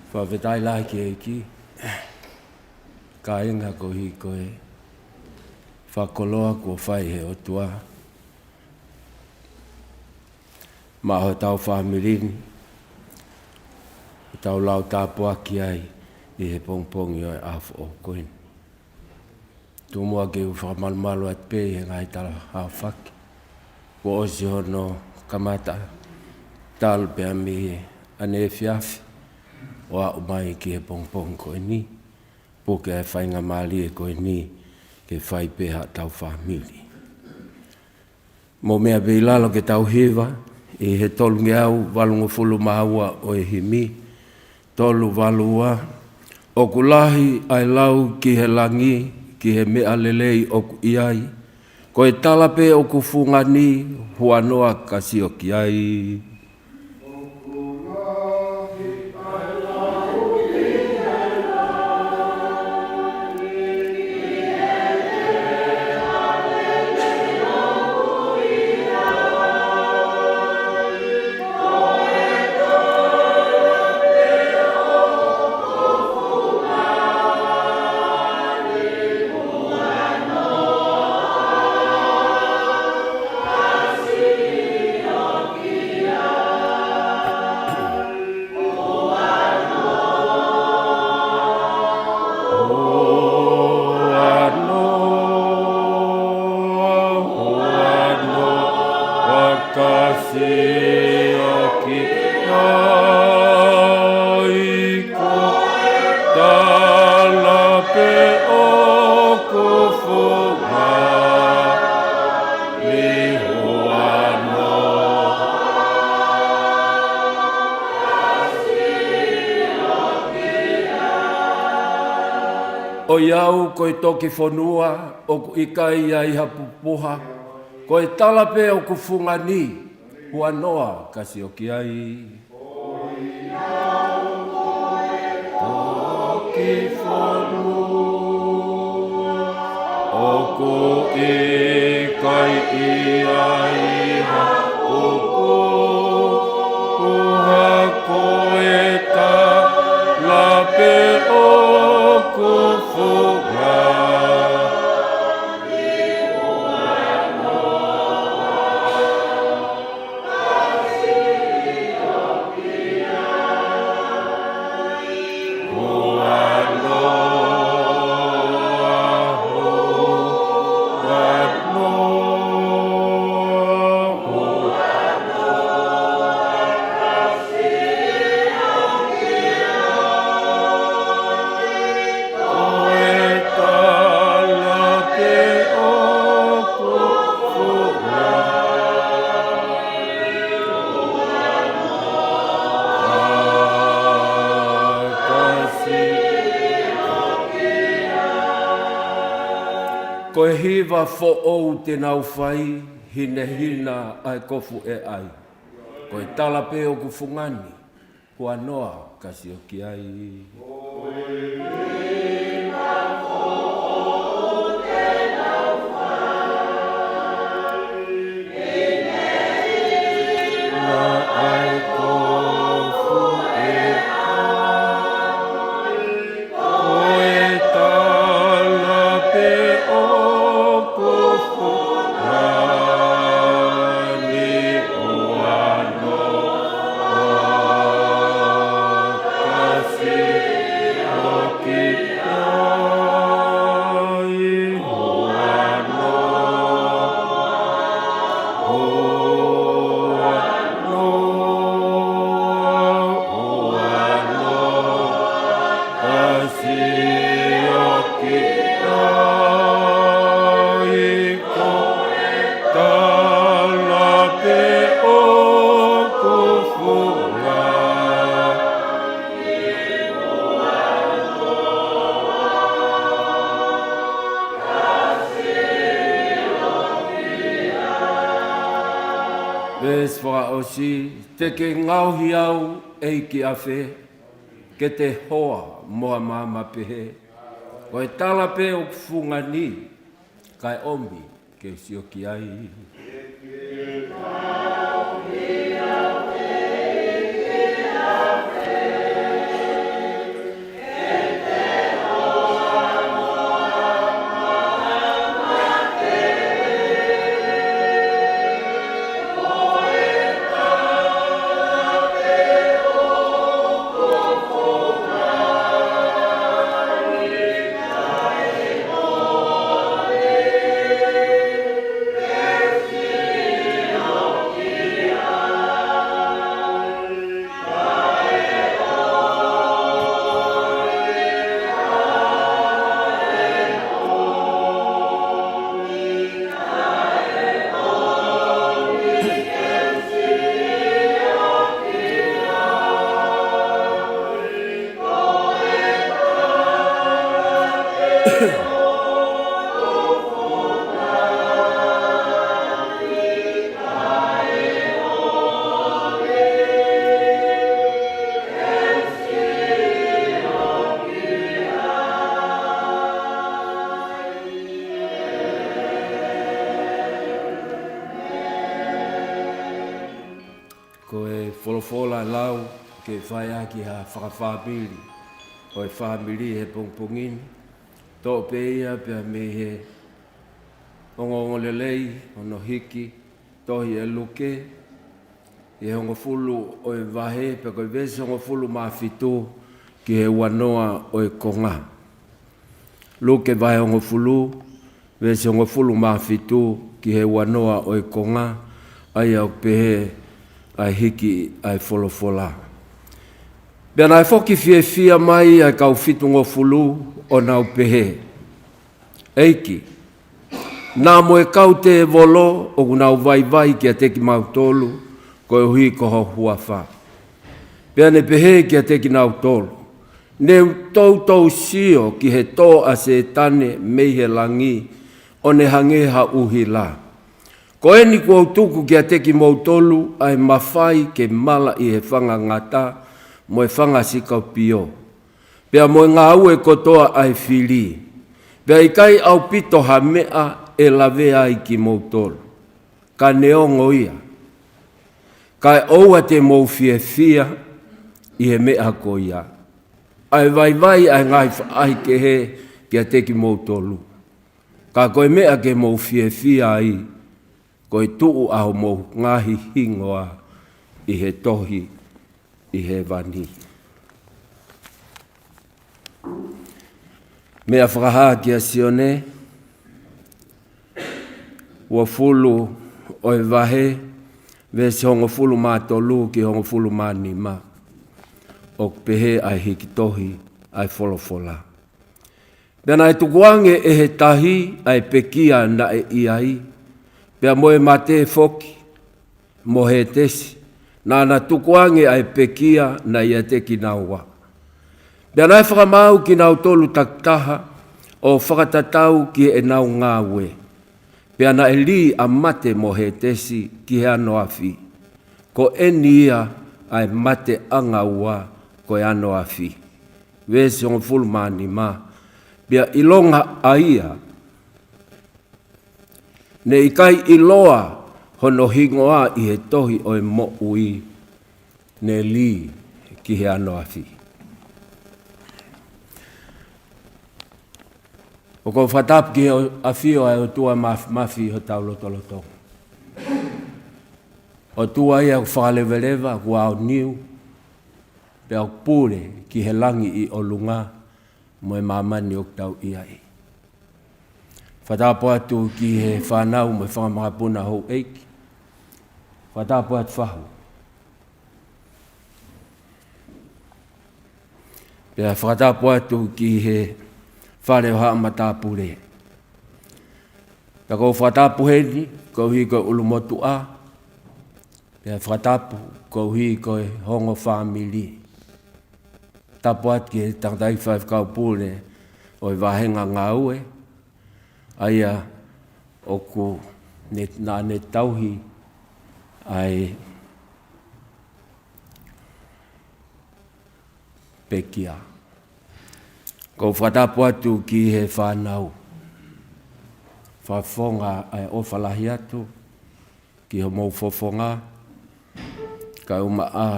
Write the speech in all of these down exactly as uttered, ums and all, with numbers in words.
Fakafetaʻi lahi ki he ʻEiki. Kāinga, koeʻuhi ko e fakakoloa kuo fai ʻe he ʻOtua maʻa hotau fāmili ni, ʻoku tau lau tāpuaki ai ʻi he pongipongi ʻo e ʻaho foʻou ko eni. Tuku muʻa ke u fakamalumalu atu pē ʻi he ngaahi tala aofaki kuo ʻosi hono kamata talu pē mei he ʻaneefiafi ʻo aʻu mai ki he pongipongi ko eni, puke ʻa e faingamālie ko eni ke fai pē haʻatau fāmili. Mou meʻa pē ʻi lalo ke tau hiva ʻi he tolungeau valungofulu mā ua ʻo e himi, tolu valu ua. ʻOku lahi ʻa e lau ki he langi, ki he meʻa lelei ʻoku ʻi ai. Ko e tala pē ʻoku fungani, huanoa ka sio ki ai. Tala pē ʻoku fungani, huanoa. ʻOiauē, ko e toki fonua ʻoku ʻikai ʻi ai ha pupuha, ko e tala pē ʻoku fungani, huanoa ka sio ki ai. Toki fonua ʻoku ʻikai ʻi ai ha pupuha, ko e tala pē ʻoku fungani, Ko e hiva foʻou te nau fai, hinehina ʻa e kofu ʻe ʻai. Ko e tala pē ʻoku fungani, huanoa ka sio ki ai. Ko e tala pē ʻoku fungani, huanoa ka sio ki ai, huanoa, huanoa, huanoa ka sio ki ai. Ko e tala pē ʻoku fungani, huanoa ka sio ki ai. Veesi fakaʻosi, te ke ngaohi au, ʻEiki, ʻafē? Ke te hoa mo ha maama pehē? Ko e tala pē ʻoku fungani, kae ʻomi ke u sio ki ai. Ke te ngaohi au, ʻEiki, ʻafē? Ko e folofola lau ke fai ʻaki ha fakafāmili ʻo e fāmili he pongipongi ni, toʻo pē ia pea mei he ongoongolelei ʻo hono hiki tohi ʻe Luke, ʻi he hongofulu ʻo e vahe, pea ko e veesi hongofulu mā fitu ki he uanoa ʻo e konga. Luke vahe hongofulu, veesi hongofulu mā fitu ki he uanoa ʻo e konga, ʻa ia ʻoku pehē ʻa e hiki ʻa e folofola. Pea naʻe foki fiefia mai ʻa e kau fitungofulu ʻo nau pehē, ʻEiki, naʻa mo e kau tēvolo ʻoku nau vaivai kiate kimautolu koeʻuhi ko ho huafa. Pea ne pehē kiate kinautolu, Ne u toutou sio ki he tō ʻa Sētane mei he langi, ʻo ne hangē ha ʻuhila. Ko eni kuo u tuku kiate kimoutolu ʻa e mafai ke mala ʻi he fanga ngata mo e fanga sikopio, pea mo e ngāue kotoa ʻa e fili, pea ʻikai ʻaupito ha meʻa ʻe lavea ai kimoutolu. Ka neongo ia, kae ʻoua te mou fiefia ʻi he meʻa ko ia, ʻa e vaivai ʻa e ngaahi faʻahi kehe kiate kimoutolu. Ka ko e meʻa ke mou fiefia ai, ko e tuʻu ʻa homou ngaahi hingoa ʻi he tohi ʻi hēvani. Meʻa fakahā kia Sione, uofulu ʻo e vahe, veesi hongofulu mā tolu ki hongofulu mā nima, ʻoku pehē ʻa e hiki tohi ʻa e folofola. Pea naʻe tukuange ʻe he tahi ʻa e pekia naʻe ʻi ai, pea mo e mate foki, mo Hētesi, naʻa na tukuange ʻa e pekia naʻe ʻiate kinaua. Pea naʻe fakamaau kinautolu takitaha ʻo fakatatau ki heʻenau ngāue. Pea naʻe lī ʻa mate mo Hētesi ki he ano afi. Ko eni ia ʻa e mateʻanga ua ko e ano afi. Veesi hongofulu mā nima, pea ʻilonga ʻa ia ne ʻikai ʻiloa hono hingoa ʻi he tohi ʻo e moʻui, ne lī ki he ano afi. ʻOku ou fakatapu ki he ʻafio ʻa e ʻOtua Māfimafi ʻi hotau lotolotonga. ʻOtua ia ʻoku fakalevaleva, ʻoku aoniu, pea ʻoku pule ki he langi ʻi ʻolunga mo e māmani ʻoku tau ʻi ai. Fakatapu atu ki he fānau mo e fanga makapuna houʻeiki. Fakatapu atu fahu. Pea fakatapu atu ki he fale ʻo haʻa matāpule. Pea ʻoku ou fakatapu heni koeʻuhi ko e ʻulumotuʻa. Pea fakatapu koeʻuhi ko e ongo fāmili. Tapu atu ki he tangataʻi faifekau pule ʻo e vāhenga ngāue, ʻa ia ʻoku ne, naʻa ne tauhi ʻa e pekia. ʻOku ou fakatapu atu ki he fānau. Fakafofonga ʻa e ʻofa lahi atu ki homou fofonga, kae ʻumaʻā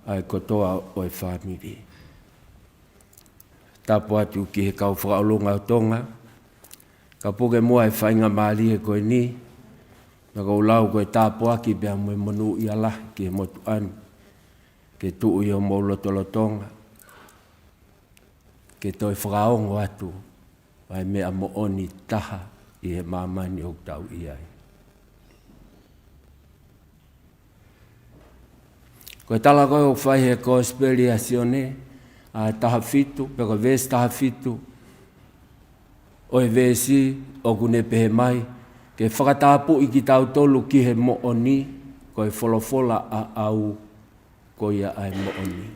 ʻa e kotoa ʻo e fāmili. Tapu atu ki he kau fakaʻolunga ʻo Tonga, ka puke muʻa e faingamālie ko eni, naʻa ku lau ko e tāpuaki pea mo e monūʻia lahi ki he motuʻa ni, ke tuʻu ʻi homou lotolotonga, ke toe fakaongo atu ʻa e meʻa moʻoni taha ʻi he māmani ʻoku tau ʻi ai. Ko e tala ko ē ʻoku fai he Kosipeli ʻa Sione, ʻa e taha fitu, pe ko e veesi taha fitu ʻo e veesi ʻoku ne pehē mai, ke fakatapui kitautolu ki he moʻoni, ko e folofola ʻaʻau, ko ia ʻa e moʻoni.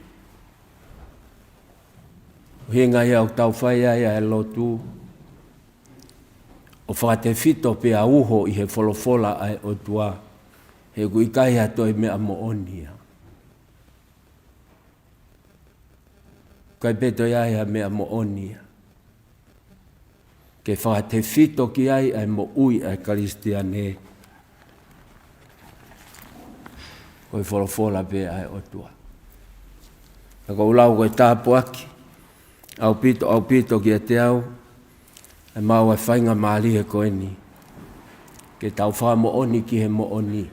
ʻUhinga ia ʻoku tau fai ai ʻa e lotu, ʻo fakatefito pea uho ʻi he folofola ʻa e ʻOtua, he ʻoku ʻikai ha toe meʻa moʻoni ia. ʻIkai pē toe ʻi ai ha meʻa moʻoni ia ke fakatefito ki ai ʻa e moʻui ʻa e Kalisitiane. Ko e folofola pē ʻa e ʻOtua. Ka ʻoku ou lau ko e tāpuaki ʻaupito, ʻaupito kiate au, ʻa e maʻu ʻa e faingamālie ko eni, ke tau fakamoʻoni ki he moʻoni.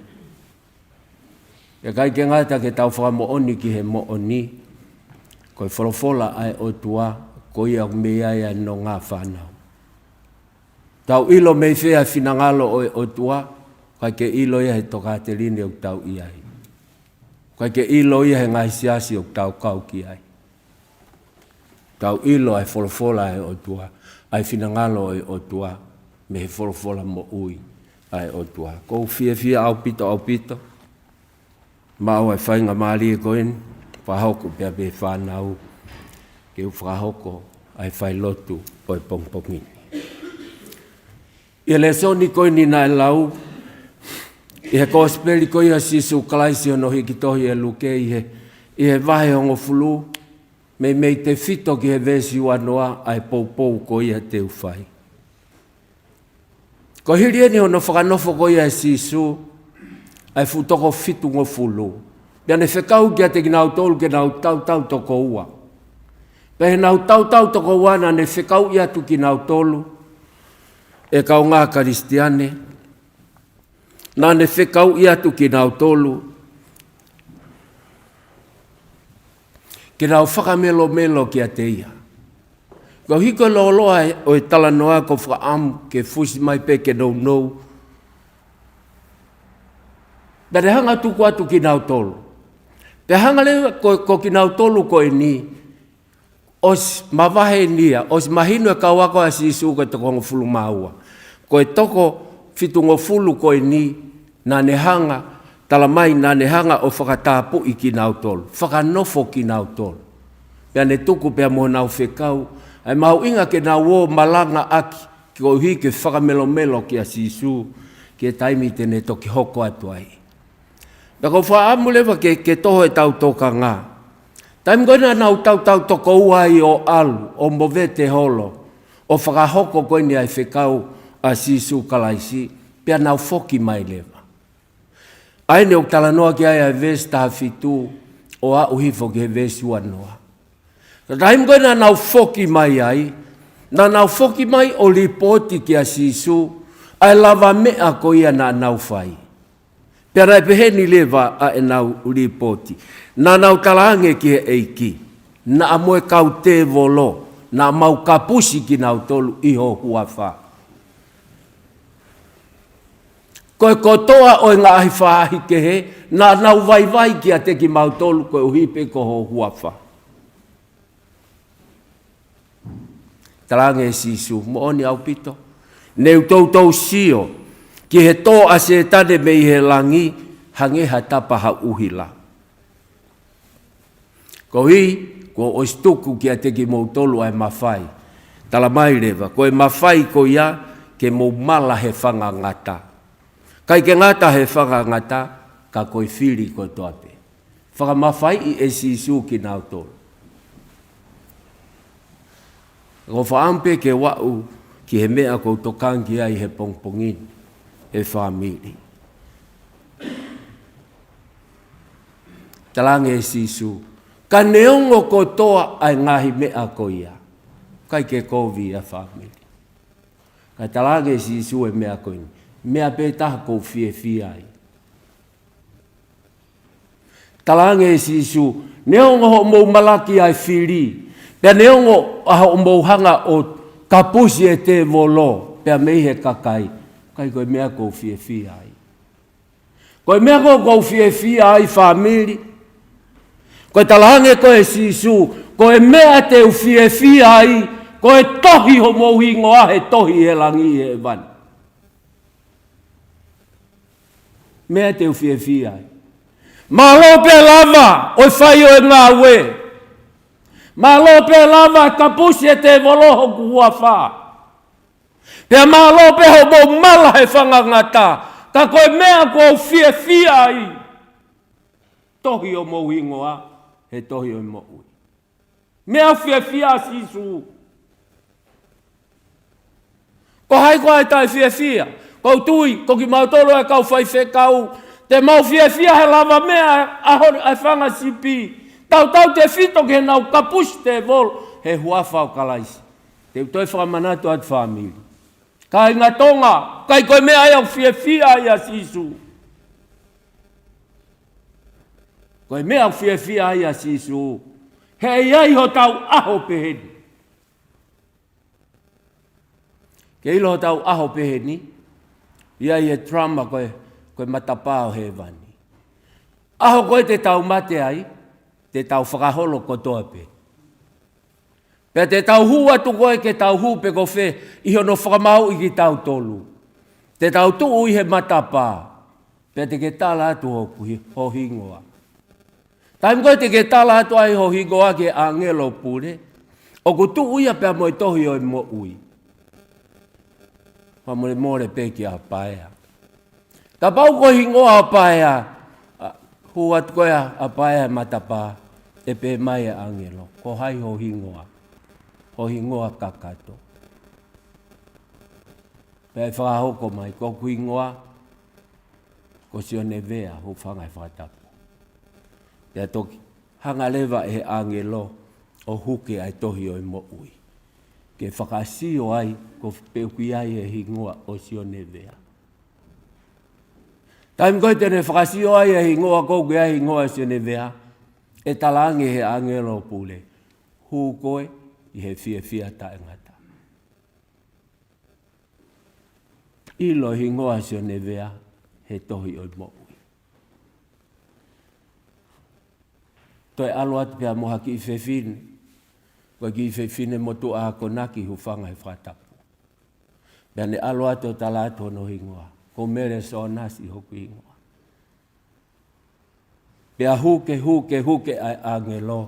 ʻIkai ke ngata ke tau fakamoʻoni ki he moʻoni, ko e folofola ʻa e ʻOtua, ko ia ʻoku mei ai ʻa e nonga fānau. Tau ʻilo mei fē ʻa e finangalo ʻo e ʻOtua, ʻikai ke ʻilo ia he tokāteline ʻoku tau ʻi ai. ʻIkai ke ʻilo ia he ngaahi siasi ʻoku tau kau ki ai. Tau ʻilo ʻa e folofola ʻa e ʻOtua, ʻa e finangalo ʻo e ʻOtua, mei he folofola moʻui ʻa e ʻOtua. ʻOku ou fiefia ʻaupito, ʻaupito, maʻu ʻa e faingamālie ko eni, fakahoko pea pē fānau, ke u fakahoko ʻa e failotu ʻo e pongipongi ni. ʻI he lēsoni ko eni naʻe lau, ʻi he kosipeli ko ia ʻa Sīsū Kalaisi ʻi hono hiki tohi ʻe Luke ʻi he, ʻi he vahe hongofulu, meimei tefito ki he veesi uanoa ʻa e poupou ko ia te u fai. Ko e hili eni hono fakanofo ko ia ʻe Sīsū ʻa e fuʻu toko fitungofulu. Pea ne fekau kiate kinautolu ke nau tautau toko ua. Pea ʻi heʻenau tautau toko ua naʻa ne fekauʻi atu kinautolu, ʻe kaungā Kalisitiane, naʻa ne fekauʻi atu kinautolu ke nau fakamelomelo kiate ia. Koeʻuhi ko e lōloa ʻo e talanoa ʻoku ou fakaʻamu ke fusi mai pē ke nounou. Pea ne hanga tuku atu kinautolu. Pea hanga leva ko, ko kinautolu ko eni, ʻosi mavahe eni ia, ʻosi mahino e kau ako ʻa Sīsū ko e toko hongofulu mā ua. Ko e toko fitungofulu ko eni, naʻa ne hanga, tala mai naʻa ne hanga ʻo fakatapui kinautolu, fakanofo kinautolu. Pea ne tuku pea mo ʻenau fekau, ʻa e mahuʻinga ke nau ō malangaʻaki, koeʻuhi ke fakamelomelo kia Sīsū, ki he taimi te ne toki hoko atu ai. Pea ʻoku ou fakaʻamu leva ke, ke toho ʻetau tokanga. Taimi ko ē naʻa nau tautau toko ua ai ʻo ʻalu, ʻo movete holo, ʻo fakahoko ko eni ʻa e fekau ʻa Sīsū Kalaisi, pea nau foki mai leva. ʻA eni ʻoku talanoa ki ai ʻa e veesi taha fitu, ʻo aʻu hifo ki he veesi uanoa. Ka taimi ko ē naʻa nau foki mai ai, naʻa nau foki mai ʻo lipooti kia Sīsū, ʻa e lavameʻa ko ia naʻa nau fai. Pea naʻe peheni leva ʻa ʻenau lipooti. Naʻa nau talaange ki he ʻEiki, naʻa mo e kau tēvolo, naʻa mau kapusi kinautolu ʻi ho huafa. Ko e kotoa ʻo e ngaahi faʻahi kehe, naʻa nau vaivai kiate kimautolu koeʻuhi pē ko ho huafa. Talaange ʻe Sīsū, moʻoni ʻaupito. Ne u toutou sio, ki he tō ʻa Sētane mei he langi, hangē ha tapa ha ʻuhila. Koeʻuhi, kuo ʻosi tuku kiate kimoutolu ʻa e mafai. Tala mai leva, ko e mafai ko ia ke mou mala he fanga ngata. ʻIkai ke ngata he fanga ngata, ka ko e fili kotoa pē. Fakamafaiʻi ʻe Sīsū kinautolu. ʻOku ou fakaʻamu pē ke u aʻu ki he meʻa ʻoku ou tokanga ki ai he pongipongi ni, ʻe fāmili. Talaange ʻe Sīsū, ka neongo kotoa ʻa e ngaahi meʻa ko ia, ʻikai ke kovi ʻa e fāmili. Ka talaange ʻe Sīsū e meʻa ko eni, meʻa pē taha ʻoku ou fiefia ai. Talaange ʻe Sīsū, neongo hoʻomou malaki ʻa e fili, pea neongo ʻa hoʻomou hanga ʻo kapusi e tēvolo, pea mei he kakai, ʻikai ko e meʻa ʻoku ou fiefia ai. Ko e meʻa ko ē ʻoku ou fiefia ai fāmili. Ko e talaange ko ē ʻe Sīsū, ko e meʻa te u fiefia ai, ko e tohi homou hingoa he tohi he langi he ʻevani. Meʻa te u fiefia ai. Mālō pē lava ʻo e fai ʻo e ngāue. Mālō pē lava kapusi e tēvolo hoku huafa. Pea mālō pē hoʻomou mala he fanga ngata, ka ko e meʻa ʻoku ou fiefia ai, tohi homou hingoa he tohi ʻo e moʻui. Meʻa fiefia ʻa Sīsū. Ko hai koā ʻe taʻefiefia? ʻOku ou tui, ko kimautolu ʻa e kau faifekau, Te mau fiefia he lavameʻa ʻa e fanga sipi. Tautautefito ki heʻenau kapusi tēvolo he huafa ʻo Kalaisi. Te u toe fakamanatu atu fāmili. Kāinga Tonga, ʻikai ko e meʻa ia ʻoku fiefia ai ʻa Sīsū. Ko e meʻa ʻoku fiefia ai ʻa Sīsū, he ʻe ʻi ai hotau ʻaho pehē ni. Ke ʻilo hotau ʻaho pehē ni, ʻi ai e drama ko e, ko e matapā ʻo hēvani. ʻAho ko ē te tau mate ai, te tau fakaholo kotoa pē. Pea te tau hū atu ko ē ke tau hū pe ko fē ʻi hono fakamāuʻi kitautolu. Te tau tuʻu ʻi he matapā, pea te ke tala atu hoku hi-, ho hingoa. Taimi ko ē te ke tala atu ai ho hingoa ki he ʻāngelo pule, ʻoku tuʻu ia pea mo e tohi ʻo e moʻui. Fakamolemole pē kia Paea. Kapau ko e hingoa ʻo Paea, ʻa, hū atu ko ē ʻa Paea he matapā, ʻe pehē mai e ʻāngelo, ko hai ho hingoa? Ho hingoa kakato. Pea ʻe fakahoko mai, ko hoku hingoa, ko Sione Vea, hūfanga he fakatapu. Pea toki hanga leva ʻe he ʻāngelo ʻo huke ʻa e tohi ʻo e moʻui, ke fakasio ai ko fē ʻoku ʻi ai e hingoa ʻo Sione Vea. Taimi ko ē te ne fakasio ai e hingoa, ko ē ʻoku ʻi ai e hingoa ʻo Sione Vea, ʻe talaange ʻe he ʻāngelo pule, hū koe ʻi he fiefia taʻengata. ʻIlo e hingoa ʻo Sione Vea he tohi ʻo e moʻui. Toe ʻalu atu pea mo ha kiʻi fefine, ko e kiʻi fefine motuʻa akonaki, hūfanga he fakatapu. Pea ne ʻalu atu ʻo tala atu hono hingoa, ko Mele Sōnasi hoku hingoa. Pea huke, huke, huke ʻa e ʻāngelo,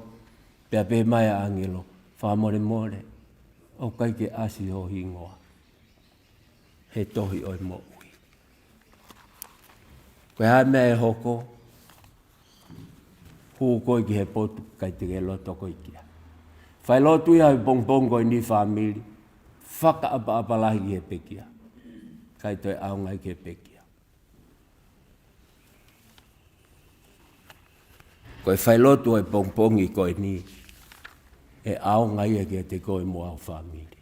pea pehē mai ʻa e ʻāngelo, fakamolemole, ʻoku ʻikai ke ʻasi ho hingoa he tohi ʻo e moʻui. Ko e hā e meʻa ʻe hoko, hū koe ki he potu ʻikai te ke loto koe ki ai. Failotu ia he pongipongi ko eni fāmili, fakaʻapaʻapa lahi ki he pekia. ʻIkai toe ʻaonga ia ki he pekia. Ko e failotu ʻo e pongipongi ko eni, ʻe ʻaonga ia kiate koe mo ho fāmili.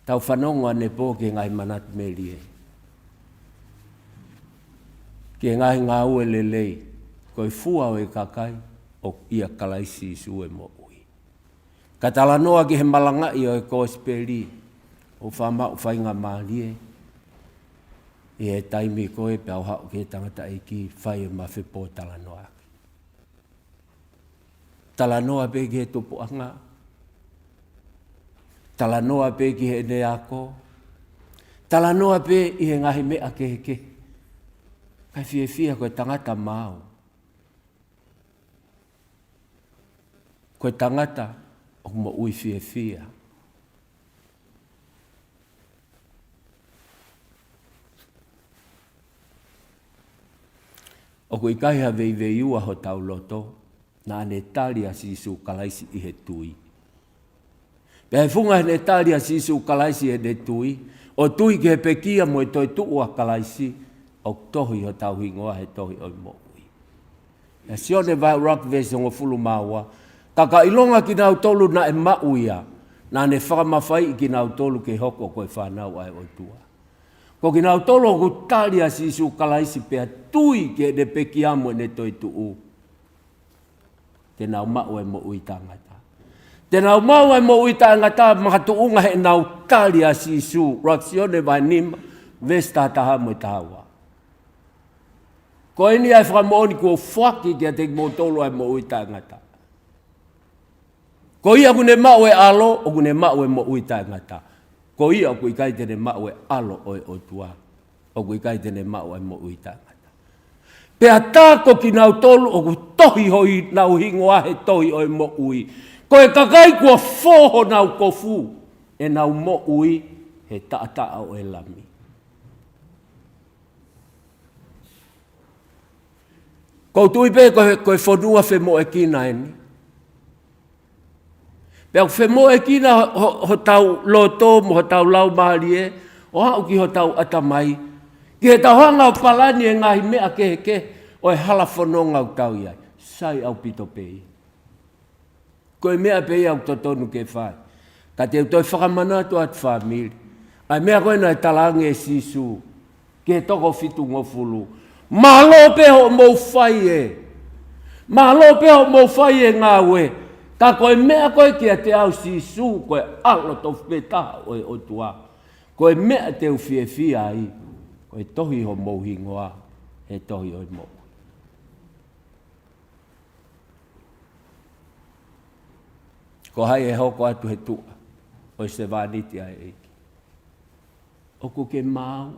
Tau fanongo anepō ki he ngaahi manatu melie, ki he ngaahi ngāue lelei, ko e fua ʻo e kakai ʻoku ʻia Kalaisi Sīsū e moʻui. Ka talanoa ki he malangaʻi ʻo e kosipeli, ʻo fakamaʻu faingamālie ʻi he taimi ko ē pea u haʻu ki he tangataʻeiki, fai e mafe pōtalanoaʻaki. Talanoa pē ki he tupuʻanga, talanoa pē ki heʻene ako, talanoa pē ʻi he ngaahi meʻa kehekehe. Kae fiefia ko e tangata maau. Ko e tangata ʻoku moʻui fiefia. ʻOku ʻikai ha veiveiua hotau loto, naʻa ne tali ʻa Sīsū Kalaisi ʻi he tui. Pea he funga heʻene tali ʻa Sīsū Kalaisi heʻene tui, ʻo tui ki he pekia mo e toetuʻu ʻa Kalaisi, ʻoku tohi hotau hingoa he tohi ʻo e moʻui. ʻIa Sione vahe ʻuluaki veesi hongofulu mā ua, ka ka ʻilonga kinautolu naʻe maʻu ia, naʻa ne fakamafaiʻi kinautolu ke hoko ko e fānau ʻa e ʻOtua. Ko kinautolu ʻoku tali ʻa Sīsū Kalaisi pea tui ki heʻene pekia mo ʻene toetuʻu, te nau maʻu e moʻui taʻengata. Te nau maʻu e moʻui taʻengata makatuʻunga heʻenau tali ʻa Sīsū, ʻuluaki Sione vahe nima, veesi taha taha mo e taha ua. Ko eni ʻa e fakamoʻoni kuo foaki kiate kimoutolu ʻa e moʻui taʻengata. Ko ia ʻoku ne maʻu e ʻAlo, ʻoku ne maʻu e moʻui taʻengata. Ko ia ʻoku ʻikai te ne maʻu e ʻAlo ʻo e ʻOtua, ʻoku ʻikai te ne maʻu e moʻui taʻengata. Pea tā ko kinautolu ʻoku tohi honau hingoa he tohi ʻo e moʻui, ko e kakai kuo fō honau kofu, ʻenau moʻui he taʻataʻa ʻo e Lami. Ko u tui pē ko e, ko e fonua femoʻuekina eni. Pea ʻoku femoʻuekina ho, ho, hotau loto mo hotau laumālie, ʻo aʻu ki hotau ʻatamai, ki heʻetau hanga ʻo palani e ngaahi meʻa kehekehe ʻo e hala fononga ʻoku tau ʻi ai. Sai ʻaupito pē ia. Ko e meʻa pē ia ʻoku totonu ke fai. Ka te u toe fakamanatu atu, fāmili, ʻa e meʻa ko ē naʻe talaange ʻe Sīsū ki he toko fitungofulu: Mālō pē hoʻomou fai e, mālō pē hoʻomou fai e ngāue. Ka ko e meʻa ko ē kiate au, Sīsū, ko e ʻAlo tofu pē taha ʻo e ʻOtua, ko e meʻa te u fiefia ai, ko e tohi homou hingoa he tohi ʻo e moʻui. Ko hai ʻe hoko atu he tuʻa ʻo e sevāniti ʻa e ʻEiki? ʻOku ke maau?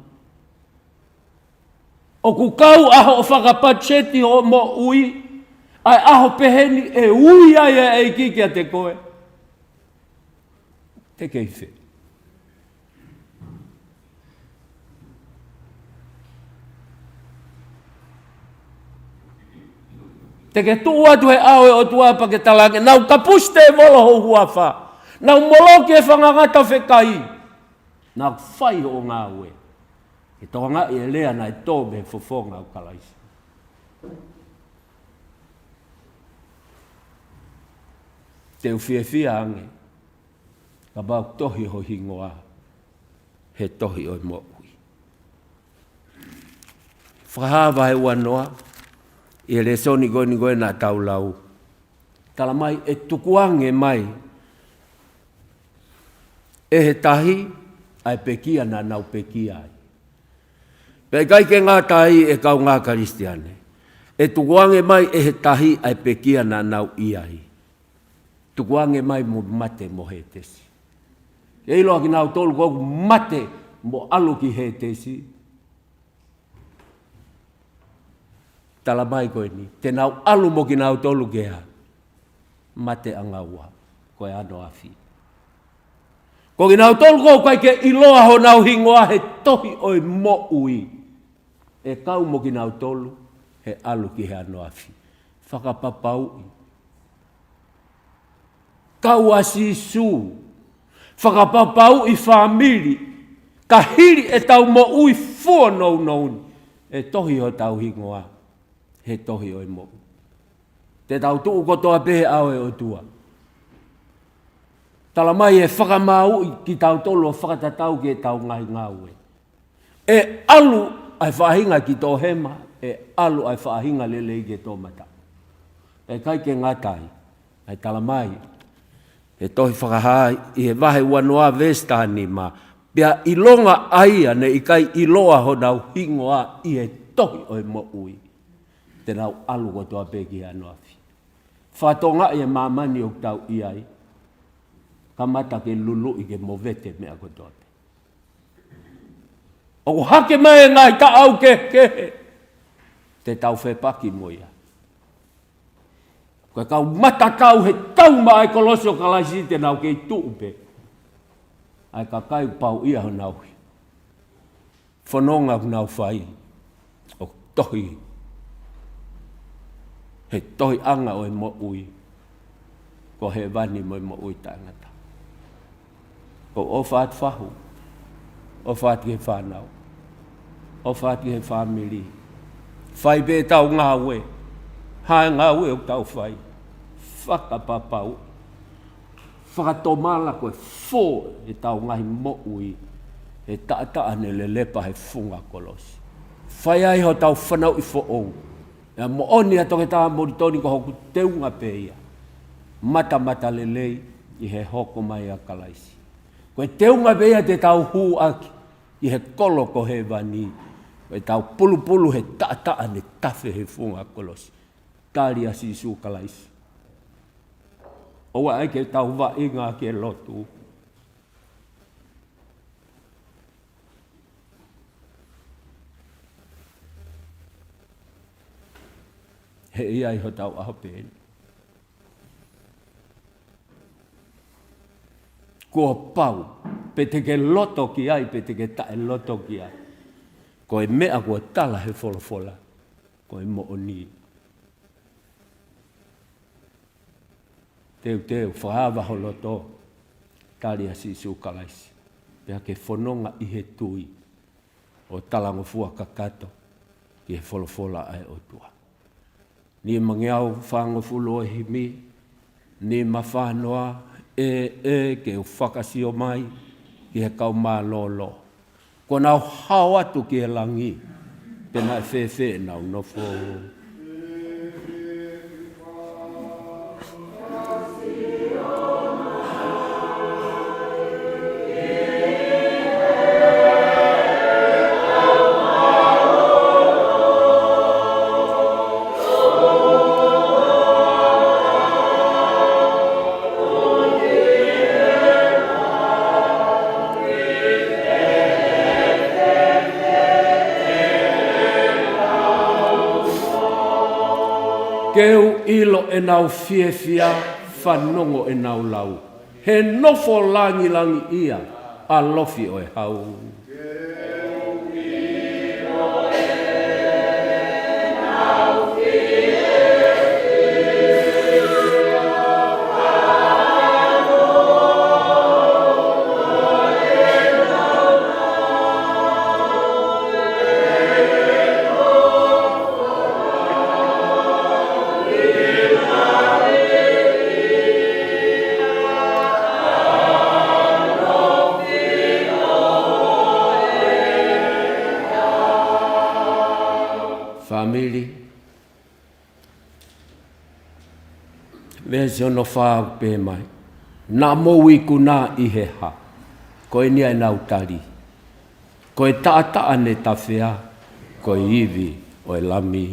ʻOku kau ʻa hoʻo fakapatiseti hoʻo moʻui ʻa e ʻaho pehē ni ʻe ui ai e ʻEiki kiate koe? Te ke ʻi fē? Te ke tuʻu atu he ʻao ʻo e ʻOtua pea ke talaange, naʻa ku kapusi tēvolo ho huafa, naʻa ku moloki e fanga ngata fekai, naʻa ku fai hoʻo ngāue. Ke tokangaʻi e lea naʻe tō mei he fofonga ʻo Kalaisi. Te u fiefia ange kapau ʻoku tohi ho hingoa he tohi ʻo e moʻui. Fakahā vahe uanoa, ʻi he lēsoni ko eni ko ē naʻa tau lau, talamai ʻe tukuange mai ʻe he tahi ʻa e pekia naʻa nau pekia ai. Pea ʻikai ke ngata ai, ʻe kaungā Kalisitiane, ʻe tukuange mai ʻe he tahi ʻa e pekia naʻa nau ʻi ai. Tukuange mai mo mate mo Hētesi. ʻE ʻiloa kinautolu ko ē ʻoku mate mo ʻalu ki Hētesi? Talamai ko eni, te nau ʻalu mo kinautolu ki he hā? Mate ʻanga ua, ko e ano afi. Ko kinautolu ko ē ʻoku ʻikai ke ʻiloa honau hingoa he tohi ʻo e moʻui, ʻe kau mo kinautolu he ʻalu ki he ano afi. Fakapapauʻi. Kau ʻa Sīsū, fakapapauʻi fāmili, ka hili ʻetau moʻui fuonounou ni, ʻe tohi hotau hingoa he tohi ʻo e moʻui. Te tau tuʻu kotoa pē he ʻao ʻo e ʻOtua. Talamai ʻe fakamāuʻi kitautolu ʻo fakatatau ki heʻetau ngaahi ngāue. ʻE ʻalu ʻa e faʻahinga ki Tōhema, ʻe ʻalu ʻa e faʻahinga lelei ki he toʻomataʻu. ʻE ʻikai ke ngata ai, ʻe talamai ʻe he tohi Fakahā ʻi he vahe uanoa veesi tahanima, pea ʻilonga ʻa ia naʻe ʻikai ʻiloa honau hingoa ʻi he tohi ʻo e moʻui, te nau ʻalu kotoa pē ki he ano afi. Fakatokangaʻi e māmani ʻoku tau ʻi ai, kamata ke luluʻi ke movete meʻa kotoa pē. ʻOku hake mai e ngaahi taʻau kehekehe, te tau fepaki mo ia. Ko e kau matakau he tau maʻa e kolosi ʻo Kalaisi te nau kei tuʻu pē. ʻA e kakai ʻoku pauʻia honau fononga ʻoku nau fai, ʻoku tohi he tohi ʻanga ʻo e moʻui, ko hēvani mo e moʻui taʻengata. Ko e ʻofa atu fahu, ʻofa atu ki he fānau, ʻofa atu ki he fāmili. Fai pē ʻetau ngāue, hā e ngāue ʻoku tau fai, fakapapau, fakatomala ko e fō ʻetau ngaahi moʻui he taʻataʻa naʻe lelepa he funga kolosi. Fai ai hotau fanauʻi foʻou. ʻE moʻoni ʻa Toketā Molitoni, ko hoku teunga pē ia. Matamata lelei ʻi he hoko mai ʻa Kalaisi. Ko e teunga pē ia te tau hū ʻaki ʻi he kolo ko hēvani. Ko ʻetau pulupulu he taʻataʻa naʻe tafe he funga kolosi. Tali ʻa Sīsū Kalaisi. ʻOua ʻe ke tau vaʻinga ki he lotu. He ʻe ʻi ai hotau ʻaho pē eni. Kuo pau, pe te ke loto ki ai, pe te ke taʻeloto ki ai, ko e meʻa kuo tala he folofola, ko e moʻoni. Teuteu, fakaava ho loto, tali ʻa Sīsū Kalaisi. Pea ke fononga ʻi he tui ʻo talangofua kakato ki he folofola ʻa e ʻOtua. Nima ngeau fāngofulu ʻo e himi, nima fā noa. ʻE, ʻe, ke u fakasio mai ki he kau mālōlō. Kuo nau hao atu ki he langi, pe naʻe fēfē ʻenau nofo. Ke u ʻilo ʻenau fiefia, fanongo ʻenau lau. He nofo langilangiʻia, ʻalofi ʻo e hau. Fāmili, veesi hono fā ʻoku pehē mai: Naʻa mou ikuna ʻi he hā? Ko eni ʻenau tali: Ko e taʻataʻa ne tafea, ko e ivi ʻo e Lami.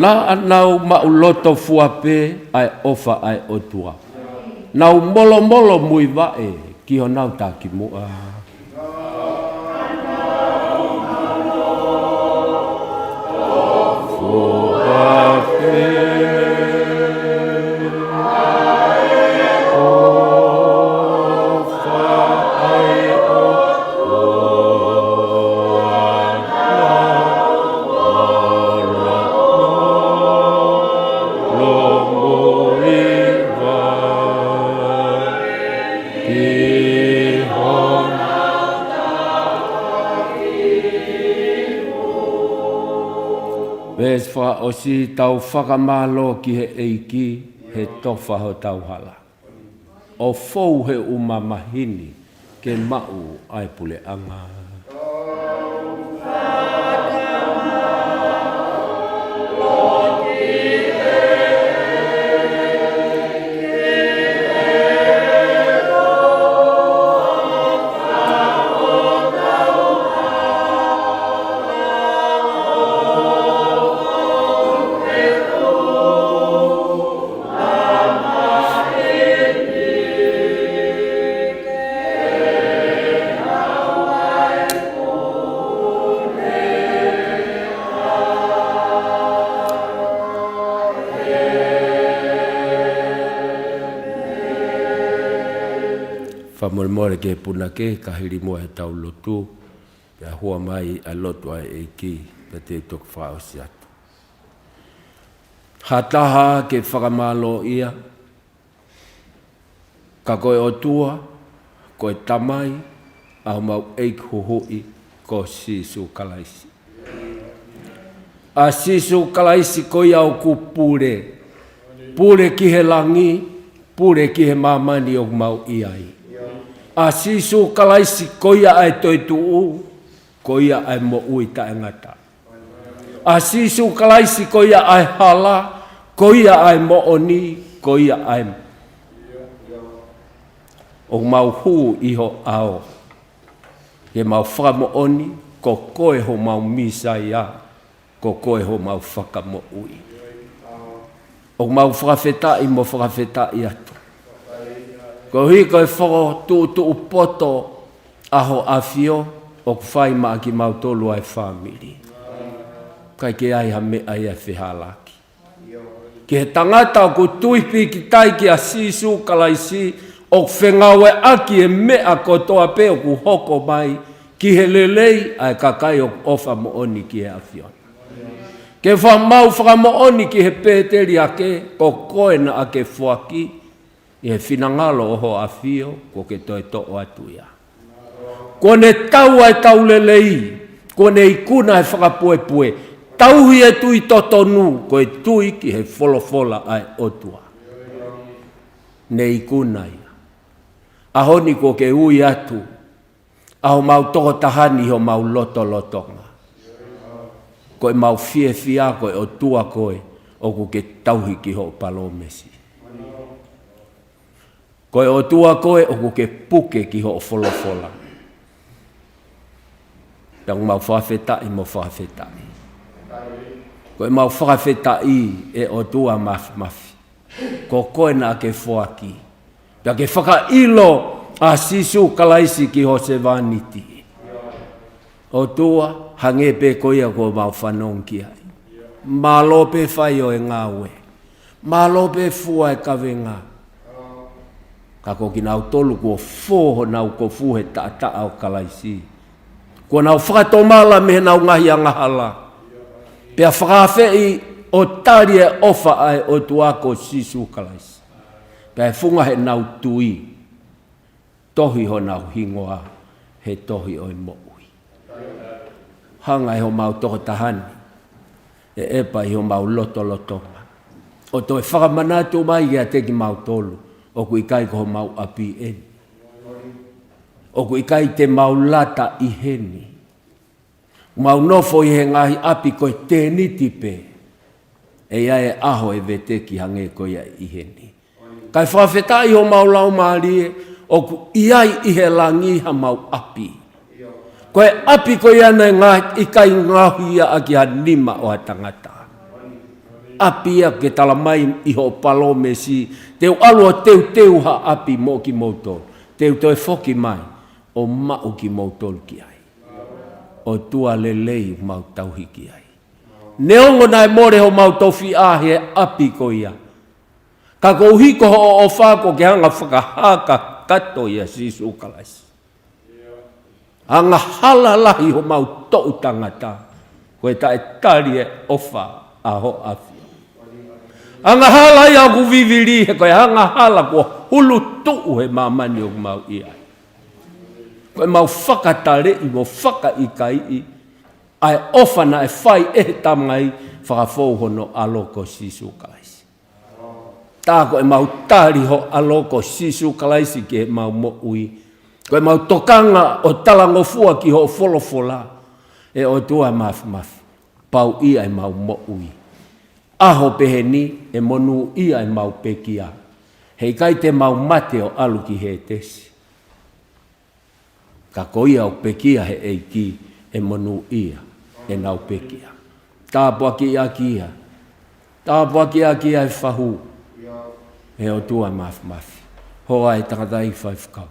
Naʻa nau maʻuloto fua pē ʻa e ʻofa ʻa e ʻOtua. Nau molomolo muivaʻe ki honau takimuʻa. Veesi fakaʻosi: Tau fakamālō ki he ʻEiki he tofa hotau hala, ʻo fou he ʻū mamahi ni ke maʻu ʻa e puleʻanga. Fakamolemole ki he punake, ka hili muʻa ʻetau lotu, pea hū mai ʻa e lotu ʻa e ʻEiki, pea te u toki fakaʻosi atu. Ha taha ke fakamālōʻia, ka ko e ʻOtua, ko e Tamai ʻa homau ʻEiki Huhuʻi ko Sīsū Kalaisi. ʻA Sīsū Kalaisi ko ia ʻoku pule, pule ki he langi, pule ki he māmani ʻoku mau ʻi ai. ʻA Sīsū Kalaisi ko ia ʻa e toetuʻu, ko ia ʻa e moʻui taʻengata. ʻA Sīsū Kalaisi ko ia ʻa e hala, ko ia ʻa e moʻoni, ko ia ʻa e, ʻoku mau hū ʻi ho ʻao ke mau fakamoʻoni ko koe homau Mīsaia, ko koe homau Fakamoʻui. ʻOku mau fakafetaʻi mo fakafetaʻi atu koeʻuhi ko e fokotuʻutuʻu poto ʻa ho ʻAfio ʻoku fai maʻa kimautolu ʻa e fāmili. ʻIkai ke ʻi ai ha meʻa ia ʻe fehālaaki ki he tangata ʻoku tui pīkitai kia Sīsū Kalaisi, ʻoku fengāueʻaki e meʻa kotoa pē ʻoku hoko mai ki he lelei ʻa e kakai ʻoku ʻofa moʻoni ki he ʻAfiona. Ke fakamau fakamoʻoni ki he pēteliake, ko koe naʻa ke foaki ʻi he finangalo ʻo ho ʻAfio, kuo ke toe toʻo atu ia. Kuo ne tau ʻa e tau lelei, kuo ne ikuna e fakapuepue, tauhi e tui totonu, ko e tui ki he folofola ʻa e ʻOtua. Ne ikuna ia. ʻAho ni kuo ke ui atu ʻa homau tokotaha ni ʻi homau lotolotonga. Ko ʻemau fiefia, ko e ʻOtua koe ʻoku ke tauhi ki hoʻo palōmesi. Ko e ʻOtua koe ʻoku ke puke ki hoʻo folofola. Pea ʻoku mau fakafetaʻi mo fakafetaʻi. Ko ʻemau fakafetaʻi, ʻe ʻOtua Māfimafi, ko koe naʻa ke foaki. Pea ke fakaʻilo ʻa Sīsū Kalaisi ki ho sevāniti. ʻOtua, hangē pē ko ia kuo mau fanongo ki ai. Mālō pē fai ʻo e ngāue. Mālō pē fua e kavenga. Ka ko kinautolu kuo fō honau kofu he taʻataʻa ʻo Kalaisi, kuo nau fakatomala mei heʻenau ngaahi angahala, pea fakaafeʻi ʻo tali e ʻofa ʻa e ʻOtua ko Sīsū Kalaisi. Pea ʻe funga heʻenau tui, tohi honau hingoa he tohi ʻo e moʻui. Hanga ʻe homau tokotaha ni ʻe ʻEpa ʻi homau lotolotonga ʻo toe fakamanatu mai kiate kimautolu, ʻoku ʻikai ko homau ʻapi eni. ʻOku ʻikai te mau lata ʻi heni. Mau nofo ʻi he ngaahi ʻapi ko e tēniti pē. ʻE ʻi ai e ʻaho ʻe veteki hangē ko ia ʻi heni. Kae fakafetaʻi homau laumālie, ʻoku ʻi ai ʻi he langi hamau ʻapi. Ko e ʻapi ko ia naʻe ngā-, ʻikai ngaohi ia ʻaki ha nima ʻo ha tangata. ʻApi ia ke tala mai ʻi hoʻo palōmesi, te u ʻalu ʻo teuteu ha ʻapi mo kimoutolu. Te u toe foki mai ʻo maʻu kimoutolu ki ai. ʻOtua lelei, mau tauhi ki ai. Neongo naʻe mole homau tofiʻa he ʻapi ko ia, ka koeʻuhi ko hoʻo ʻofa kuo ke hanga fakahā kakato ʻia Sīsū Kalaisi. Angahala lahi homau toʻu tangata, ko e taʻetali e ʻofa ʻa ho ʻAfio. Angahala ia ʻoku vivili, he ko e angahala kuo hulutuʻu he māmani ʻoku mau ʻi ai. Ko ʻemau fakataleʻi mo fakaʻikaiʻi ʻa e ʻofa naʻe fai ʻe he Tamai, fakafou hono ʻAlo ko Sīsū Kalaisi. Tā ko ʻemau tali ho ʻAlo ko Sīsū Kalaisi ki heʻemau moʻui, ko ʻemau tokanga ʻo talangofua ki hoʻo folofola, ʻe ʻOtua Māfimafi, pau ʻi ai ʻemau moʻui. ʻAho pehē ni ʻe monūʻia ʻemau pekia. Heʻikai te mau mate ʻo ʻalu ki Hētesi. Ka ko ia ʻoku pekia he ʻEiki ʻe monūʻia ʻenau pekia. Tāpuakiʻaki ia. Tāpuakiʻaki ia e fahu, ʻe ʻOtua Māfimafi. Hoa e tangataʻeiki faifekau,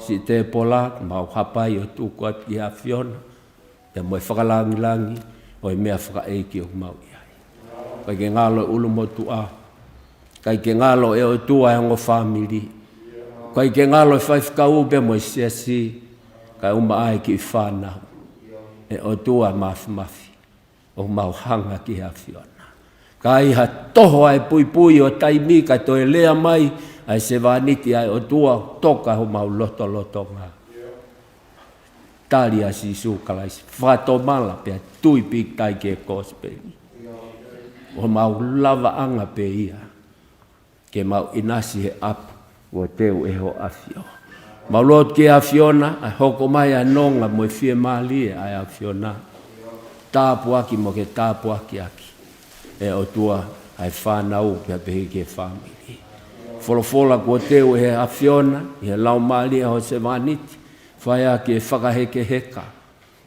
Siʻi Tēpola, mau hapai ʻo tuku atu ki he ʻAfiona, pea mo e fakalangilangi ʻo e meʻa fakaʻeiki ʻoku mau ʻi ai. ʻIkai ke ngalo e ʻulumotuʻa, ʻikai ke ngalo ʻe ʻOtua e ongo fāmili, ʻikai ke ngalo e faifekau pea mo e siasi, kae ʻumaʻā e kiʻi fānau. ʻE ʻOtua Māfimafi, ʻoku mau hanga ki he ʻAfiona. Ka ʻi ha toho ʻa e puipui ʻo taimi kae toe lea mai ʻa e sevāniti ʻa e ʻOtua, toka homau lotolotonga. Tali ʻa Sīsū Kalaisi, fakatomala pea tui pīkitai ki he kosipeli. ʻOku mau lavaʻanga pē ia ke mau ʻinasi he ʻapi kuo teu ʻe ho ʻAfio. Mau lotu ki he ʻAfiona, ʻa e hoko mai ʻa e nonga mo e fiemālie ʻa e ʻAfiona. Tāpuaki mo ke tāpuakiʻaki, ʻe ʻOtua, ʻa e fānau pea pehē ki he fāmili. Folofola kuo teu ʻe he ʻAfiona ʻi he laumālie ʻo ho sevāniti, fai ʻaki e fakahekeheka,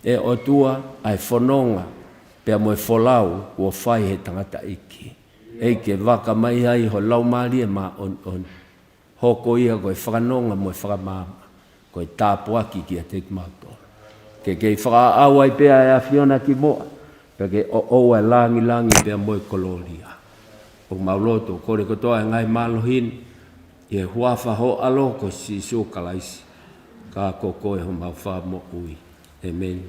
ʻe ʻOtua, ʻa e fononga pea mo e folau kuo fai he tangataʻeiki. ʻEiki, vaka mai ai ho Laumālie Māʻoniʻoni. Hoko ia ko e fakanonga mo e fakamaama, ko e tāpuaki kiate kimautolu. Ke kei fakaʻau ai pē ʻa e ʻAfiona ki muʻa, pea ke ʻoʻou ʻa e langilangi pea mo e kolōlia. ʻOku mau lotu ʻo kole kotoa ʻa e ngaahi mālohi ni, ʻi he huafa ho ʻAlo ko Sīsū Kalaisi, ka ko koe homau Fakamoʻui. ʻĒmeni.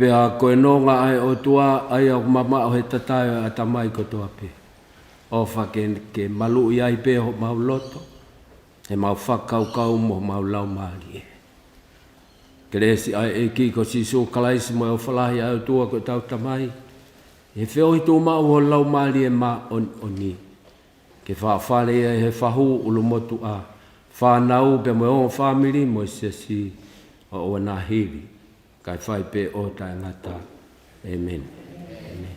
Pea ko e nonga ʻa e ʻOtua, ʻa ia ʻoku mamaʻo he tatae ʻo e ʻatamai kotoa pē, ʻofa ke, ke maluʻi ai pē homau loto, ʻemau fakakaukau mo homau laumālie. Kelesi ʻa e ʻEiki ko Sīsū Kalaisi mo e ʻofa lahi ʻa e ʻOtua ko ʻetau Tamai, ʻi he feohi tuʻumaʻu ho Laumālie Māʻoniʻoni, ke fafale ia ʻi he fahu, ʻulumotuʻa, fānau pea mo e ongo fāmili mo e siasi ʻo ʻoua naʻa hili, kae fai pē ʻo taʻengata. ʻĒmeni. ʻĒmeni.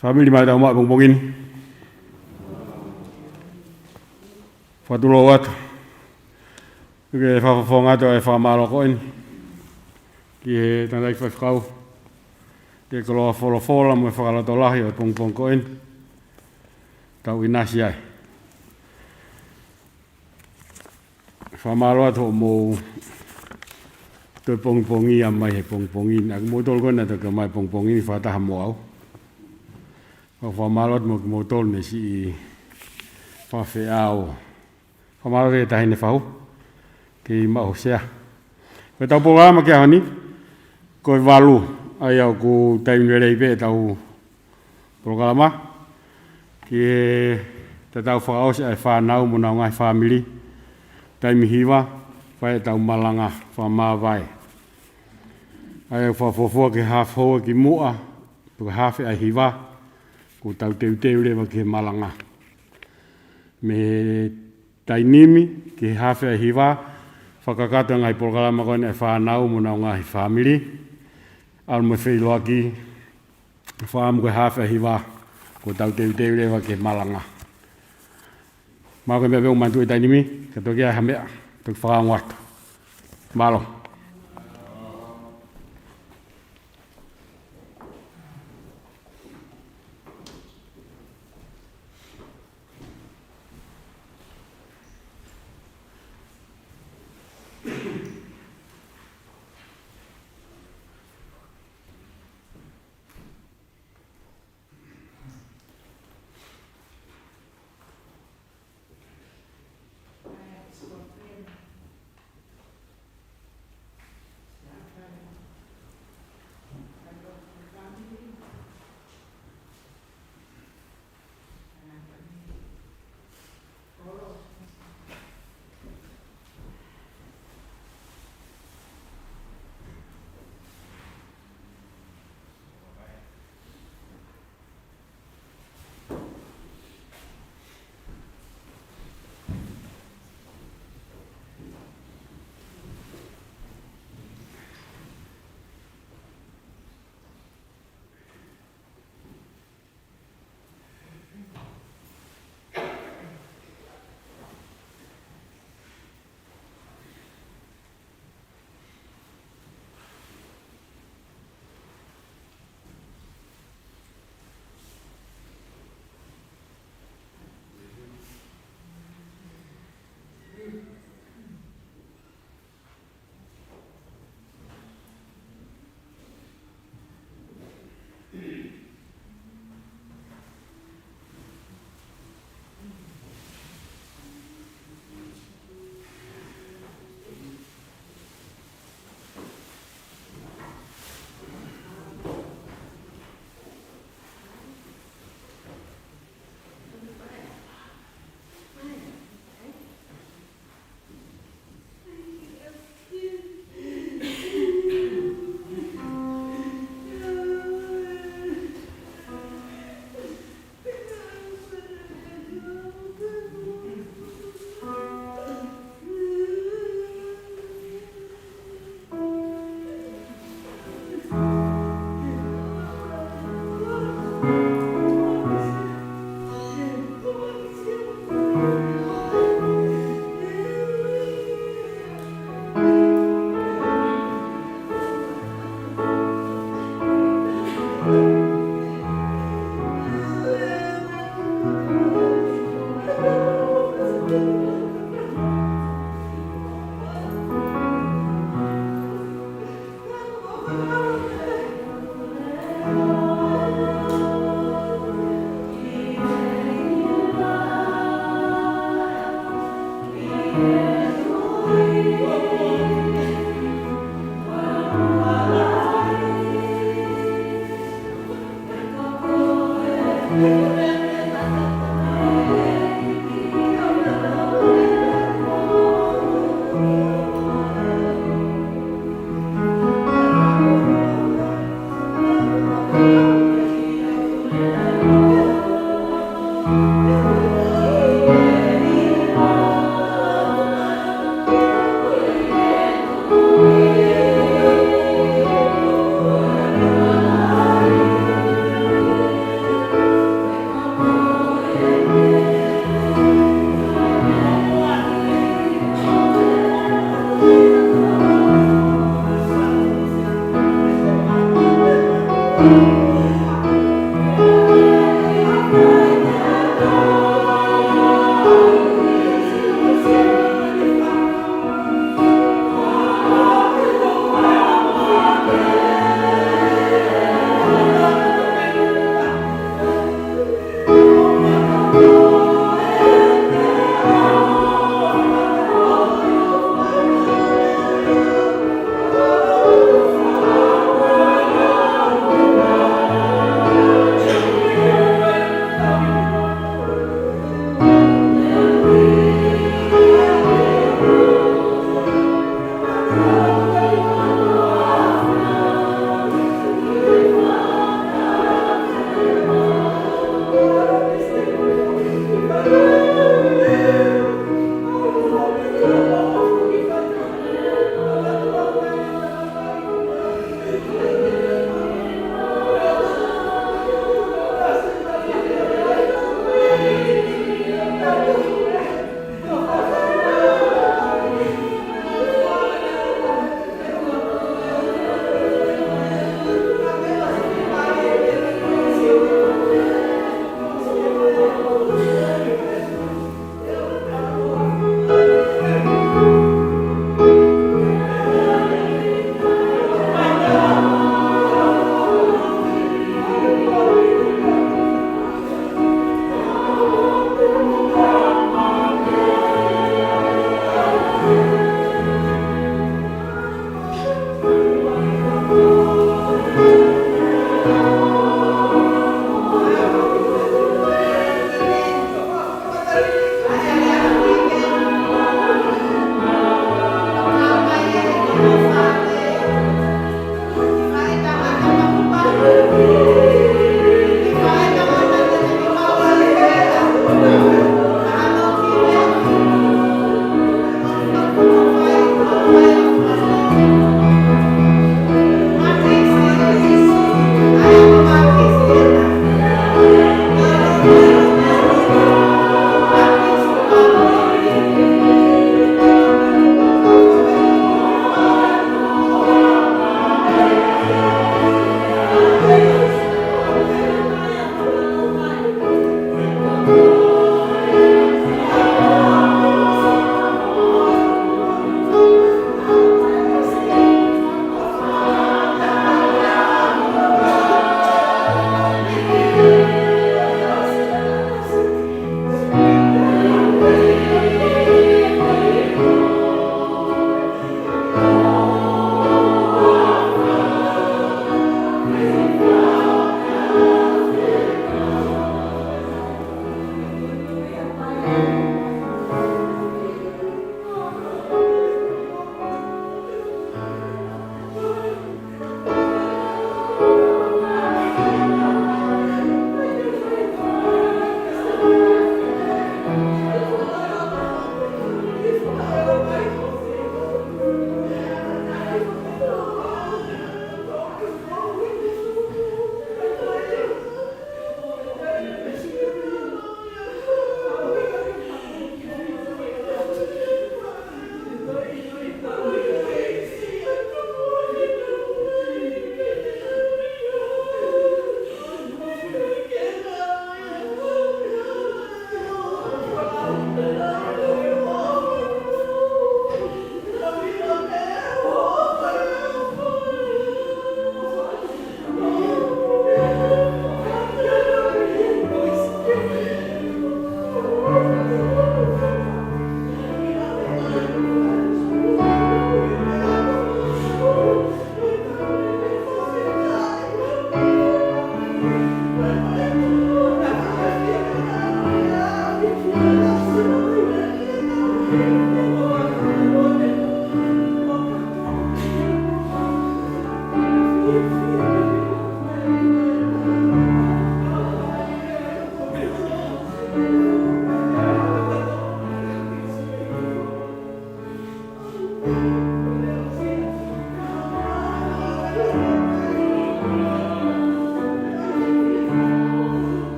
Fāmili, mai tau maʻu pongipongi ni. Fakatulou atu ke fakafofonga atu ʻa e fakamālō ko eni ki he tangataʻeiki faifekau, ki he koloa folofola mo e fakalotolahi ʻo e pongipongi ko eni. Tau ʻinasi ai. Fakamālō atu hoʻomou toe pongipongia mai he pongipongi ni. ʻA kimoutolu ko ē naʻe toki ʻomai pongipongi ni fakataha mo au. Fakamālō atu mo kimoutolu ne siʻi fakafeʻao. Fakamālō atu ki he Taʻahine Fahu, kei maʻu ho sea. Ko ʻetau polokalama ki he ʻaho ni, ko e valu, ʻa ia ʻoku taimi lelei pē ʻetau polokalama ki he tatau fakaʻosi ʻa e fānau mo honau ngaahi fāmili. Taimi hiva, fai ʻetau malanga fakamāvae. ʻA ia ʻoku fakafuofua ki he hafe houa ki muʻa, pe ko e hafe ʻa e hiva, kuo tau teuteu leva ki he malanga. Mei he taimi ni ki he hafe ʻa e hiva, fakakakato e ngaahi polokalama ko eni ʻa e fānau mo honau ngaahi fāmili. ʻAlu mo e feʻiloaki, fakaʻamu ko e hafe ʻa e hiva, kuo tau teuteu leva ki he malanga. Mahalo ko e meʻa pē ʻoku manatuʻi he taimi ni, ka toki ʻi ai ha meʻa, toki fakaongo atu. Mālō.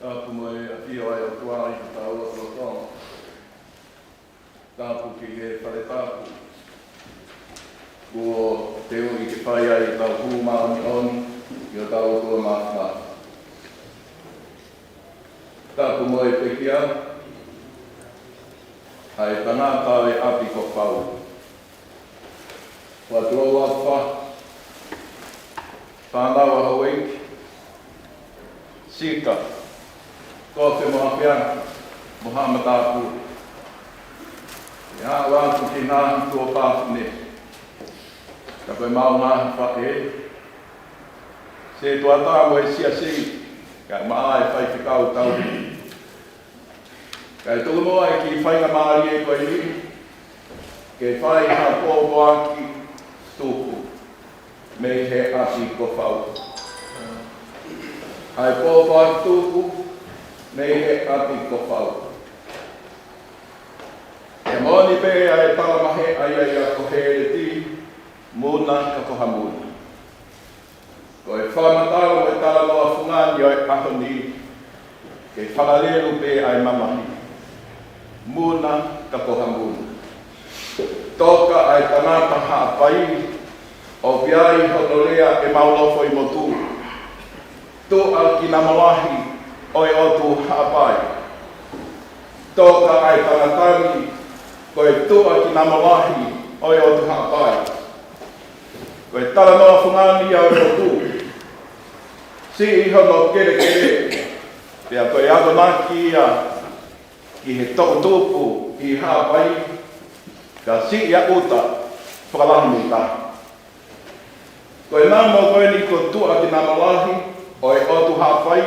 Tapu mo e ʻafio ʻa e ʻOtua ʻi hotau lotolotonga. Tapu ki he fale tapu kuo teuʻi ke fai ai ʻetau hū māʻoniʻoni ki hotau ʻOtua Māfimafi. Tapu mo e pekia ʻa e tangata ʻo e ʻapi ko Fau. Fatuoa fa, fānau ʻa Houʻeiki, Sika, Kofe mo Afeaki, mo Haʻa Matāpule. ʻI he ʻaho atu ki he ngaahi tuofāfine, ka ko e mau ngaahi faʻē, setuata mo e siasi, kae ʻumaʻā e faifekau tauhi. Kae tuku muʻa e kiʻi faingamālie ko eni ke fai ha pōpoaki tuku mei he ʻapi ko Fau. ʻA e pōpoaki tuku mei he ʻapi ko Fau. ʻE moʻoni pē ʻa e talamaheʻa ia ʻa Koheleti, Muna ka ko ha muna. Ko e fakamatala mo e talanoa fungani ʻo e ʻaho ni, ke fakalelu pē ʻa e mamahi. Muna ka ko ha muna. Toka ʻa e tangata Haʻapai, ʻoku ʻi ai hono lea ʻemau nofo ʻi motu. Tuʻa ki Namolahi ʻo e ʻotu Haʻapai. Toka ʻa e tangata ni, ko e tuʻa ki Namolahi ʻo e ʻotu Haʻapai. Ko e talanoa fungani ia ʻo e motu. Siʻi hono kelekele, pea ko e akonaki ia ki he toʻutupu ʻi Haʻapai, ka siʻi ʻa ʻuta fakalahi mei tahi. Ko e namo ko eni ko Tuʻa ki Namolahi ʻo e ʻotu Haʻapai,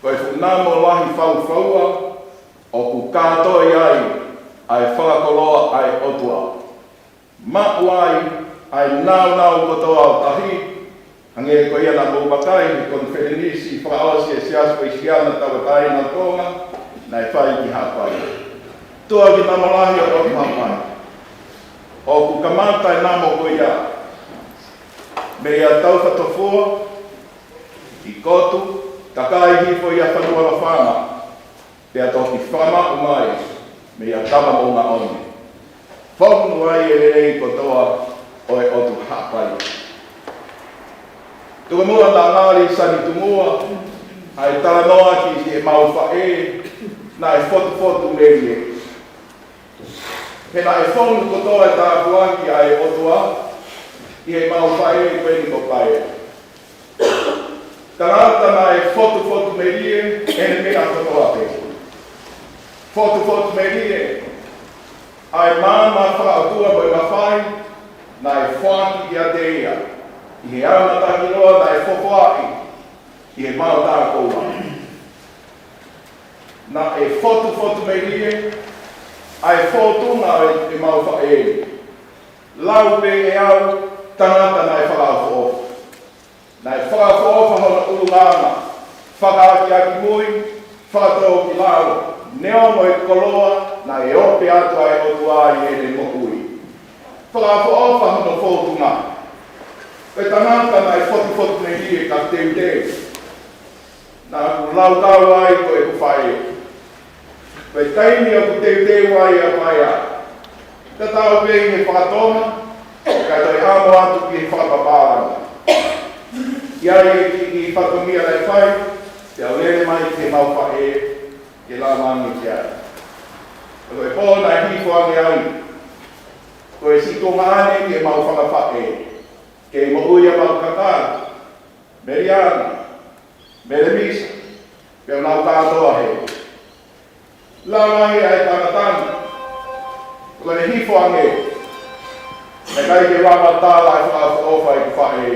ko e fuʻu namo lahi faufaua ʻoku kātoi ai ʻa e fakakoloa ʻa e ʻOtua. Maʻu ai ʻa e nāunau kotoa ʻo tahi, hangē ko ia naʻa mou vakai he konifelenisi fakaʻosi ʻa e Siasi Uēsiliana Tauʻatāina ʻo Tonga, naʻe fai ki Haʻapai. Tuʻa ki Namolahi ʻo e ʻotu Haʻapai. ʻOku kamata e namo ko ia meia Taufatofua, ʻi Kotu, takai hifo ia Fanua Lafana, pea toki fakamaʻu mai meia Tama Moʻungaʻone. Fonu ai e lelei kotoa ʻo e ʻotu Haʻapai. Tuku muʻa naʻa ngali sani tumua ʻa e talanoa ki heʻemau faʻē naʻe fotufotu melie. He naʻe fonu kotoa e tāpuaki ʻa e ʻOtua ʻi heʻemau faʻē ko eni ko Paea. Tangata naʻe fotufotu melie ʻene meʻa kotoa pē. Fotufotu melie ʻa e maama fakaʻotua mo e mafai naʻe foaki kiate ia ʻi he ʻaho mataki loa naʻe fofoaʻi ʻi he mao tā koula. Naʻe fotufotu melie ʻa e fōtunga ʻo ʻemau faʻē. Lau pē ʻe au, tangata naʻe fakaʻofoʻofa. Naʻe fakaʻofoʻofa hono ʻulungaanga, fakaakiaki mui, fakatōkilalo, neongo e koloa naʻe ope atu ʻa e ʻOtua ʻi heʻene moʻui. Fakaʻofoʻofa hono fōtunga. Ko e tangata naʻe fotufotu melie ka teuteu. Naʻa ku laukau ai ko ʻeku faʻē. Ko e taimi ʻoku teuteu ai ʻa Paea, tatau pē ʻi he fakatonga, kae toe ʻamo atu ki he fakapapālangi. ʻI ai e kiʻi fatongia naʻe fai, pea u lele mai ki heʻemau faʻē, ke lava ange ki ai. Ko e pō naʻe hifo ange ai, ko e siʻi tuongaʻane ʻi heʻemau fanga faʻē, kei moʻui ʻa Maukaka, Meliana, Melemisa, pea nau kātoa hē. Lava ange ʻa e tangata ni, ko ʻene hifo ange, naʻe ʻikai ke lava tala e fakaʻofoʻofa ʻeku faʻē.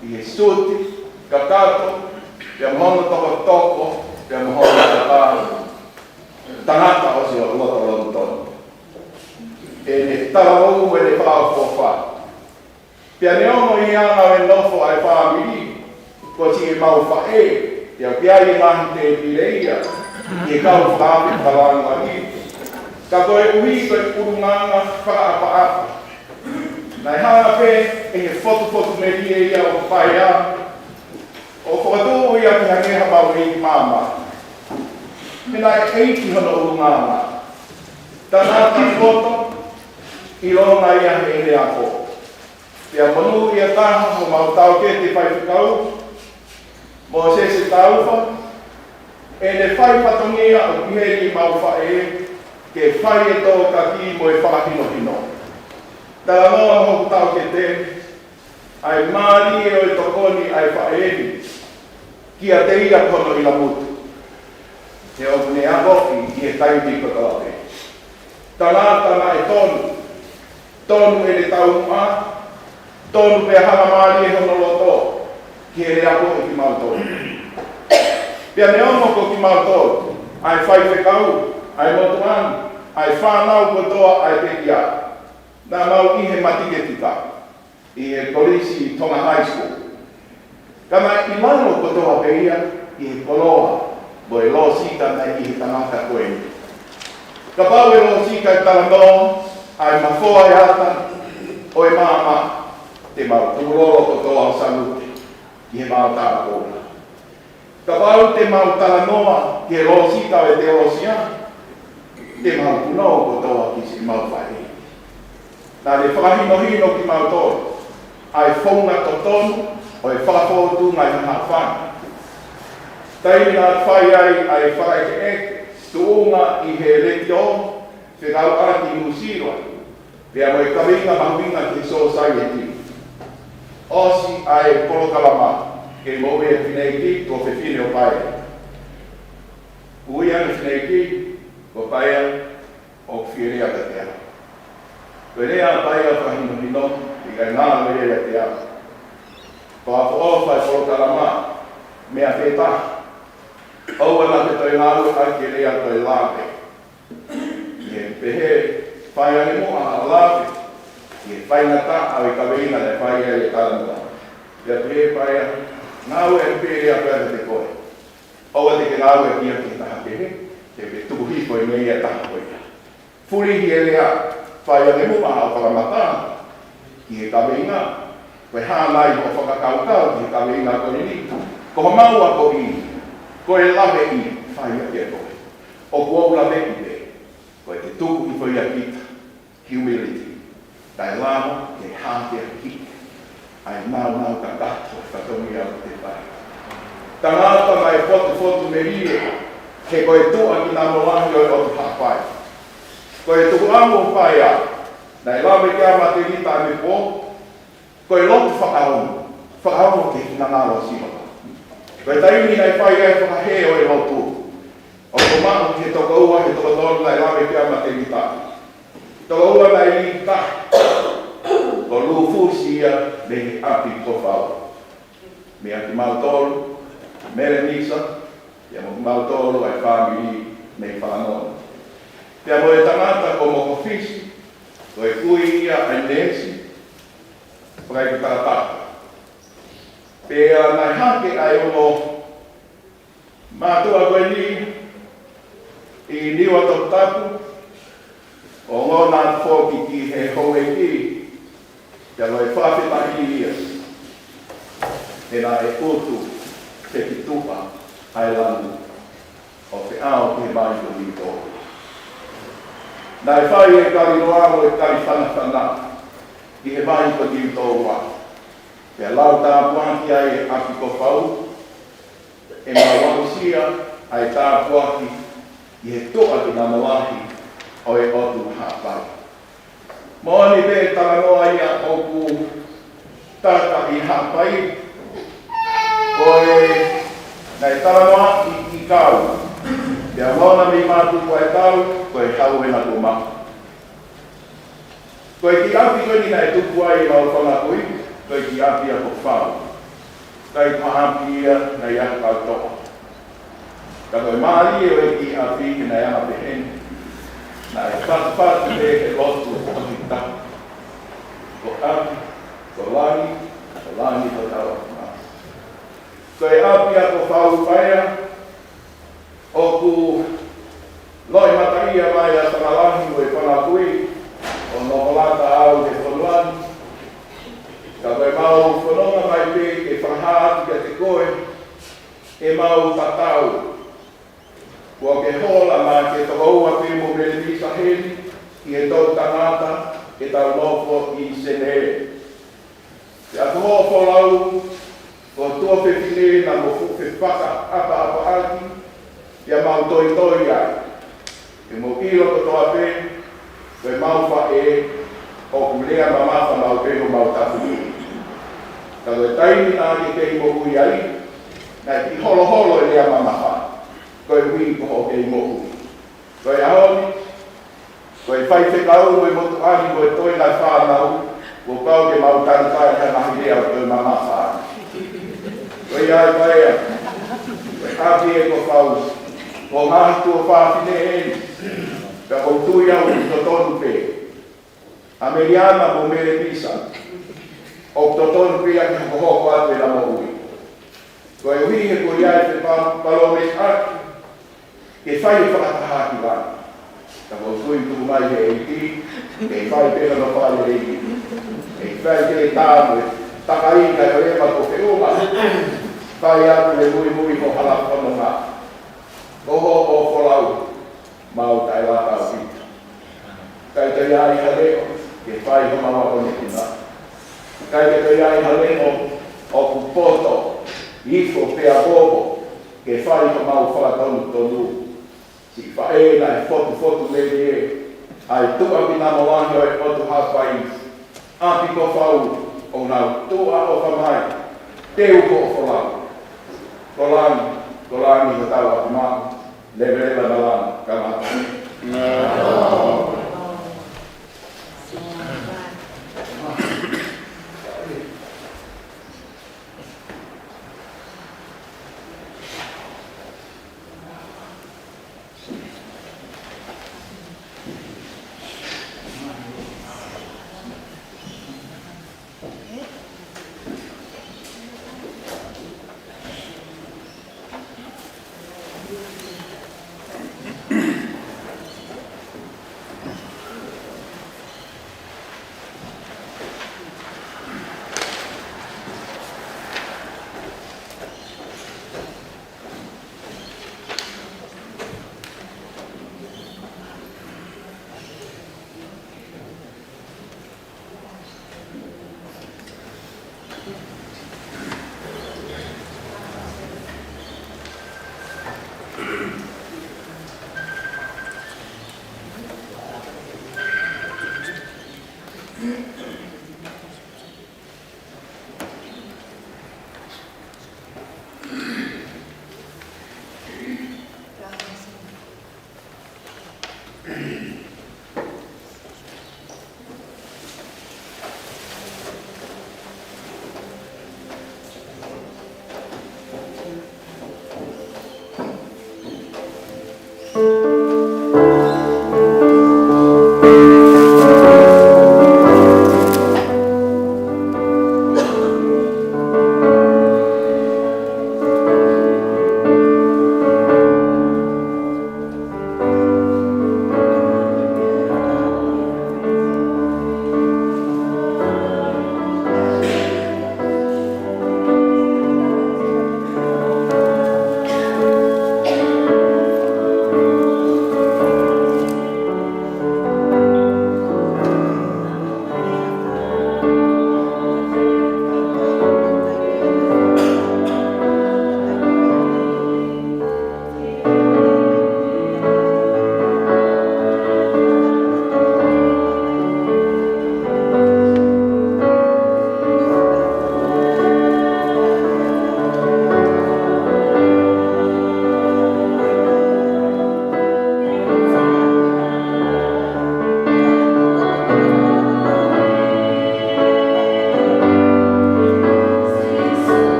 ʻI he suti kakato, pea mo hono tokotoko, pea mo hono tatā. Tangata ʻosi ʻo loto Lonitoni. ʻEne talavou mo ʻene fakaʻofoʻofa. Pea neongo ʻi he anga ʻo e nofo ʻa e fāmili, ko siʻemau faʻē, pea ʻoku ʻi ai e ngaahi tēpile ia ʻi he kau fakaafe fakalāngilangi. Ka koeʻuhi ko e ʻulungaanga fakaʻapaʻapa, naʻe hanga pē ʻe he fotufotu melie ia ʻo Paea ʻO fakatuʻu ia ke hangē ha mauli ki māmani. He naʻe ʻeiki hono ʻulungaanga. Tangata poto, ʻilonga ia heʻene ako. Pea monūʻia taha homau taʻokete faifekau, Mōsese Taufa, ʻene fai fatongia ʻoku ʻi heni mau faʻē, ke fai e tōkaki mo e fakahinohino. Talanoa mo hoku taʻokete, ʻa e mālie ʻo e tokoni ʻa e faʻē ni kiate ia ko hono ʻilamutu. He ʻoku ne akoʻi ʻi he taimi kotoa pē. Tangata naʻe tonu, tonu ʻene taumuʻa, tonu pea hangamālie hono loto, ki heʻene akoʻi kimautolu. Pea neongo ko kimautolu, ʻa e faifekau, ʻa e motuʻa ni, ʻa e fānau kotoa, ʻa e pekia, naʻa mau ʻi he matematika, ʻi he Kolisi Tonga High School. Ka naʻe ʻi lalo kotoa pē ia ʻi he koloa mo e lōsita naʻe ʻi he tangata ko eni. Kapau ʻe lōsita e talanoa ʻa e mafoa e ata ʻo e maama, te mau tulolo kotoa ʻo salute ki he mau tākoula. Kapau te mau talanoa ki he lōsita ʻo e teolosia, te mau punou kotoa ki siʻemau faʻē. Naʻa ne fakahinohino kimautolu ʻa e founga totonu ʻo e fakafōtunga ʻi he haʻofanga. Taimi naʻa fai ai ʻa e fakaʻekeʻeke tuʻunga ʻi he letiō fekauʻaki Nuʻusila, pea mo e kaveinga mahuʻinga ki he sōsaieti. ʻOsi ʻa e polokalama, kei moʻui e fineʻeiki, tuofefine ʻo Paea. Ui ange fineʻeiki, ko Paea, ʻoku fie lea kiate au. Ko e lea ʻa Paea fakahinohino, ʻikai ngalo ia ʻiate au. Pea ʻoku ʻofa e polokalama, meʻa pē taha. ʻOua naʻa ke toe ngalo ʻa e lea ko e lave. ʻI he pehē, fai ange muʻa ʻa e lave, ʻi he faingataʻa ʻo e kaveinga naʻe fai ai e talanoa. Pea pehē ʻe Paea, ngāue pē lea pea te koe. ʻOua te ke ngāue ia ki he taha kehe, te ke tuku hifo ʻi mei he taha ko ia. Fulihi e lea, fai ange muʻa ʻa e fakamatala ki he kaveinga, ko e hā nai hoʻo fakakaukau ki he kaveinga ko eni, ko homau akoʻi, ko e laveʻi, fai ange koe. ʻOku ou laveʻi pē, ko e te tuku hifo ia kita, humility, kae lava ke hākeakiʻi ʻa e naunau kakato ʻo e fatongia ʻoku te fai. Tangata naʻe fotufotu melie, he ko e tuʻa ki namo lahi ʻo e ʻOtu Haʻapai. Ko e tukuʻau ʻo Paea, naʻe lave ki ai ʻa Matelita ʻanepō, ko e lotu fakaongo, fakaongo ki he finangalo ʻo Sihova. Ko e taimi naʻe fai ai e fakahē ʻo e lotu, ʻoku maʻu ki he tokoua, he toko tolu naʻe lave ki ai ʻa Matelita. Tokoua naʻe lī taha, ko Lufusi ia mei he ʻapi Kofau. Meia kimautolu, Melenisa, pea mo kimautolu ʻa e fāmili mei Fanongo. Pea mo e tangata ko Mokofisi, ko e kui ia ʻa e neesi, fakaʻeiki takataka. Pea naʻe hake ʻa e ongo mātuʻa ko eni ʻi Niua Toputapu, ʻo ongona atu foki ki he houʻeiki, pea ko e fakafetaʻi ia, he naʻe utu fekituʻa ʻa e lanu ʻo feʻao ki he vai ko Niutōua. Naʻe fai e kali noa mo e kali fanafana ki he vai ko Niutōua. Pea lau tāpuaki ai e ʻapi Kofau, ʻe mau aʻusia ʻa e tāpuaki ʻi he tuʻa ki namo lahi ʻo e ʻOtu Haʻapai. Moʻoni pē talanoa ia ʻoku tata ʻi Haʻapai, ko e naʻe talanoaʻi ʻi Kau, pea ongona mei Matuku ʻa e tau, ko e hau ena ko Maʻu. Ko e kiʻi ʻapi ko eni naʻe tuku ai ʻemau fanga kui, ko e kiʻi ʻapi ʻa Kofau. ʻIkai ko ha ʻapi ia naʻe ʻi ai ha kau toʻa. Ka ko e mālie ʻo e kiʻi ʻapi naʻe anga pehē ni, naʻe fatufatu pē he lotu ʻo e tohi tapu. Ko ʻapi, ko langi, ko langi ko tau ʻapi mai. Ko e ʻapi ʻa Kofau Paea, ʻoku loʻimataʻia mai ʻa e fanga lahi mo e fanga kui ʻo Nokolata ʻa e fonua ni. Ka ko ʻemau fononga mai pē ke fakahā atu kiate koe, Ke mau tatau. Kuo ke hola maʻa e tokoua pē mo Melemisa heni, ki he toʻutangata, ke tau nofo ʻi Senē. Pea ko hoʻo folau, ko e tuofefine naʻa mo fuʻu fefakaʻapaʻapaʻaki, pea mau toitoi ai. Ke mou ʻilo kotoa pē, ko ʻemau faʻē, ʻoku lea mamafa maʻu pē homau tapu. Ka ko e taimi naʻa ke kei moʻui ai, naʻe kiʻi holoholo e lea mamafa, koeʻuhi ko hoʻo kei moʻui. Ko e ʻaho ni, ko e faifekau mo e motuʻa ni mo e toe ngaahi fānau, kuo pau ke mau talitali ha ngaahi lea ʻoku toe mamafa. Ko ia ai paea, ko e ʻapi ē ko Fau, ko e ngaahi tuofāfine eni, pea ʻoku ou tui au ʻoku totonu pē. ʻA Meliana mo Melemisa, ʻoku totonu pē ia ke hokohoko atu ʻena moʻui. Koeʻuhi he ko ia e fepalōmesiʻaki, ke fai e fakatahaʻaki lā. Ka ʻoku ou tui tuku mai he ʻEiki, ke fai pē hono fakalelei. Ke fai pē e tāmu, takai ka ʻo e mako feʻunga. Fai atu e muimui ko hala fononga. Ko hoʻo folau, mau taʻeʻatā ʻaupito. ʻIkai ke ʻi ai ha leʻo, ke fai homau akonekina. ʻIkai ke ʻi ai ha leʻo, ʻoku poto, ifo pea bobo, ke fai homau fakatonutonu. Siʻi faʻē naʻe fotufotu melie, ʻa e tuʻa ki namo lahi ʻo e ʻOtu Haʻapai, ʻapi ko Fau, ʻoku nau tuʻa ʻofa mai, teu hoʻo folau. Ko langi, ko langi hotau ʻapi maʻu, leveleva na langi, ka mata.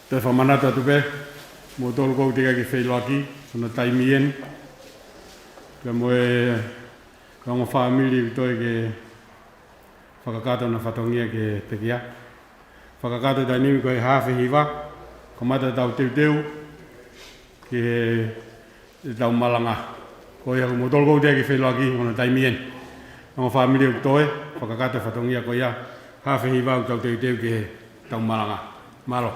Toe fakamanatu atu pē, kimoutolu ʻoku teʻeki ke feʻiloaki, hono taimi eni. Pea mo e ongo fāmili ʻoku toe ke fakakakato ʻena fatongia ki he pekia. Fakakakato taimi ni ko e haafe hiva, kamata ʻetau teuteu ki he ʻetau malanga. Ko ia kimoutolu ʻoku teʻeki ke feʻiloaki, hono taimi eni. Ongo fāmili ʻoku toe, fakakakato e fatongia ko ia, haafe hiva ʻoku tau teuteu ki heʻetau malanga. Mālō.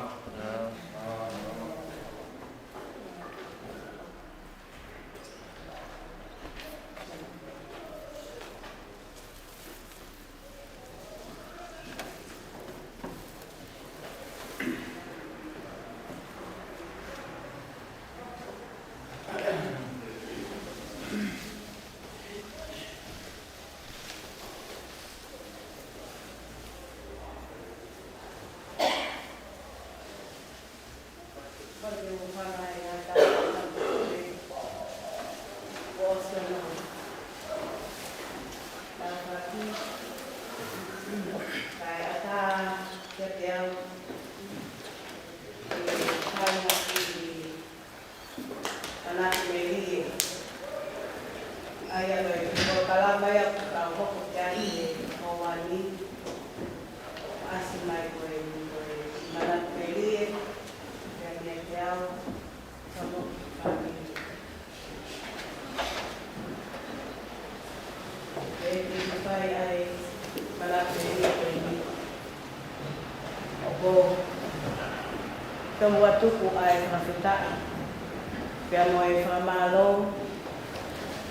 Manatu melie. ʻA ia ko e polokalama ia ʻoku tau hoko ki ai he houa ni. ʻAsi mai ko e, ko e manatu melie, pea mei ai kiate au, ka mo e fāmili. ʻE, ʻe fai ai manatu melie ko eni. ʻOku ou tomuʻa tuku ʻa e fakafetaʻi pea mo e fakamālō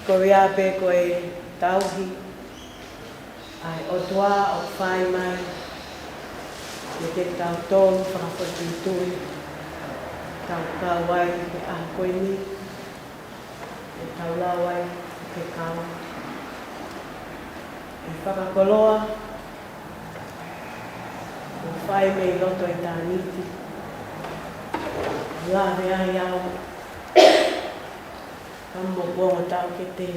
koeʻuhi pē ko e tauhi ʻa e ʻOtua ʻoku fai mai meiate kitautolu fakafoʻituitui ʻoku tau kau ai he ʻaho ko eni. ʻE tau lau ai ke kau ʻi he fakakoloa ʻoku fai mei loto ʻitāniti. Lave ai au ka mo kuonga taʻokete.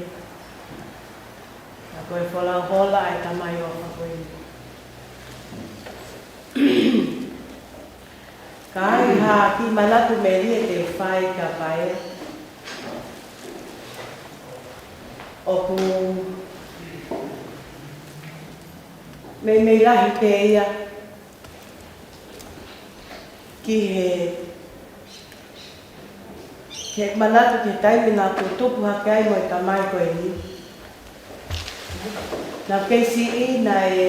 Ka ko e folau hola ʻa e Tamai ʻofa ko eni. Ka ai ha kiʻi manatu melie te u fai kia Paea. ʻOku meimei lahi pē ia ki he, ki he manatu ki he taimi naʻa ku tupu hake ai mo e tamai ko eni. Naʻa ku kei siʻi naʻe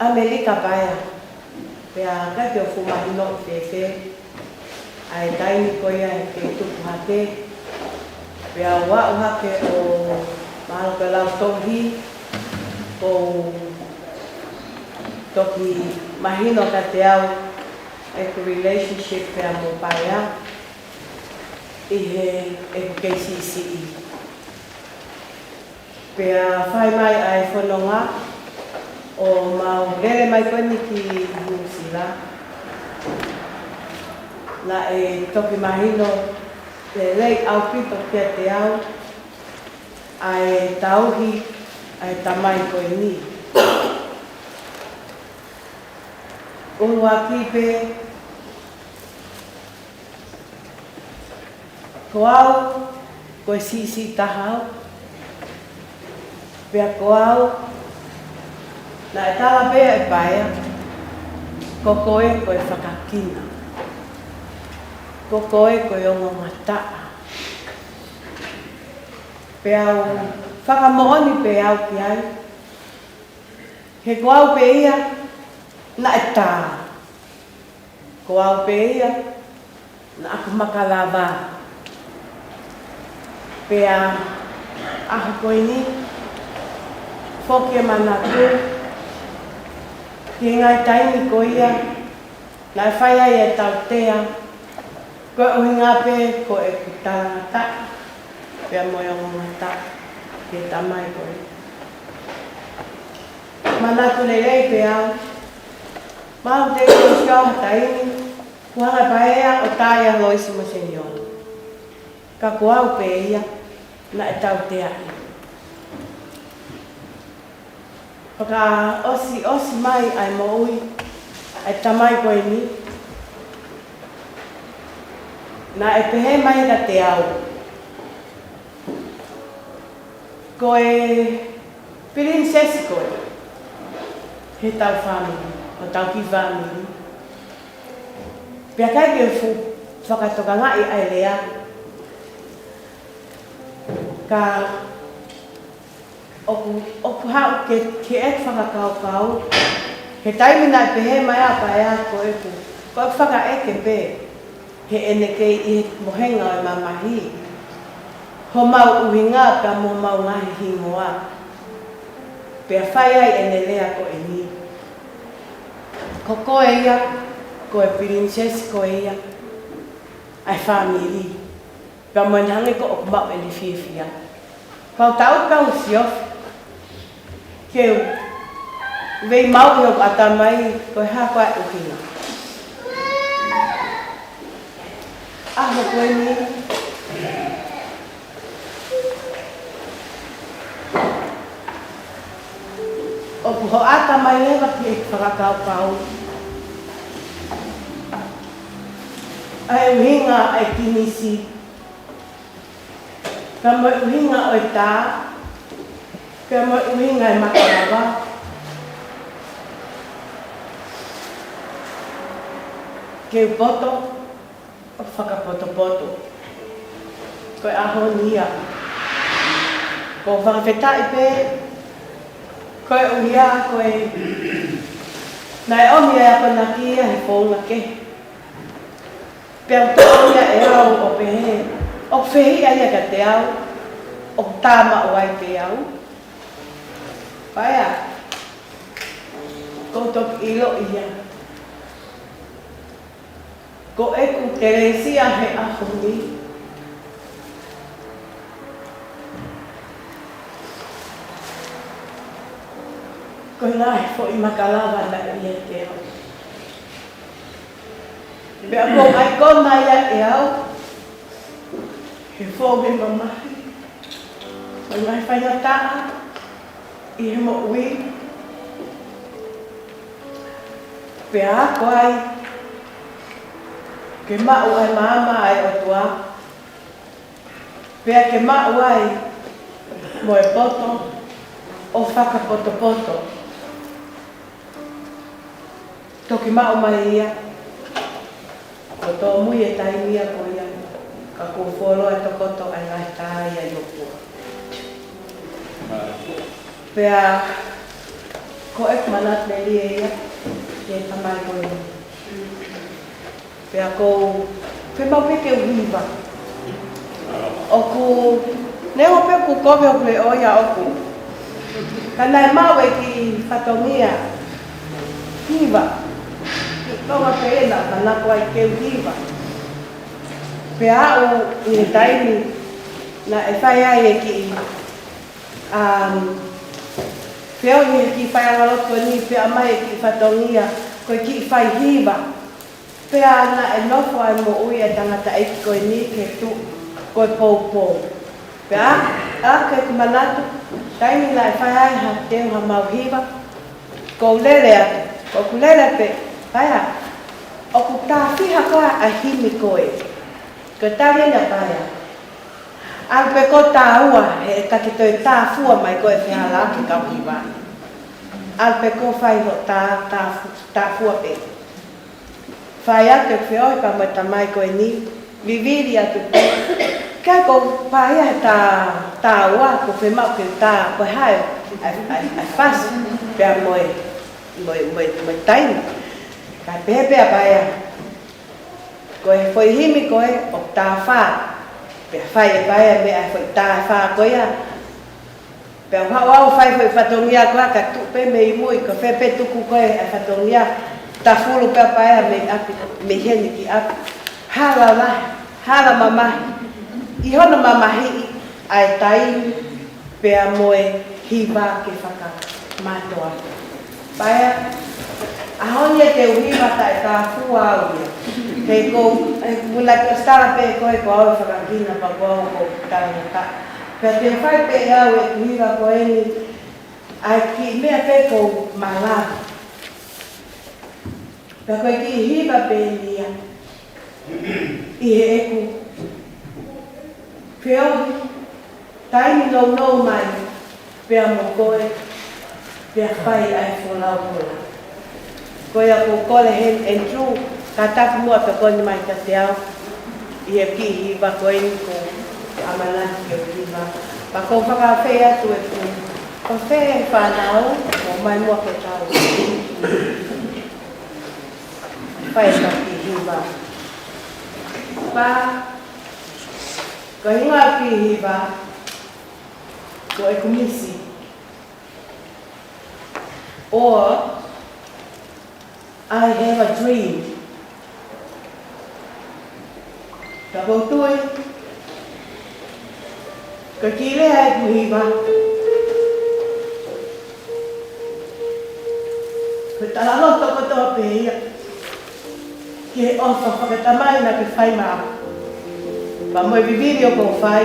ʻAmelika Paea. Pea ʻikai ke u fuʻu mahinoʻi fēfē ʻa e taimi ko ia he kei tupu hake. Pea u aʻu hake ʻo mahalo ko e lautohi, ʻoku toki mahino kiate au ʻeku relationship pea mo Paea ʻi heʻeku kei siʻisiʻi. Pea fai mai ʻa e fononga ʻo mau lele mai ko eni ki Nuʻusila. Naʻe toki mahino lelei ʻaupito kiate au ʻa e tauhi ʻa e tamai ko eni. ʻUluaki pē, ko au, ko e siʻisiʻi taha au. Pea ko au, naʻe tala pē ʻe Paea, ko koe ko e fakakina. Ko koe ko e ongoongataʻa. Pea u fakamoʻoni pē au ki ai. He ko au pē ia naʻe tā. Ko au pē ia naʻa ku maka lava. Pea ʻaho ko eni, foki e manatu ki he ngaahi taimi ko ia naʻe fai ai e tautea, ko e ʻuhinga pē ko ʻeku talangataʻa pea mo e ongoongataʻa ki he tamai ko ē. Manatu lelei pē au, mau te ke sio ha taimi, kuo hanga ʻe Paea ʻo tā ʻa Loisi mo Seniola. Ka ko au pē ia naʻe tauteaʻi. Fakaʻosiʻosi mai ʻa e moʻui, ʻa e tamai ko eni, naʻe pehē mai kiate au, ko e pilinisesi koe heʻetau fāmili, hotau kiʻi fāmili. Pea ʻikai ke u fuʻu fakatokangaʻi ʻa e lea. Ka ʻoku, ʻoku haʻu ke, ke ʻeku fakakaukau, he taimi naʻe pehē mai ʻa Paea ko ʻeku, ko ʻeku fakaʻeke pē, heʻene kei ʻi he mohenga ʻo e mamahi, homau ʻuhinga pea mo homau ngaahi hingoa. Pea fai ai ʻene lea ko eni. Ko koe ia, ko e pilinisesi koe ia ʻa e fāmili. Pea mo ʻene hangē ko ʻoku maʻu ʻene fiefia. Pea u taʻu pea u siofi. Ke u vei maʻu ʻi hoku ʻatamai, ko e hā koā e ʻuhinga. ʻAho ko eni, ʻoku hoʻata mai leva ki he fakakaukau ʻa e ʻuhinga ʻa e kimisi, pea mo e ʻuhinga ʻo e tā, pea mo e ʻuhinga e makalava. Ke u poto, ʻo fakapotopoto. Ko e ʻaho ni ia. ʻOku ou fakafetaʻi pē, koeʻuhi ko e, naʻe ʻomi ʻa e akonaki ia he founga kehe. Pea u toʻo ia ʻe au ʻo pehē, ʻoku fehiʻa ia kiate au, ʻoku tā maʻu ai pē au. Paea, ʻoku ou toki ʻilo ia. Ko ʻeku kelesi ʻa e ʻaho ni, ko e ngaahi foʻi makalava naʻe ʻiate au. Pea ʻoku ou ʻai kona ia ʻe au, he founga mamahi, mo e ngaahi faingataʻa ʻi he moʻui. Pea ako ai ke maʻu ʻa e maama ʻa e ʻOtua. Pea ke maʻu ai mo e poto ʻo fakapotopoto. Toki maʻu mai ia, ko e tōmui e taimi ia ko ia, ka kuo fuoloa tokoto ʻa e ngaahi tā ia ʻi hoku ʻofa. Pea ko ʻeku manatu melie ia, ki he tamai ko eni. Pea ʻoku ou fiemaʻu pē ke u hiva. ʻOku, neongo pē ʻoku kovi hoku leʻo ia ʻoku, ka naʻe maʻu e kiʻi fatongia hiva. Kiʻi konga pē ena naʻa ku ʻai ke u hiva. Pea aʻu ʻi he taimi naʻe fai ai e kiʻi, um, feohi he kiʻi faiʻanga lotu ko eni, pea ʻomai e kiʻi fatongia, ko e kiʻi fai hiva. Pea naʻe nofo ai moʻui e tangataʻeiki ko eni ke tuʻu ko e poupou. Pea, ʻa, ke u manatu, taimi naʻe fai ai ha teu ha mau hiva, ʻoku ou lele atu, ʻoku ou lele pē, Paea, ʻoku tā fiha koā ʻa e himi ko ē? Ko e tali ʻena ʻa Paea, ʻalu pē koe tā ua, he ʻikai ke toe tā fua mai koe he hala ke kau hiva. ʻAlu pē koe fai hoʻo tā, tā fu-, tā fua pē. Fai atu e feohi pea mo e tamai ko eni, vivili atu pē. Ka ko Paea he tā, tā ua, ʻoku fiemaʻu ke tā, ko e hā e, ʻa e, ʻa e, ʻa e fasi, pea mo e, mo e, mo e, mo e taimi. Ka pehē pē ʻa Paea, ko e foʻi himi ko ē ʻoku tā fā. Pea fai ʻe Paea mei he foʻi tā fā ko ia. Pea u haʻu au ʻo fai foʻi fatongia ko ia ka tuʻu pē mei mui, ko fē pē tuku ko ē ʻa e fatongia, tafulu pē ʻa Paea mei ʻapi, mei heni ki ʻapi. Hala lahi, hala mamahi. ʻI hono mamahiʻi ʻa e taimi pea mo e hiva ke fakamātoato. Paea, ʻaho ni ʻe te u hiva taʻe tā fua au ia. He ʻoku ou, he ʻoku ou manatu ʻosi tala pē ʻe koe ko au e fakakina pea ko au ʻoku ou talangataʻa. Pea te u fai pē ʻe au ʻeku hiva ko eni, ʻa e kiʻi meʻa pē ʻoku ou malava. Ka ko e kiʻi hiva pē ia ʻi heʻeku feohi taimi nounou mai pea mo koe, pea fai ai e folau kola. Ko ia ʻoku ou kole heni Andrew, kātaki muʻa pea ko eni mai kiate au ʻi he kiʻi hiva ko eni ʻoku ou ʻamanaki ke u hiva. Pea ʻoku ou fakaafeʻi atu e kui. Ko fē e fānau, ō mai muʻa ke tau fai ʻetau kiʻi hiva. Pea ko e hingoa e kiʻi hiva ko ʻeku misi. Or I have a dream. Ka ʻoku ou tui, ko e kiʻi lea ʻeku hiva, ko e talaloto kotoa pē ia ki he ʻofa fakatamai naʻá ke fai maʻaku. Pea mo e vivili ʻoku ou fai,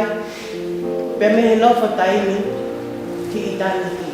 pea mei he nofo taimi ki ʻitāniti.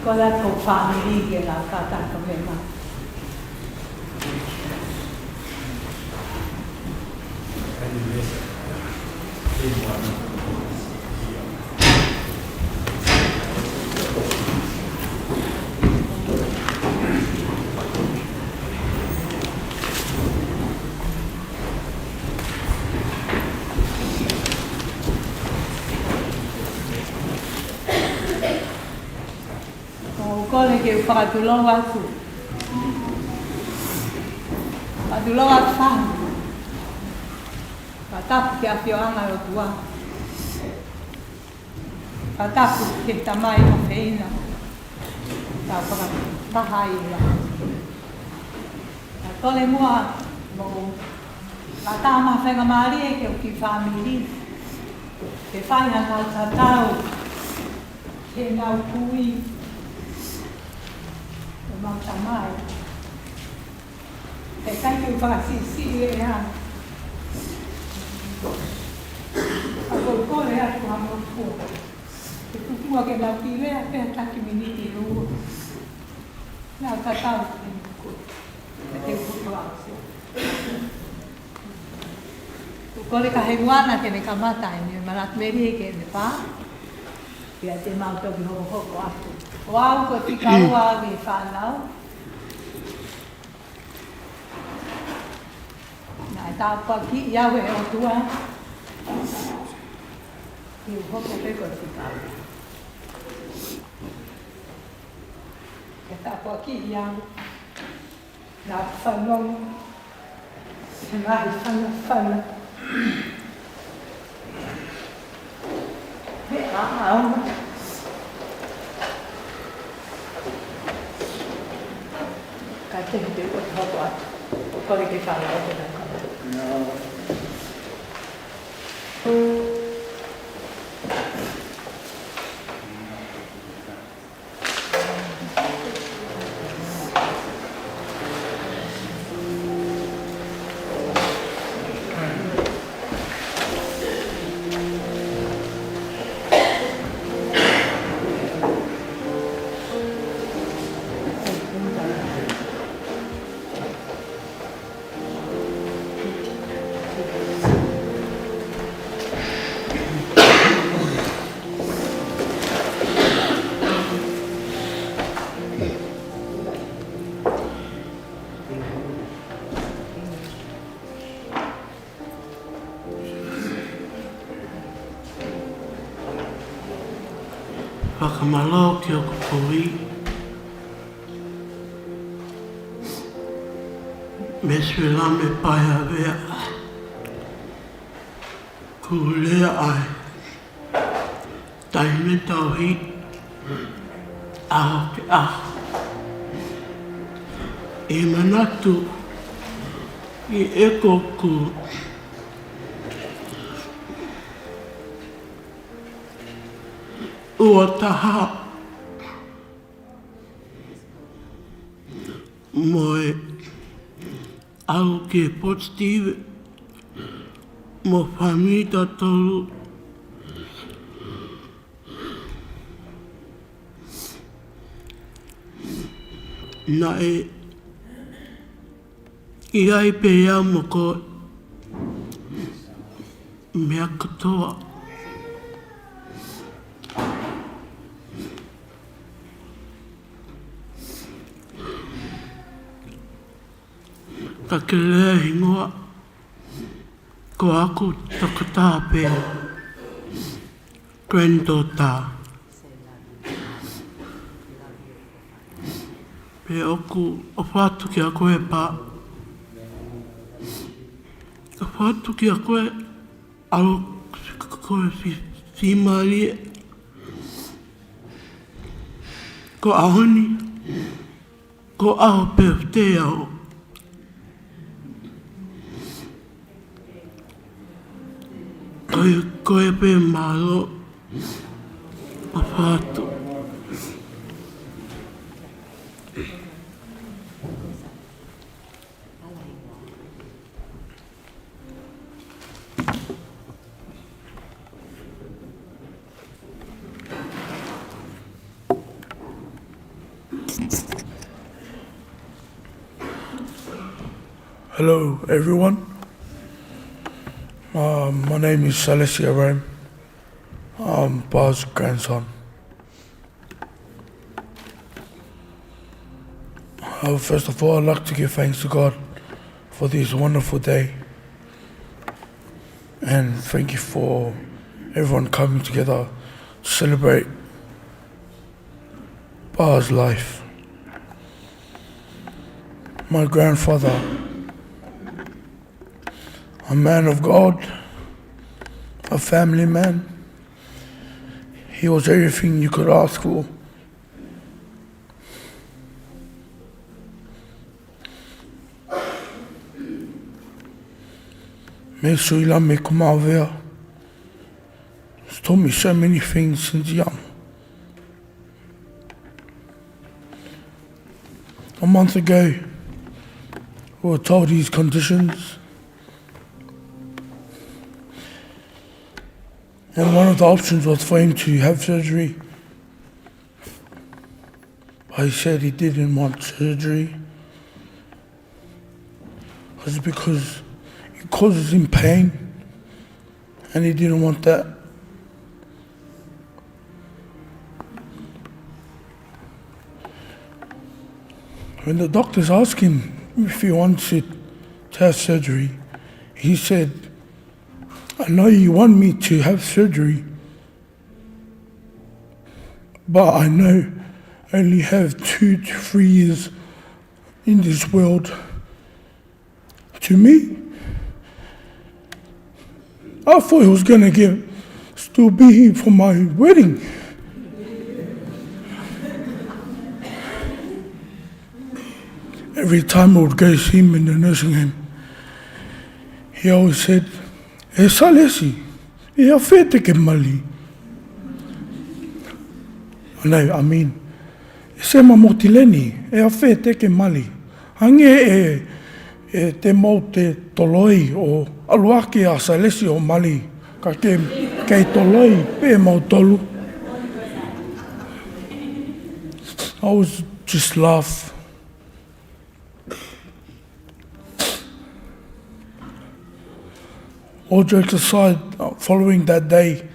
Ko e ʻaho fāmili ke la kata ko me ma. ʻOku ou kole ke u fakatulou atu. Fakatulou atu fahu. Fakatapu ki he ʻafioʻanga ʻo e ʻOtua. Fakatapu ki he tamai mo e fefine. Tau fakataha ia. Ka kole muʻa mo ka tama faingamālie ke u ki fāmili. Ke fai ha ngaahi tatau. Ke nau kui. Ko mau tamai. He kai ke u fakasiʻisiʻi e ʻea. Ka ʻoku ou kole atu ha mau fua. Ke tuku muʻa ke nau ki lea pē ha taki miniti ʻe ua. Nau tatau ki he nuku. Ke te kupu au. ʻOku ou kole ka he muana ke ne kamata eni, manatu meli ke ne pā. Pea te mau toki hokohoko atu. Ko au ko e fika ua ʻi he fānau. Naʻe tāpuakiʻi au ʻe he ʻOtua. Ke u hoko pē ko e fika ua. Naʻe tāpuakiʻi au. Naʻa ku fanongo he ngaahi fanafana. He ʻaʻau. Ka te te ua te hoko atu. ʻOku ou kole ke fānau ʻo te nau kama. Fakamālō ki hoku kui, Misi Lame Paeavea, kuo lea ai. Taimi tauhi, ʻaho ki he ʻaho. ʻI he manatu, ʻi heʻeku ua taha mo e ʻalu ki he Positive mo e fāmili ʻe tolu. Naʻe ʻi ai pē ia mo ko e meʻa kotoa. Ka ke lea hingoa, ko ʻeku tokotaha pē, granddaughter. Pea ʻoku ʻofa atu kiate koe pā. ʻOfa atu kiate koe, ʻalu ko e fi-, fiemālie. Ko e ʻaho ni, ko e ʻaho pē ʻo te au. Ko e, ko e pē mālō ʻofa atu. Hello, everyone. Um, my name is Salesi Aram. I'm Pa's grandson. Uh, first of all, I'd like to give thanks to God for this wonderful day. And thank you for everyone coming together to celebrate Pa's life. My grandfather, a man of God, a family man. He was everything you could ask for. Mei Suilame ko Maʻavea. He's told me so many things since young. A month ago, we were told his conditions. And one of the options was for him to have surgery. But he said he didn't want surgery. It's because it causes him pain, and he didn't want that. When the doctors asked him if he wanted to have surgery, he said, "I know you want me to have surgery, but I know I only have two to three years in this world." To me, I thought he was gonna get, still be here for my wedding. Every time I would go see him in the nursing home, he always said, "E Salesi, ʻe ʻafē te ke mali?" No, I mean, "E Sema Motileni, ʻe ʻafē te ke mali? Hangē ʻe, ʻe te mou te toloi ʻo ʻalu hake ʻa Salesi ʻo mali, ka ke, kei toloi pē mautolu." I was just laugh. All jokes aside, uh, following that day,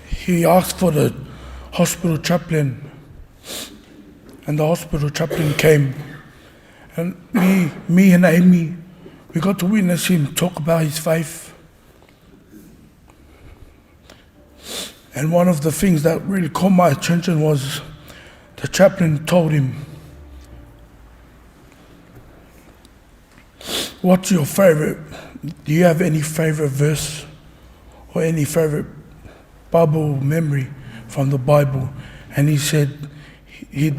he asked for the hospital chaplain, and the hospital chaplain came. And me, me and Amy, we got to witness him talk about his faith. And one of the things that really caught my attention was the chaplain told him, "What's your favorite? Do you have any favorite verse or any favorite Bible memory from the Bible?" And he said he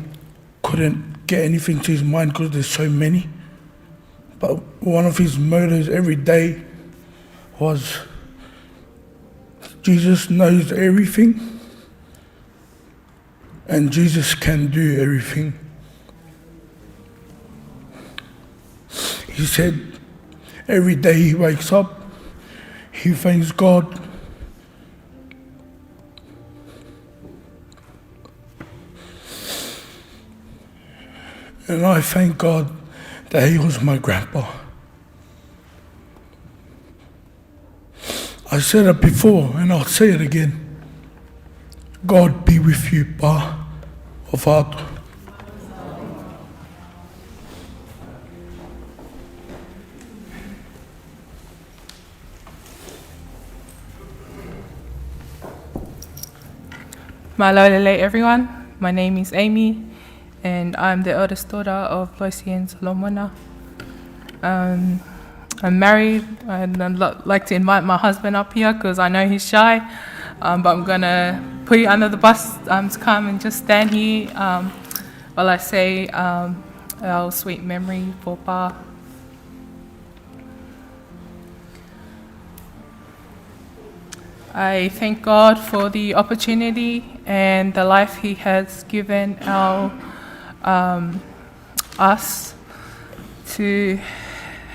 couldn't get anything to his mind 'cause there's so many. But one of his mottos every day was, "Jesus knows everything, and Jesus can do everything." He said every day he wakes up, he thanks God. And I thank God that he was my grandpa. I said it before and I'll say it again. God be with you, Pa. ʻOfa atu. Mālō e lelei, everyone. My name is Amy, and I'm the eldest daughter of Loisi and Solomona. Um, I'm married, and I'd lo-, like to invite my husband up here 'cause I know he's shy, um, but I'm gonna put you under the bus, um, to come and just stand here, um, while I say, um, our sweet memory for Pa. I thank God for the opportunity and the life He has given our, um, us to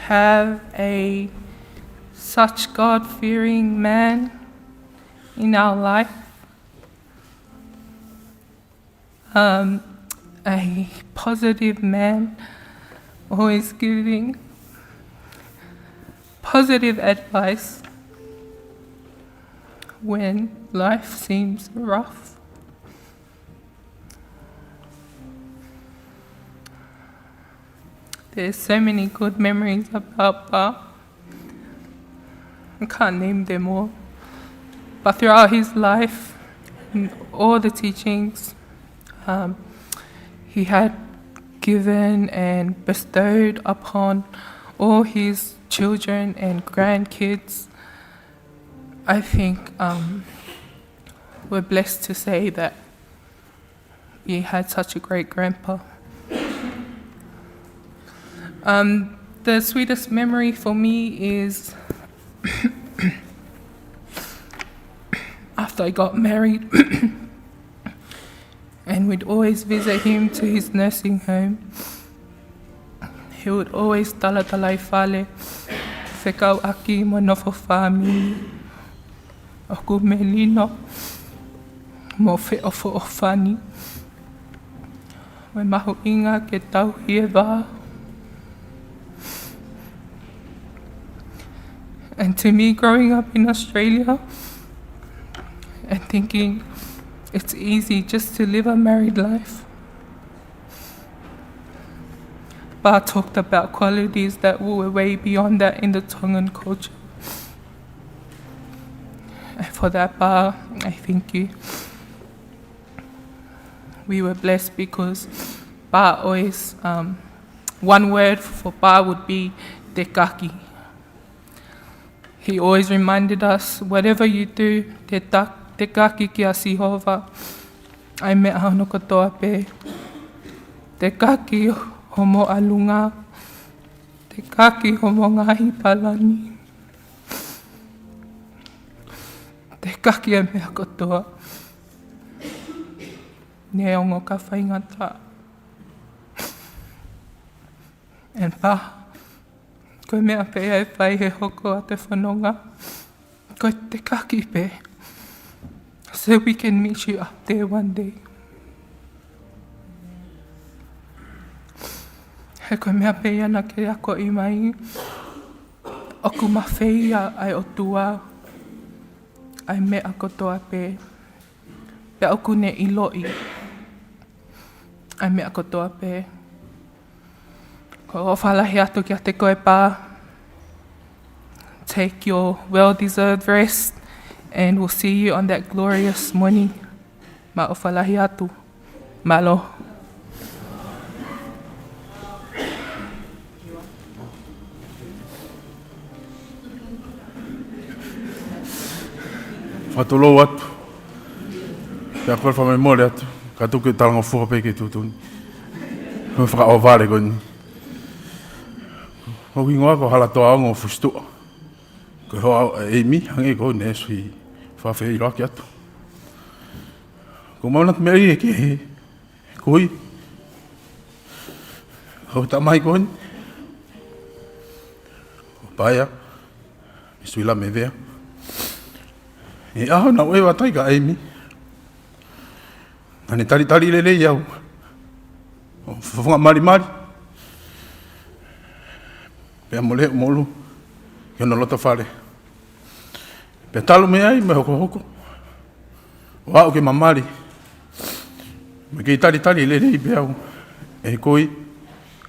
have a such God-fearing man in our life. Um, a positive man, always giving positive advice when life seems rough. There's so many good memories about Pa. I can't name them all. But throughout his life, and all the teachings, um, he had given and bestowed upon all his children and grandkids. I think, um, we're blessed to say that we had such a great grandpa. Um, the sweetest memory for me is after I got married, and we'd always visit him to his nursing home. He would always talatalaifale, fekauʻaki mo e nofo fāmili, ʻoku melino mo feʻofoʻofani. Mo e mahuʻinga ke tauhi e vā. And to me, growing up in Australia and thinking it's easy just to live a married life, Pa talked about qualities that were way beyond that in the Tongan culture. And for that, Pa, I thank you. We were blessed because Pa always, um, one word for Pa would be tekaki. He always reminded us, whatever you do, te ta-, tekaki kia Sihova, ʻa e meʻa hono kotoa pē. Tekaki homo ʻalunga, tekaki homo ngaahi palani, tekaki e meʻa kotoa. Neongo ka faingataʻa. And Pa, ko e meʻa pē ia ʻe fai he hoko atu e fononga, ko e tekaki pē, so we can meet you up there one day. He ko e meʻa pē ia naʻa ke akoʻi mai, ʻoku mafeia ʻa e ʻOtua ʻa e meʻa kotoa pē, pea ʻoku ne ʻiloʻi ʻa e meʻa kotoa pē. Ko e ʻofa lahi atu kiate koe, Pa. Take your well-deserved rest, and we'll see you on that glorious morning. Mā ʻofa lahi atu. Mālō. Fakatulou atu. Pea ko e fakamemole atu. Ka tuku e talangofua pē ki he tuʻutuʻuni. Ko e fakaʻohovale ko eni. Ko e hingoa ko Halatoaongo Fusituʻa. Ko e hoa ʻo ʻEimi, hangē ko ʻene sui, fakafeʻiloaki atu. Ko e mauna meʻa ia ki he kui. Ko e tamai ko eni. Ko Paea, Misuila Mevea. ʻI he ʻaho naʻa ku ʻeva tai kia ʻEimi, naʻa ne talitali lelei au ʻo fofonga malimali, pea mo leʻo molu ki hono loto fale. Pea talu mei ai mo e hokohoko ʻo aʻu ki he mali, mo e kei talitali lelei pē au ʻe he kui,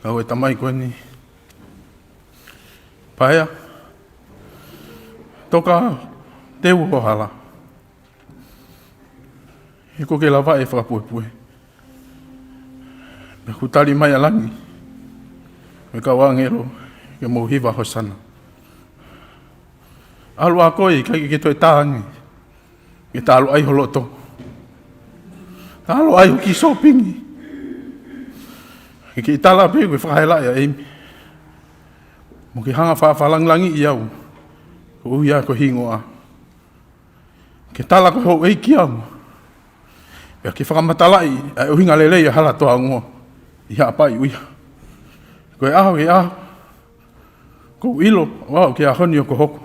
kau e tamai ko eni. Paea, toka teu ho hala. He ʻoku ke lava e fakapuepue. Pea ʻoku tali mai ʻa langi mo e kau ʻāngelo ke mou hiva Hosana. ʻAlu ā koe, ʻikai ke toe tā ange. Ke ta ʻalu ai ho loto. Ta ʻalu ai ho kiʻi sōpingi. Ke ke tala pē ʻoku ke fakahelaʻi ʻa ʻEimi. Mo ke hanga ʻo fakalangilangiʻi au koeʻuhi ko e hingoa. Ke tala ko e houʻeiki au. Pea ke fakamatalaʻi ʻa e ʻuhinga lelei ʻa Halatoaongo ʻi Haʻapai ʻUiha. Ko e ʻaho ki he ʻaho, ʻoku ou ʻilo ʻoku ʻi ai e ʻaho ni ʻoku hoko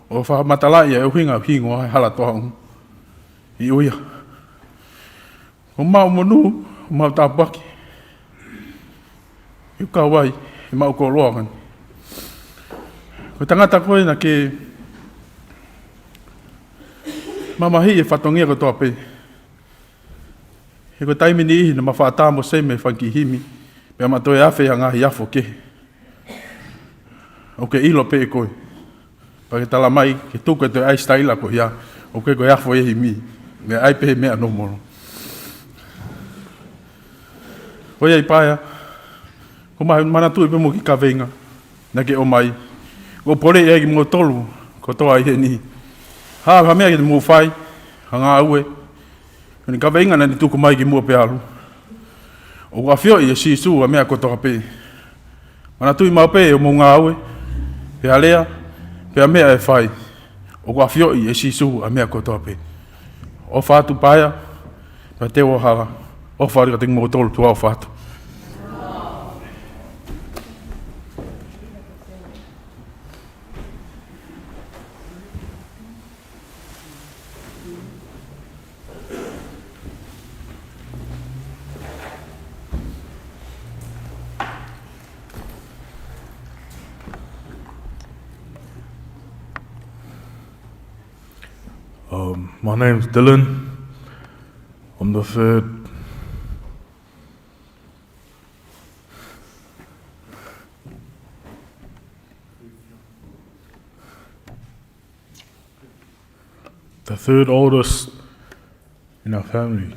ʻo fakamatalaʻi ʻa e ʻuhinga ʻo e hingoa ʻo Halatoaongo ʻi ʻUiha. Ko homau monū, homau tāpuaki, ʻOku kau ai ʻemau koloa ko eni. Ko e tangata ko ē naʻá ke mamahiʻi e fatongia kotoa pē. He ko e taimi ʻe niʻihi naʻá ma faʻa tā mo seme he fanga kiʻi himi, pea ma toe afe ʻi ha ngaahi afo kehe. ʻOkú ke ʻilo pē ʻe koe. Pea ke tala mai, ke tuku e toe ʻai sitaila ko ia, ʻoku ke ko e afo e himi, meʻa ʻai pē meʻa nōmolo. Ko ia ai Paea, ʻoku ma manatuʻi pē mo e kiʻi kaveinga naʻá ke ʻomai. ʻOku ou poleʻi ai kimoutolu kotoa ʻi heni. Ha, ha meʻa ke te mou fai, ha ngāue, ko eni kaveinga naʻá ne tuku mai kimuʻa pea ʻalu. ʻOku ʻafioʻi ʻe Sīsū ʻa e meʻa kotoa pē. Manatuʻi maʻu pē ʻemou ngāue, pea lea, pea meʻa ʻe fai. ʻOku ʻafioʻi ʻe Sīsū ʻa e meʻa kotoa pē. ʻOfa atu Paea, pea te u ʻalu hake. ʻOfa atu kiate kimoutolu, tuʻa ʻofa atu. Um, my name's Dylan. I'm the third. The third oldest in our family.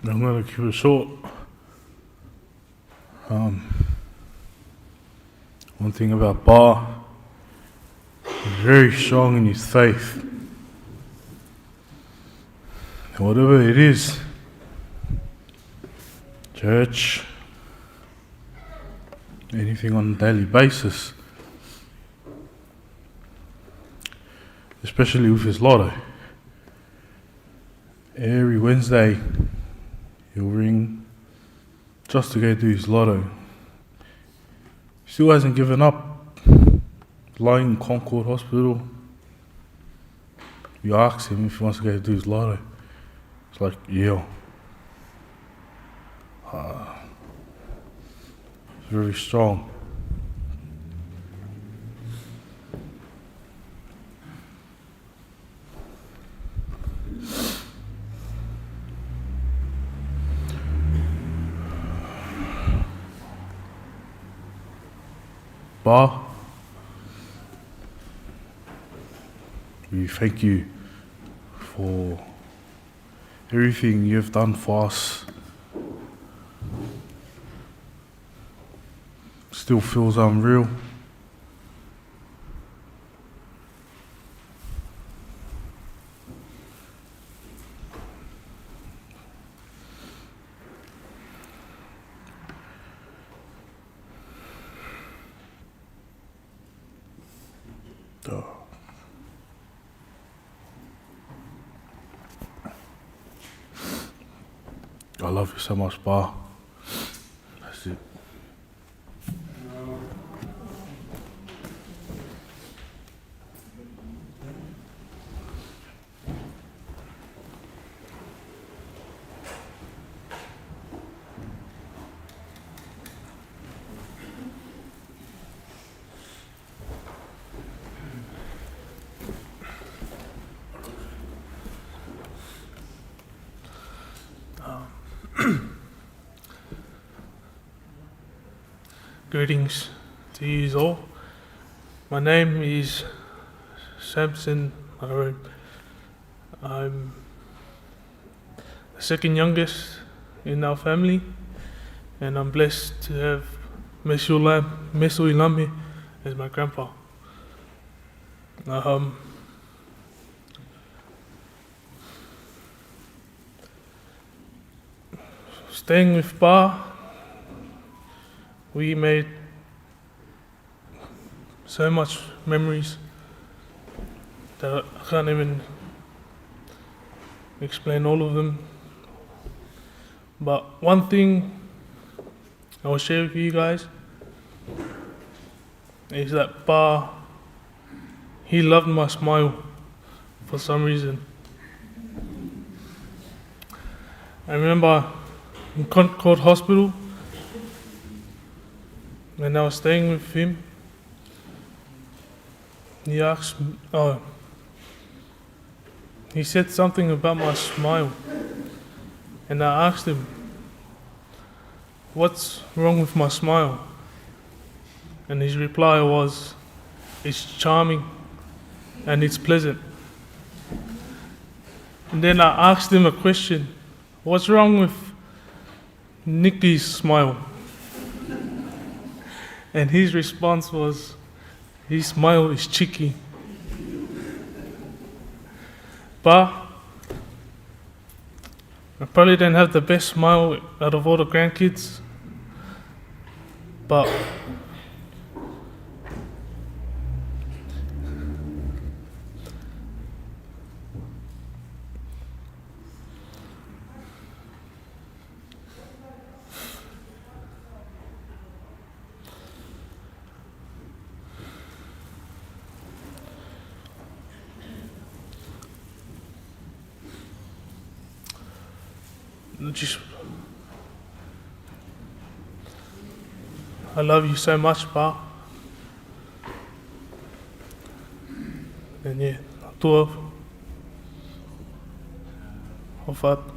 I'm gonna keep it short. Um, one thing about Pa, he's very strong in his faith. And whatever it is, church, anything on a daily basis, especially with his lotto. Every Wednesday, he'll ring just to go do his lotto. Still hasn't given up. Lying in Concord Hospital. You ask him if he wants to go do his lotto. It's like, yeah. Uh, very strong. Pa, we thank you for everything you have done for us. Still feels unreal. I love you so much, Pa. That's it. Um, Greetings to you all. My name is Samson Maroon. I'm the second youngest in our family, and I'm blessed to have Mesulam-, Mesuilame as my grandpa. Um, Staying with Pa, we made so much memories that I can't even explain all of them. But one thing I will share with you guys is that Pa He loved my smile for some reason. I remember in Concord Hospital, when I was staying with him, he asked, oh, he said something about my smile. And I asked him, "What's wrong with my smile?" And his reply was, "It's charming and it's pleasant." And then I asked him a question, "What's wrong with Nikki's smile?" And his response was, "His smile is cheeky." But I probably don't have the best smile out of all the grandkids, but Just, I love you so much, Pa. And yeah, ʻOtua, ʻofa atu.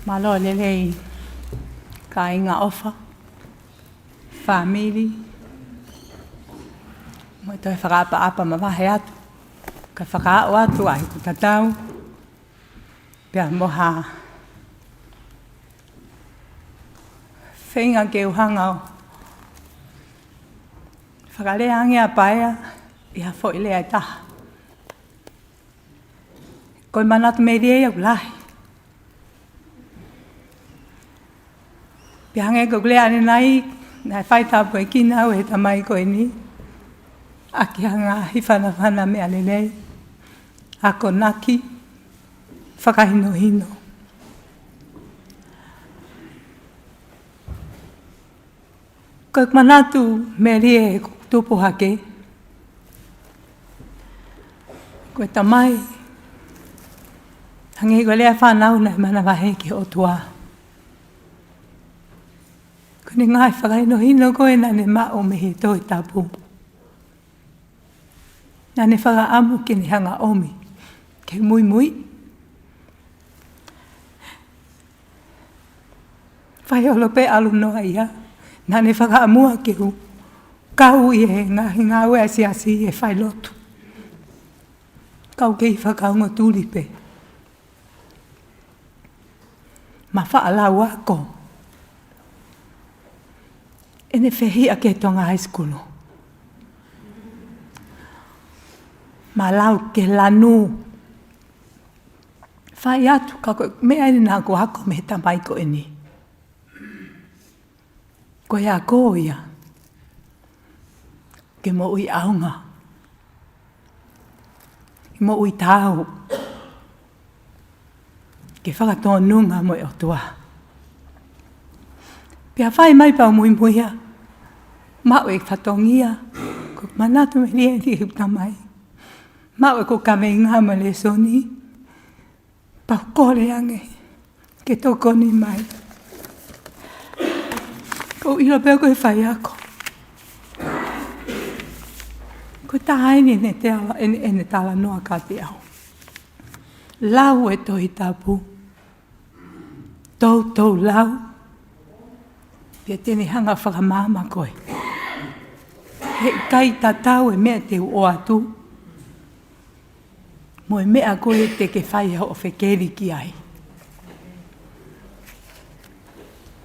Mālō e lelei, kāinga ʻofa, fāmili, mo e toe fakaʻapaʻapa mavahe atu, kae fakaaʻu atu ʻa ʻeku tatau, pea mo ha feinga ke u hanga ʻo fakalea ange ʻa Paea ʻi ha foʻi lea ʻe taha. Ko e manatu melie ia ʻoku lahi. Pea hangē ko ʻeku lea ʻanenai, naʻe fai tāpuekina au ʻe he tamai ko eni ʻaki ha ngaahi fanafana meʻa lelei, akonaki, fakahinohino. Ko ʻeku manatu melie ʻeku tupu hake, ko e tamai, hangē ko e lea ʻa e fānau, naʻe manavahē ki he ʻOtua. Ko ʻene ngaahi fakahinohino ko ē naʻa ne maʻu mei he Tohi Tapu, naʻa ne fakaʻamu ke ne hanga ʻomi ke muimui. Fai holo pē ʻalu noa ia, naʻa ne fakaʻamua ke u kau ʻi he ngaahi ngāue ʻa e siasi ʻi he failotu. Kau kei fakaongo tuli pē. Ma faʻa lau ako ʻene fehiʻa ki he Tonga High School. Ma lau ke lanu. Fai atu, ka ko e meʻa eni naʻa ku ako mei he tamai ko eni. Ko e ako ia ke moʻui ʻaonga, ke moʻui taau, ke fakatōnunga mo e ʻOtua. Pea fai mai pea u muimuia, maʻu e fatongia, ko e manatu melie eni ʻeku tamai. Maʻu e ko e kaveinga mo e lēsoni, pea u kole ange ke tokoni mai. Ko u ʻilo pē ko e faiako. Ko e taha eni ʻene tala, ʻene, ʻene talanoa kiate au. Lau e Tohi Tapu. Toutou lau. Pea te ne hanga fakamaama koe. Heʻikai tatau e meʻa te u ʻoatu mo e meʻa ko ē te ke fai hoʻo fekeli ki ai.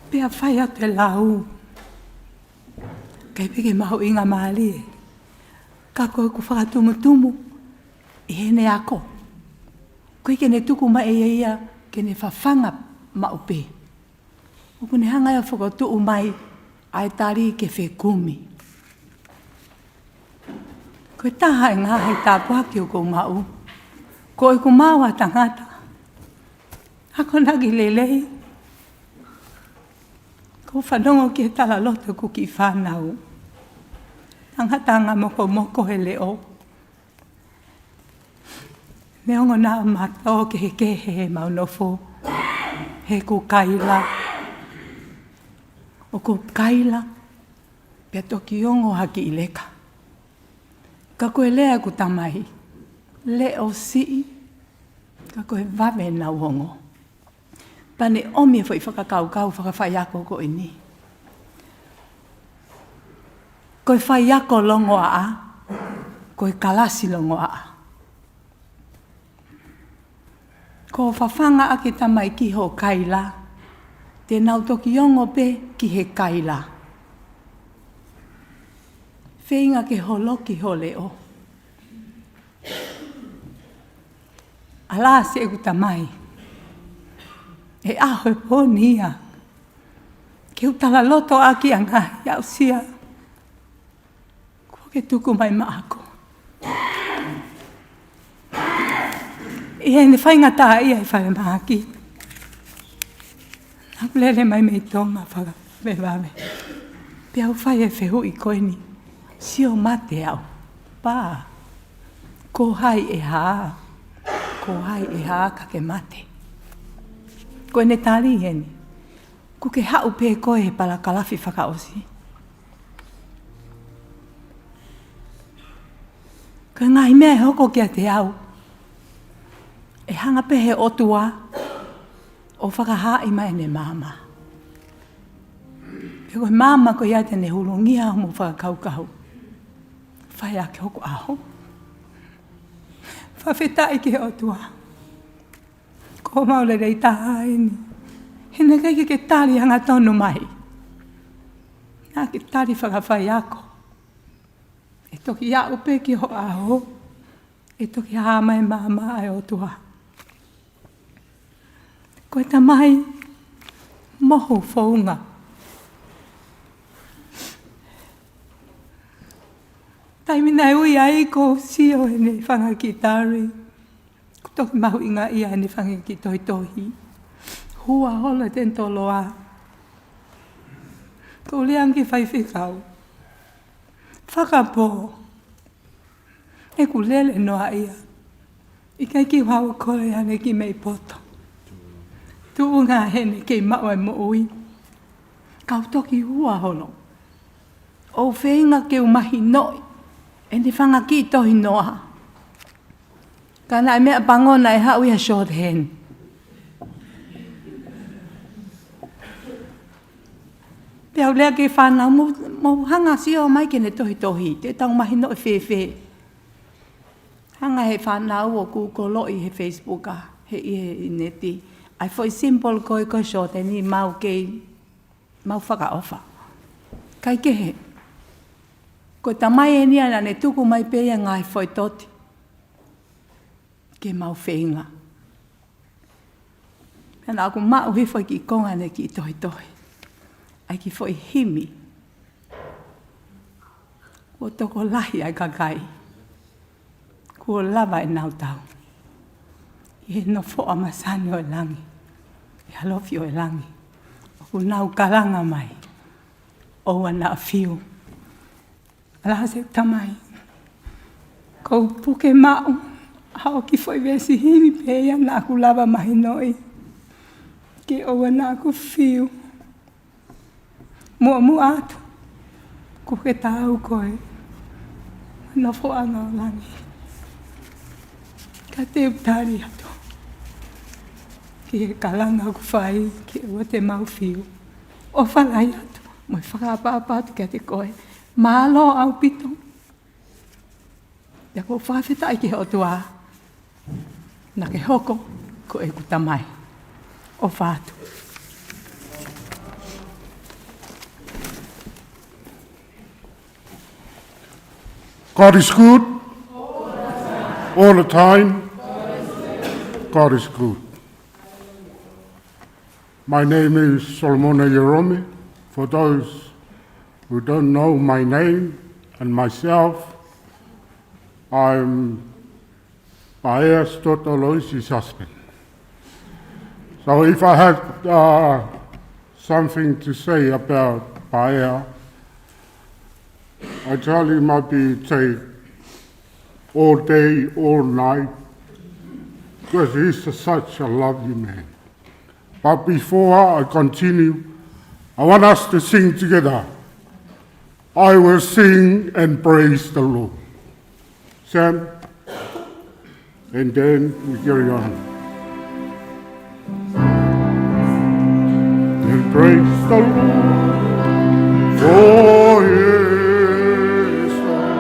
Pea fai atu e lau, ʻikai pē ke mahuʻinga mālie, ka ko ʻeku fakatumutumu ʻi heʻene ako. ʻOku ʻikai ke ne tuku mai ʻe ia ia ke ne fafanga maʻu pē. ʻOku ne hanga ia ʻo fokotuʻu mai ʻa e tali ke fekumi. Ko e taha e ngaahi tāpuaki ʻoku ou maʻu, ko ʻeku maʻu ʻa e tangata akonaki lelei. ʻOku ou fanongo ki he talaloto ʻeku kiʻi fānau. Tangata anga mokomoko he leʻo. Neongo naʻa ma tō kehekehe heʻemau nofo, he ʻoku ou kaila. ʻOku ou kaila, pea toki ongo ha kiʻi leka. Ka ko e lea ʻeku tamai, leʻo siʻi, ka ko e vave ʻenau ongo. Pea ne ʻomi e foʻi fakakaukau fakafaiako ko eni. Ko e faiako longoaʻa, ko e kalasi longoaʻa. Ko e fafangaʻaki e tamai ki hoʻo kaila, te nau toki ongo pē ki he kaila. Feinga ke holoki ho leʻo. ʻAlā siʻeku tamai, ʻe ʻaho e pō ni ia ke u talaloto ʻaki ʻa e ngaahi aʻusia kuo ke tuku mai maʻaku. ʻI heʻene faingataʻaʻia ʻi falemahaki, naʻa ku lele mai mei Tonga fakavavevave. Pea u fai e fehuʻi ko eni, sio mate au. Pā, ko hai ʻe hā? Ko hai ʻe hā ka ke mate? Ko ʻene tali eni, ʻoku ke haʻu pē koe he palakalafi fakaʻosi. Ko e ngaahi meʻa ʻe hoko kiate au, ʻe hanga pē he ʻOtua ʻo fakahaaʻi mai ʻene maama. Pea ko e maama ko ia te ne hulungia homo fakakaukau, fai ʻaki hoku ʻaho. Fakafetaʻi ki he ʻOtua, ko homau lelei taha eni. He naʻe ʻikai ke ke tali hangatonu mai. Naʻa ke tali fakafaiako. ʻE toki aʻu pē ki ho ʻaho, ʻe toki hā mai e maama ʻa e ʻOtua. Ko e tamai mohu founga. Taimi naʻe ui ai ʻoku ou sio heʻene fanga kiʻi tali. ʻOku toki mahuʻinga ia heʻene fanga kiʻi tohitohi. Hua holo e tenitoloa. ʻOku ou lea ange ki he faifekau. Fakapō, ʻeku lele noa ia. ʻIkai ke u haʻu ʻo kole ʻa ʻene kiʻi meʻi poto. Tuʻunga heʻene kei maʻu e moʻui. Ka u toki hua holo ʻo feinga ke u mahinoʻi ʻene fanga kiʻi tohinoa. Ka naʻe meʻapango naʻe haʻu ia ʻo shorthand. Pea u lea ki he fānau, mou, mou hanga ʻo sio mai ki heʻene tohitohi, te tau mahinoʻi fēfē. Hanga he fānau ʻo Google-ʻi he Facebook ʻa, he ʻi he ʻineti, ʻa e foʻi symbol ko ē ko e shorthand ni, mau kei, mau fakaʻofa. Kaikehe, ko e tamai eni ia naʻa ne tuku mai pē ia e ngaahi foʻi toti ke mau feinga. Pea naʻa ku maʻu hifo e kiʻi konga ʻene kiʻi tohitohi, ʻa e kiʻi foʻi himi. Kuo tokolahi ʻa e kakai, kuo lava ʻenau tau ʻi he nofoʻa masani ʻo e langi, ʻi he ʻalofi ʻo e langi, ʻoku nau kalanga mai, ʻoua naʻa fiu. ʻAlā siʻeku tamai, ʻoku ou puke maʻu haʻo kiʻi foʻi veesi himi pē ia naʻa ku lava mahinoʻi, ke ʻoua naʻa ku fiu. Muʻomuʻa atu, kuo ke taau koe, nofoʻanga ʻo langi. Ka te u tali atu ki he kalanga ʻoku fai, ke ʻoua te mau fiu. ʻOfa lahi atu mo e fakaʻapaʻapa atu kiate koe. Mālō ʻaupito. Pea ʻoku ou fakafetaʻi ki he ʻOtua naʻa ke hoko ko ʻeku tamai. ʻOfa atu. God is good. All the time. God is good. My name is Solomona Jerome. For those who don't know my name and myself, I'm Paea's daughter Lois's husband. So if I had uh, something to say about Paea, I tell him I'd be take all day, all night, because he's such a lovely man. But before I continue, I want us to sing together. I will sing and praise the Lord. Sam, and then we carry on. And praise the Lord, for he is good.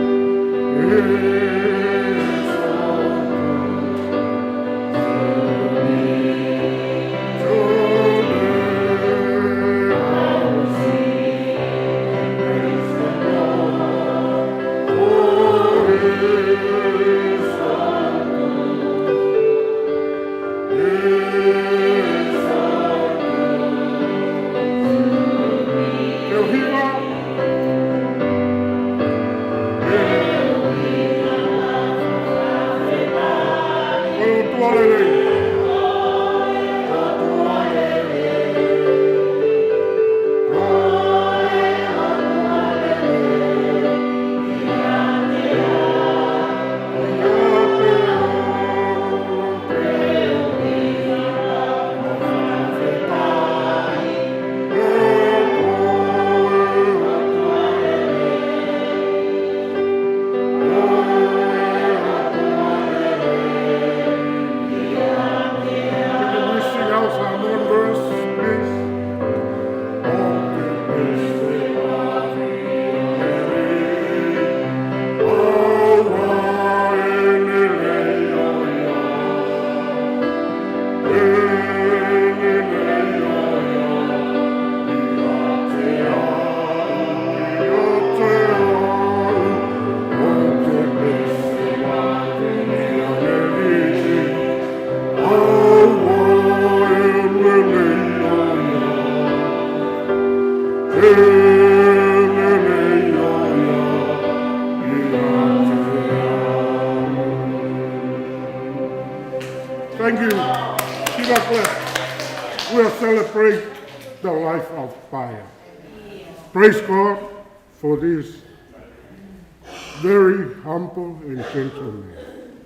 He is good. Can we sing our Samoan verse, please? Thank you. Give a clap. We are celebrating the life of Paea. Praise God for this very humble and gentle man.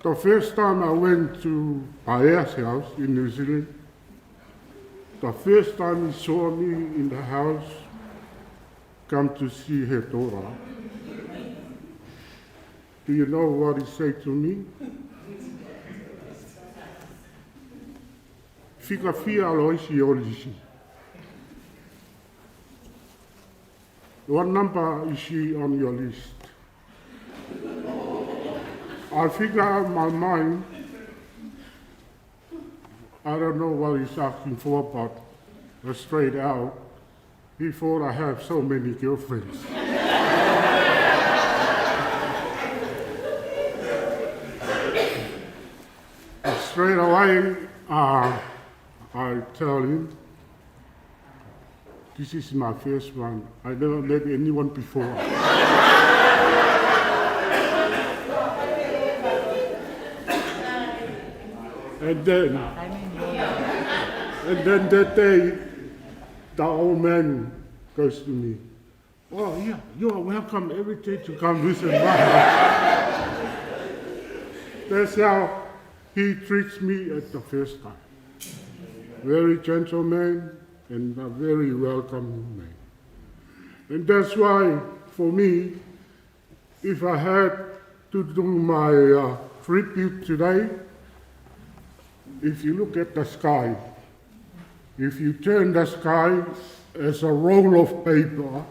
The first time I went to Paea's house in New Zealand, the first time he saw me in the house, come to see her daughter. Do you know what he said to me? Fika fiha Loisi ʻi ho lisi? What number is she on your list? I figure out my mind. I don't know what he's asking for, but straight out, he thought I have so many girlfriends. Straight away, uh, I tell him, "This is my first one. I never met anyone before." And then, and then that day, the old man goes to me, "Oh, yeah, you are welcome every day to come visit my house." That's how he treats me at the first time. Very gentleman and a very welcoming man. And that's why, for me, if I had to do my uh, tribute today, if you look at the sky, if you turn the sky as a roll of paper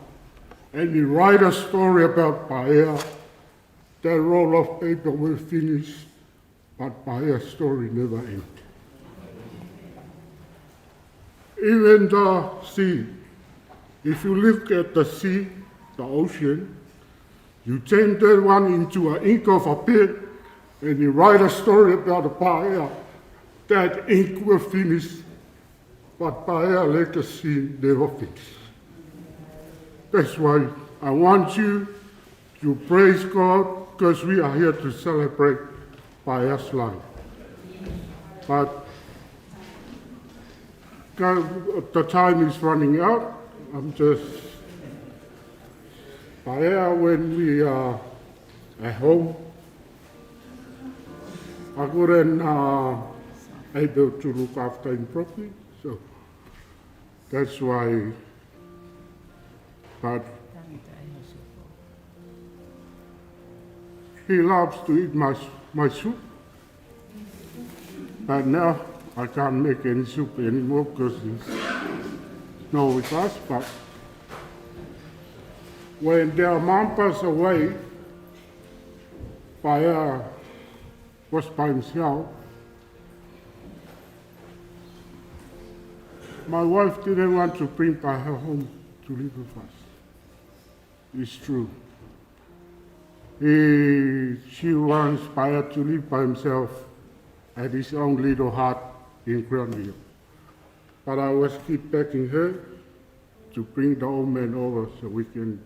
and you write a story about Paea, that roll of paper will finish, but Paea's story never ends. Even the sea, if you look at the sea, the ocean, you turn that one into an ink of a pen and you write a story about Paea, that ink will finish, but Paea legacy never finish. That's why I want you to praise God because we are here to celebrate Paea's life. But the time is running out. I'm just, Paea, when we are at home, I couldn't uh, able to look after him properly. So that's why, but he loves to eat my, my soup. But now I can't make any soup anymore because he's not with us. But when their mom passed away, Paea was by himself. My wife didn't want to bring Paea home to live with us. It's true. He, she wants Paea to live by himself at his own little hut in Granville. But I was keep begging her to bring the old man over so we can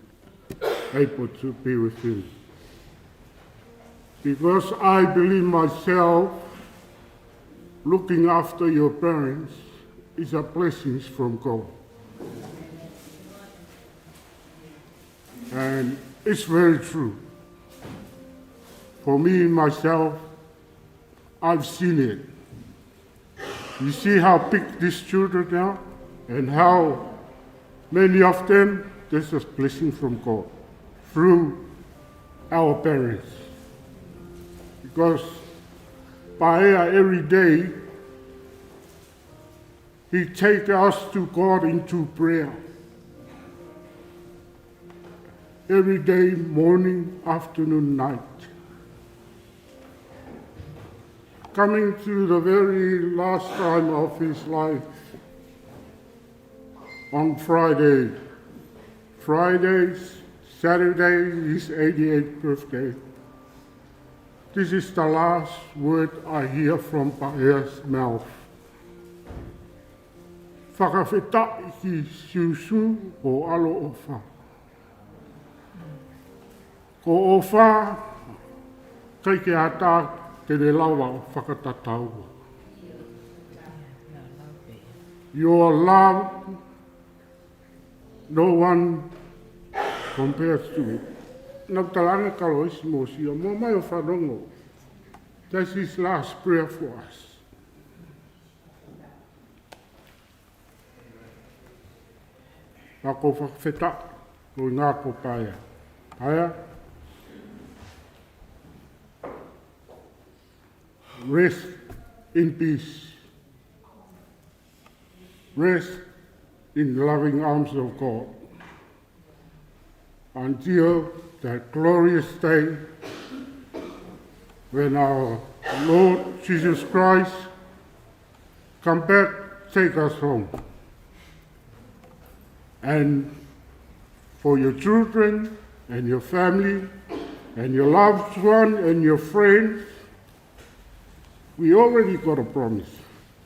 able to be with him. Because I believe myself, looking after your parents is a blessing from God. And it's very true. For me, myself, I've seen it. You see how big these children are and how many of them, this is blessing from God through our parents. Because Paea every day, he take us to God into prayer. Every day, morning, afternoon, night. Coming to the very last time of his life on Friday. Friday, Saturday, his eighty-eighth birthday. This is the last word I hear from Paea's mouth. Fakafetaʻi ki Sīsū ʻo ʻaloʻofa. Ko e ʻofa, ʻikai ke ʻatā ke ne lava ʻo fakatataua. Your love, no one compares to it. Nau talaange kaloisi mo sia, mo mai ʻo fanongo. That's his last prayer for us. Ka ko e fakafetaʻi, ko e ngā ko Paea. Paea, rest in peace. Rest in loving arms of God. Until that glorious day when our Lord Jesus Christ come back, take us home. And for your children and your family and your loved one and your friends, we already got a promise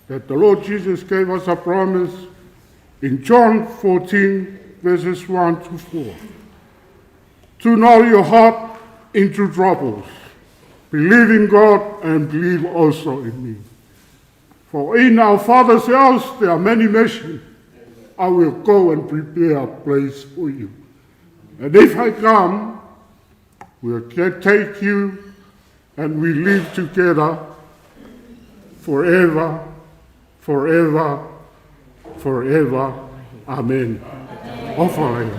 that the Lord Jesus gave us a promise in John fourteen, verses one to four. Do not your heart into troubles. Believe in God and believe also in me. For in our Father's house there are many mansions. I will go and prepare a place for you. And if I come, will ca-, take you, and we live together forever, forever, forever. Amen. ʻOfa lahi.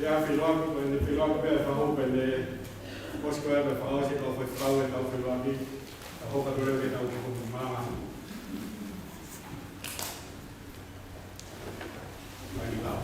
Ia, feiloaki, ko ʻene feiloaki pē ʻa e fahu, ko ʻene ʻosi ko ia pea fakaʻosi e kau faifekau e kau feiloaki, ka hoko atu leva ke tau koko mama. Mai ni lau.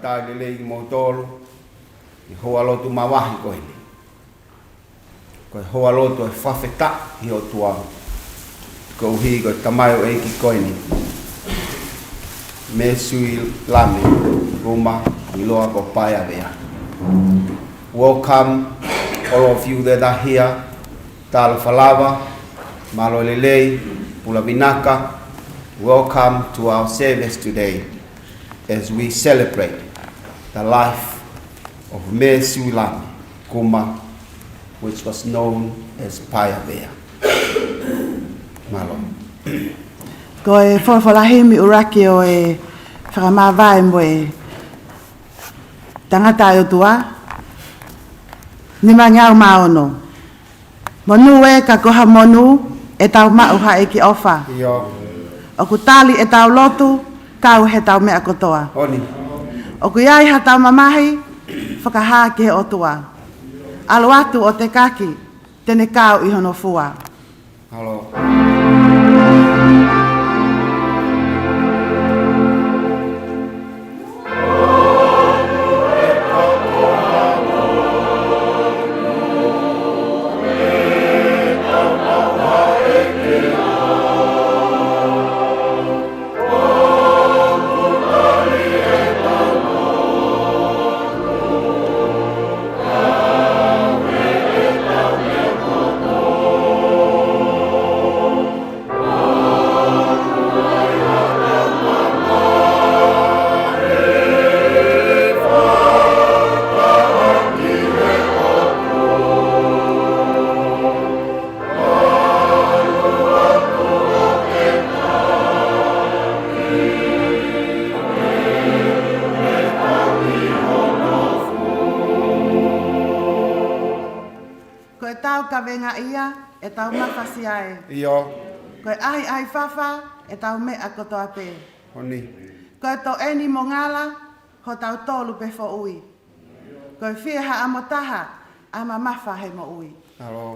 Talitali lelei kimoutolu ʻi he houa lotu māvahevahe ko eni. Ko e houa lotu ʻo e fakafetaʻi ki he ʻOtua, koeʻuhi ko e tamaioʻeiki ko eni, Mesuilame Kuma, ʻiloa ko Paeavea. Welcome, all of you that are here. Talofa lava, mālō e lelei, pula vinaka. Welcome to our service today as we celebrate the life of Mesuilame Kuma, which was known as Paeavea. Mālō. Ko e folofola himi ʻuluaki ʻo e fakamāvae mo e tangata ʻa e ʻOtua, nima ngeau mā ono. Monū ē, ka ko ha monū ʻetau maʻu ha ʻEiki ʻofa. ʻIo. ʻOku tali ʻetau lotu, kau heʻetau meʻa kotoa. ʻOni. ʻOku ʻi ai haʻatau mamahi, fakahā ki he ʻOtua. ʻAlu atu ʻo tekaki, te ne kau ʻi hono fua. Mālō. Ko ʻetau kavenga ia, ʻetau mafasia ē. ʻIo. Ko e ʻahiʻahi fafa, ʻetau meʻa kotoa pē. ʻOni. Ko e toʻeni mo ngala, hotau tolu pē foʻui. Ko e fie haʻamo taha, ʻa e mamafa he moʻui. Mālō.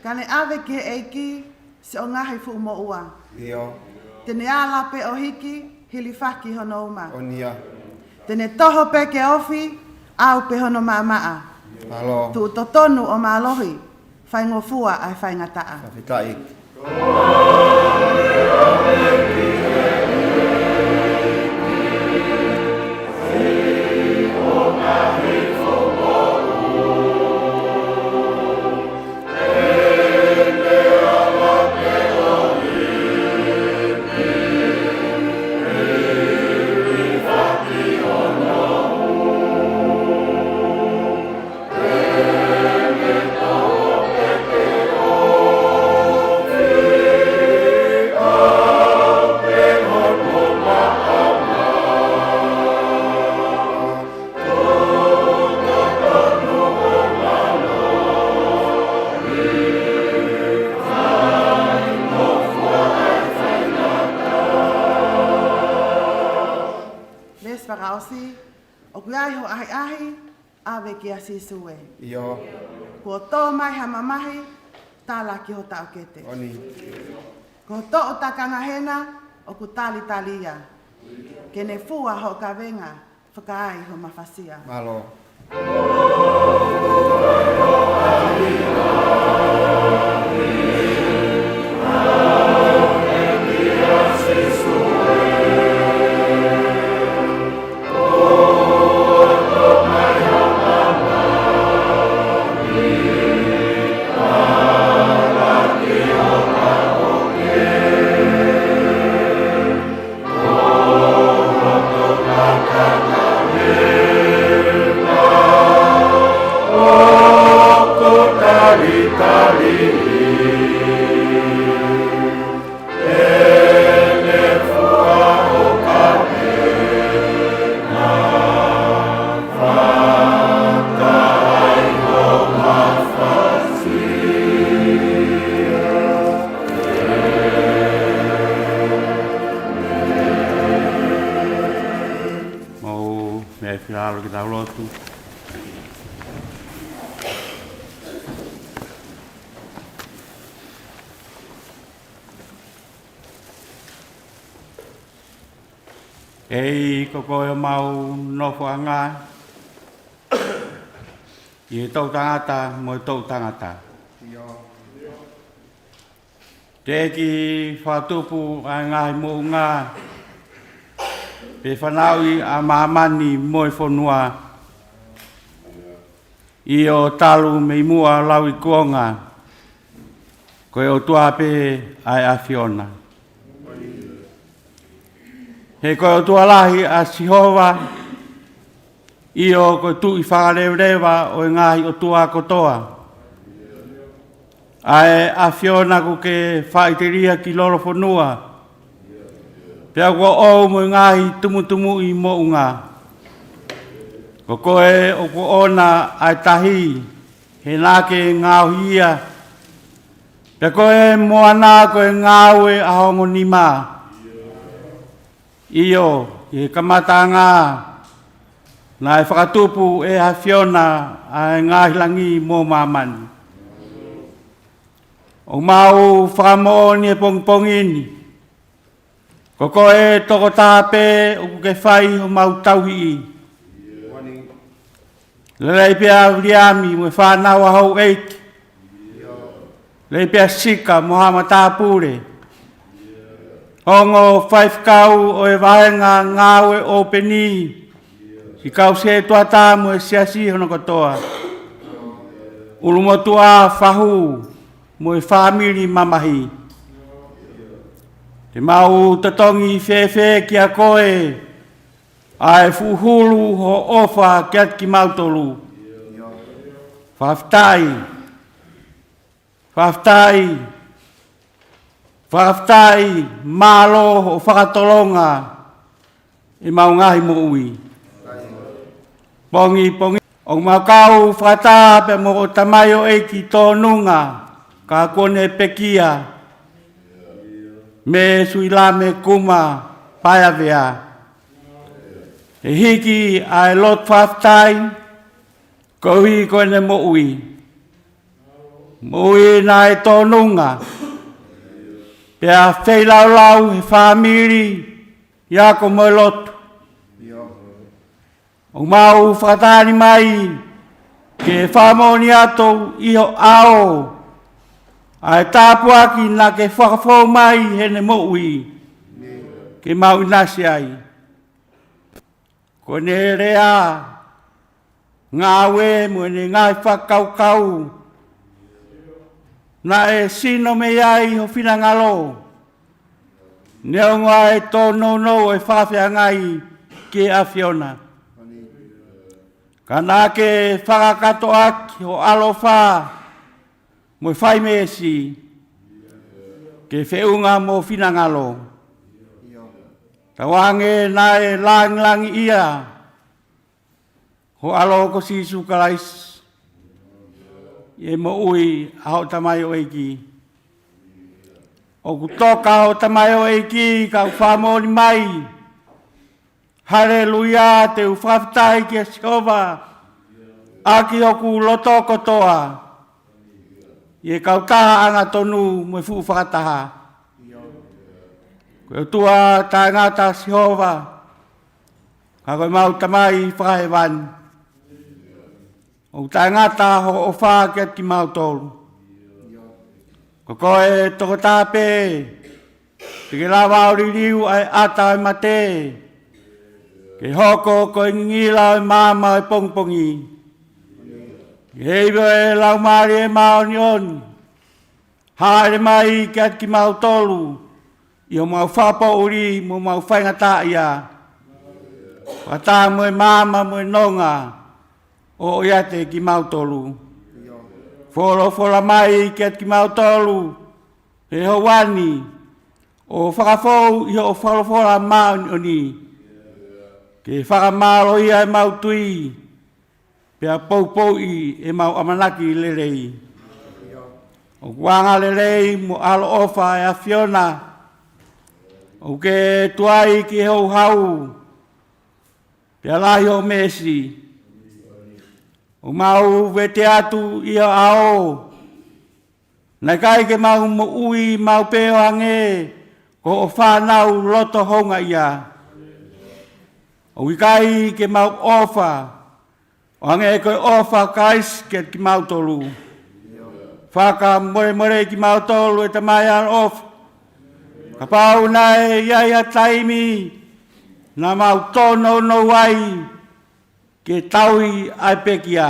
Ka ne ʻave ki he ʻEiki siʻo ngaahi fuʻu moʻua. ʻIo. Te ne ala pē ʻo hiki, hilifaki hono uma. ʻOni ia. Te ne toho pē ke ofi, ʻau pē hono maʻamaʻa. Mālō. Tuʻu totonu ʻo mālohi, faingofua ʻa e faingataʻa. Fakafetaʻi. Veesi fakaʻosi, ʻoku ʻi ai ho ʻahiʻahi, ʻave kia Sīsū ē. ʻIo. Kuo tō mai ha mamahi, tala ki ho taʻokete. ʻOni. Ko ho toʻu takanga hena, ʻoku talitali ia. Ke ne fua ho kavenga, fakaai ho mafasia. Mālō. ʻEiki, ko koe ʻoku mau nofoʻanga ʻi he toʻutangata mo e toʻutangata. Teʻeki fakatupu ʻa e ngaahi moʻunga pe fanauʻi ʻa māmani mo e fonua, ʻio, talu mei muʻa lau ʻi kuonga, ko e ʻOtua pē ʻa e ʻAfiona. He ko e ʻOtua lahi ʻa Sihova, ʻio, ko e Tuʻi fakalevaleva ʻo e ngaahi ʻotua kotoa. ʻA e ʻAfiona ʻoku ke faʻiteliha ki lolofonua, pea ʻoku ʻoʻou mo e ngaahi tumutumu ʻi moʻunga. Ko koe ʻoku ʻoʻona ʻa e tahi, he naʻa ke ngaohi ia. Pea ko e moana ko e ngāue ʻa ho ongo nima. ʻIo, ʻi he kamataʻanga naʻe fakatupu ʻe he ʻAfiona ʻa e ngaahi langi mo māmani. ʻOku mau fakamoʻoni he pongipongi ni, ko koe tokotaha pē ʻoku ke fai homau tauhi. Lelei pē ʻa Viliami mo e fānau ʻa houʻeiki. Lelei pē ʻa Sika mo haʻa matāpule. Ongo faifekau ʻo e vahenga ngāue ʻōpeni, siʻi kau sētuata mo e siasi hono kotoa. ʻUlumotuʻa, fahu mo e fāmili mamahi. Te mau totongi fēfē kiate koe ʻa e fuʻu hulu hoʻo ʻofa kiate kimautolu. Fakafetaʻi. Fakafetaʻi. Fakafetaʻi, mālō hoʻo fakatolonga ʻemau ngaahi moʻui. Pongipongi ʻoku mau kau fakataha pē mo hoʻo tamaioʻeiki tōnunga, ka kuo ne pekia, Mē Suilame Kuma Paeavea. ʻE hiki ʻa e lotu fakafetaʻi koeʻuhi ko ʻene moʻui. Moʻui naʻe tōnunga, pea feilaulau he fāmili, ʻi he ako mo e lotu. ʻOku mau fakataha ni mai ke fakamoʻoni atu ʻi ho ʻao ʻa e tāpuaki naʻa ke fakafou mai heʻene moʻui, ke mau ʻinasi ai. Ko ʻene lea, ngāue mo ʻene ngaahi fakakaukau, naʻe sino mei ai ho finangalo, neongo ʻa e tōnounou ʻo e fakafeangai ki he ʻAfiona. Ka naʻa ke fakakātoa ʻaki ho ʻaloʻofa mo e fai meesi ke feʻunga mo ho finangalo. Tauange naʻe langilangiʻia ho ʻAlo ko Sīsū Kalaisi ʻi he moʻui ʻa hoʻo tamaioʻeiki. ʻOku toka hoʻo tamaioʻeiki, ka ʻoku fakamoʻoni mai. Haleluia, te u fakafetaʻi kia Sihova ʻaki hoku loto kotoa, ʻi he kautaha angatonu mo e fuʻu fakataha. Ko e ʻOtua taʻengata Sihova, ka ko ʻemau Tamai fakahēvani, ʻoku taʻengata hoʻo ʻofa kiate kimautolu. Ko koe tokotaha pē te ke lava ʻo liliu ʻa e ʻata ʻo e mate, ke hoko ko e ngingila ʻo e maama ʻo e pongipongi. Ke heivi ʻe he Laumālie Māʻoniʻoni, hāʻele mai kiate kimautolu ʻi homau fakapoʻuli mo homau faingataʻaʻia, fakataha mo e maama mo e nonga, ʻo ʻiate kimautolu. Folofola mai kiate kimautolu he houa ni, ʻo fakafou ʻi hoʻo folofola māʻoniʻoni, ke fakamālohia ʻemau tui, pea poupouʻi ʻemau ʻamanaki lelei. ʻOku angalelei mo ʻaloʻofa ʻa e ʻAfiona, ʻoku ke tuai ki he houhau, pea lahi hoʻo meesi. ʻOku mau vete atu ʻi ho ʻao, naʻe ʻikai ke mau moʻui maʻu pē ʻo hangē ko hoʻo fānau loto houngaʻia. ʻOku ʻikai ke mau ʻofa ʻo hangē ko e ʻofa ʻa Kalaisi kiate kimautolu. Fakamolemoleʻi kimautolu, ʻe Tamai ʻaloʻofa, kapau naʻe ʻi ai ha taimi naʻa mau tōnounou ai ke tauhi ʻa e pekia,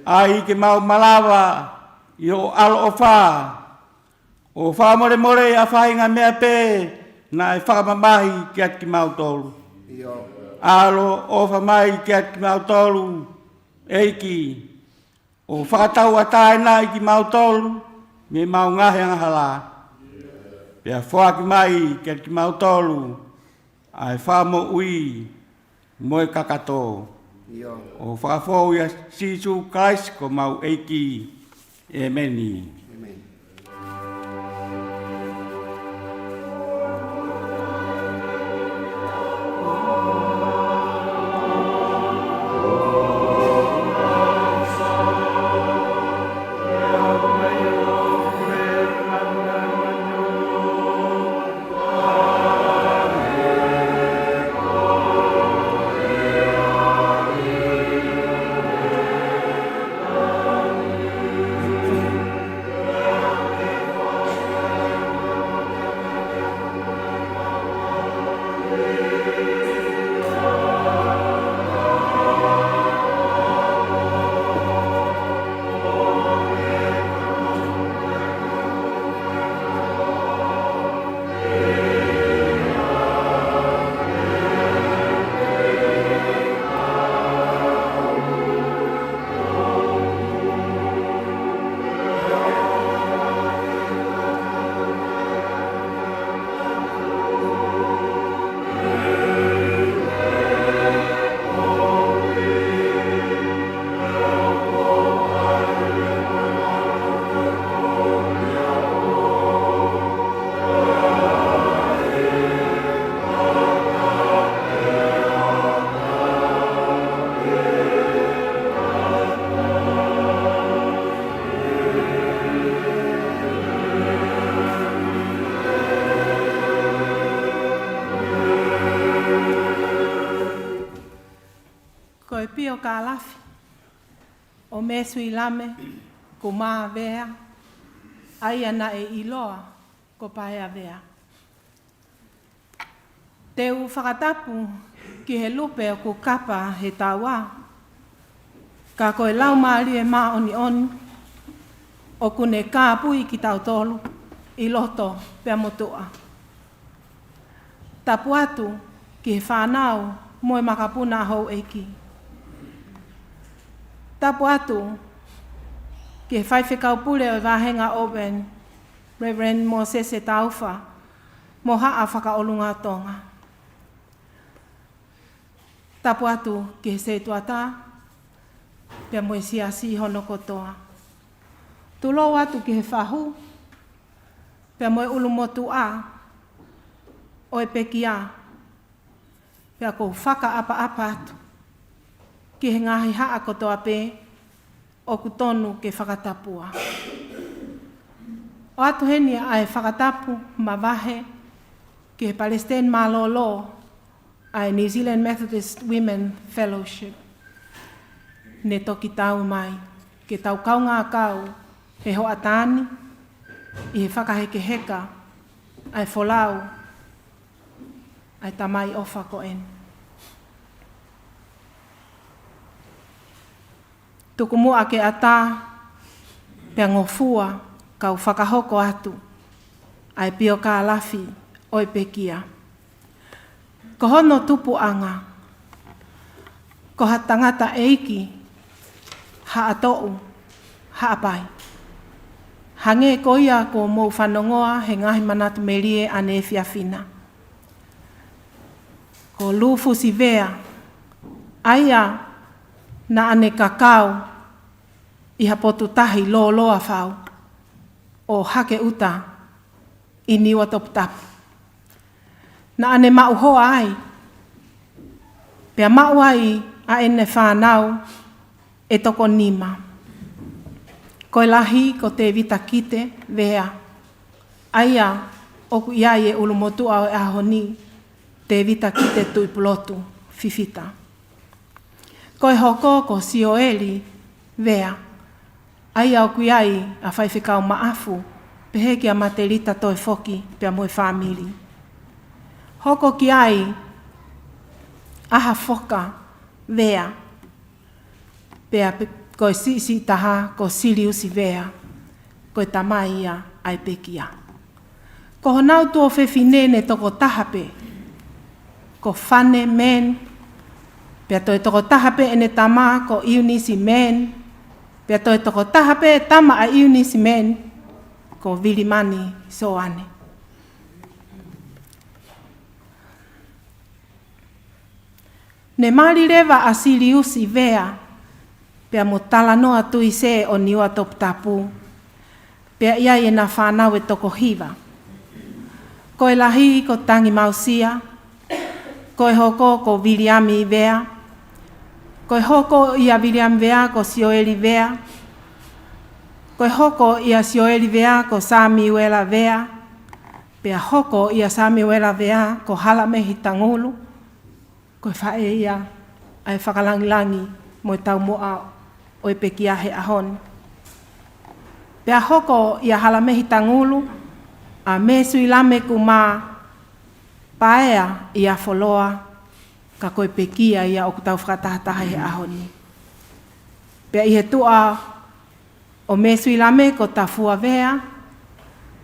ʻai ke mau malava ʻi hoʻo ʻaloʻofa ʻo fakamolemoleʻi ʻa e faʻahinga meʻa pē naʻe fakamamahi kiate kimautolu. ʻAloʻofa mai kiate kimautolu, ʻEiki, ʻo fakatauʻatāinaʻi kimautolu mei heʻemau ngaahi angahala, pea foaki mai kiate kimautolu ʻa e fakamoʻui mo e kakato. ʻOku fakafou ʻia Sīsū Kalaisi ko homau ʻEiki. ʻĒmeni. Ko e piokalafi ʻo Mesuilame Kumā Vea, ʻa ia naʻe ʻiloa ko Paea Vea. Te u fakatapu ki he lupe ʻoku kapa he taua, ka ko e Laumālie Māʻoniʻoni ʻoku ne kāpui kitautolu ʻi loto pea mo tuʻa. Tapu atu ki he fānau mo e makapuna ʻa houʻeiki. Tapu atu ki he faifekau pule ʻo e vāhenga Auburn, Reverend Mōsese Taufa, mo Haʻa Fakaʻolunga ʻo Tonga. Tapu atu ki he setuata, pea mo e siasi hono kotoa. Tulou atu ki he fahu, pea mo e ʻulumotuʻa ʻo e pekia, pea ʻoku ou fakaʻapaʻapa atu ki he ngaahi haʻa kotoa pē ʻoku tonu ke fakatapua. ʻOatu heni ʻa e fakatapu mavahe ki he palesiteni mālōlō ʻa e New Zealand Methodist Women Fellowship. Ne toki tau mai ke tau kaungā kau he hoʻatā ni ʻi he fakahekeheka ʻa e folau ʻa e Tamai ʻofa ko eni. Tuku muʻa ke ʻatā pea ngofua kau fakahoko atu ʻa e piokalafi ʻo e pekia. Ko hono tupuʻanga, ko ha tangataʻeiki Haʻatoʻu Haʻapai. Hangē ko ia kuo mou fanongoa he ngaahi manatu melie ʻaneefiafi na. Ko Lufusi Vea, ʻa ia naʻa ne kakau ʻi ha potu tahi lōloa fau ʻo Hakeʻuta ʻi Niuatoputapu. Naʻa ne maʻu hoa ai, pea maʻu ai ʻa ʻene fānau ʻe toko nima. Ko e lahi ko Tēvita Kite Vea, ʻa ia ʻoku ʻi ai e ʻulumotuʻa ʻo e ʻaho ni, Tēvita Kite Tuʻipulotu Fifita. Ko e hoko ko Sioeli Vea, ʻa ia ʻoku ʻi ai ʻa Faifekau Maʻafu, pehē kia Matelita Toefoki pea mo e fāmili. Hoko ki ai ʻa Hafoka Vea, pea pe-, ko e siʻisiʻi taha ko Siliusi Vea, ko e tamai ia ʻa e pekia. Ko honau tuofefine ne toko taha pē, ko Fane Men, pea toe toko taha pē ʻene tama ko Iunisi Men, pea toe toko taha pē tama ʻa Iunisi Men, ko Vilimani Soane. Ne mali leva ʻa Siliusi Vea, pea mo Talanoa Tuise ʻo Niua Toputapu, pea ʻi ai ʻena fānau ʻe toko hiva. Ko e lahi ko Tangimausia, ko e hoko ko Viliami Vea, ko e hoko ʻia Viliami Vea ko Sioeli Vea, ko e hoko ʻia Sioeli Vea ko Samiuela Vea, pea hoko ʻia Samiuela Vea ko Halamehi Tangulu, ko e faʻē ia ʻa e fakalangilangi mo e taumuʻa ʻo e pekia he ʻaho ni. Pea hoko ʻia Halamehi Tangulu ʻa Mesuilame Kumā Paea ʻi ʻAfoloa, ka ko e pekia ia ʻoku tau fakatahataha he ʻaho ni. Pea ʻi he tuʻa ʻo Mesuilame ko Tafua Vea,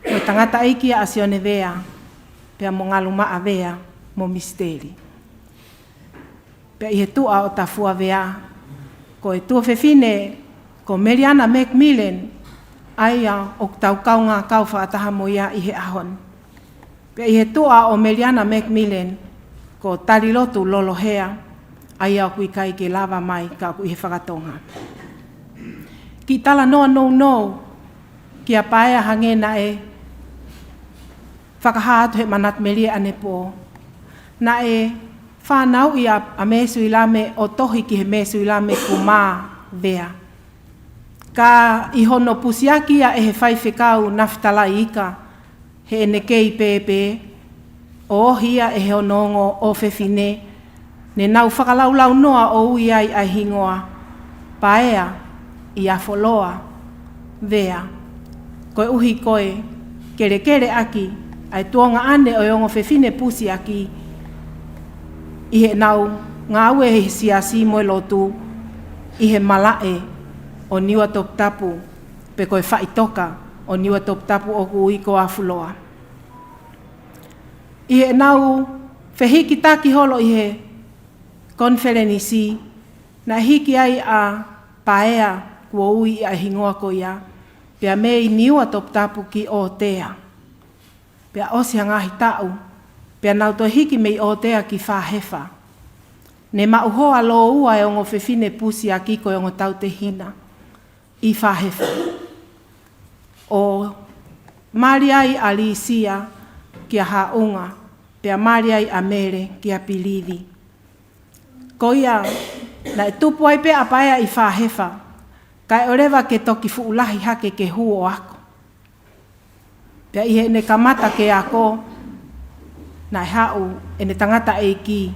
ko e tangataʻeiki ia ʻa Sione Vea, pea mo Ngalumaʻa Vea mo Misiteli. Pea ʻi he tuʻa ʻo Tafua Vea, ko e tuofefine ko Meliana Macmillan, ʻa ia ʻoku tau kaungā kau fakataha mo ia ʻi he ʻaho ni. Pea ʻi he tuʻa ʻo Meliana Macmillan, ko Talilotu Lolohea, ʻa ia ʻoku ʻikai ke lava mai ka ʻoku ʻi he fakatonga. Kiʻi talanoa nounou kia Paea hangē naʻe fakahā atu he manatu melie ʻanepō. Naʻe fānauʻi ʻa, ʻa Mesuilame ʻo tohi ki he Mesuilame Kumā Vea. Ka ʻi hono pusiaki ia ʻe he faifekau Nafitalai Ika heʻene kei pēpē, ʻo ohi ia ʻe he ongo ʻofefine, ne nau fakalaulaunoa ʻo ui ai ʻa e hingoa Paea ʻi ʻAfoloa Vea, koeʻuhi ko e kelekele ʻaki ʻa e tuongaʻane ʻo e ongo fefine pusiaki ʻi heʻenau ngāue he siasi mo e lotu ʻi he malaʻe ʻo Niua Toputapu, pe ko e faʻitoka ʻo Niua Toputapu ʻoku ui ko ʻAfoloa. ʻI heʻenau fehikitaki holo ʻi he konifelenisi, naʻe hiki ai ʻa Paea kuo ui ʻa e hingoa ko ia, pea mei Niua Toputapu ki ʻOtea. Pea ʻosi ha ngaahi taʻu, pea nau toe hiki mei ʻOtea ki Fāhefa. Ne maʻu hoa lōua e ongo fefine pusiaki ko e ongo tautehina ʻi Fāhefa. ʻO mali ai ʻa Lisia kia Haʻunga, pea mali ai ʻa Mele kia Pilivi. Ko ia, naʻe tupu ai pē ʻa Paea ʻi Fāhefa, kae ʻoleva ke toki fuʻu lahi hake ke hū ʻo ako. Pea ʻi heʻene kamata ke ako, naʻe haʻu ʻene tangataʻeiki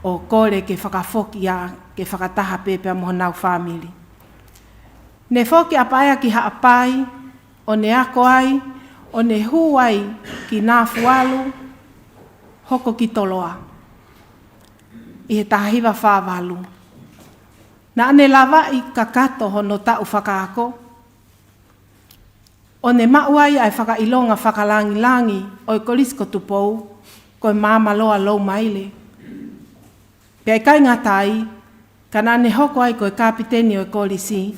ʻo kole ke fakafoki ia ke fakataha pē pea mo honau fāmili. Ne foki ʻa Paea ki Haʻapai, ʻo ne ako ai, ʻo ne hū ai ki Nafualu, hoko ki Toloa ʻi he taha hiva fā valu. Naʻa ne lavaʻi kakato hono taʻu fakaako, ʻo ne maʻu ai ʻa e fakaʻilonga fakalangilangi ʻo e Kolisi ko Tupou, ko e Maamaloa Loumaile. Pea ʻikai ngata ai, ka naʻa ne hoko ai ko e kapiteni ʻo e kolisi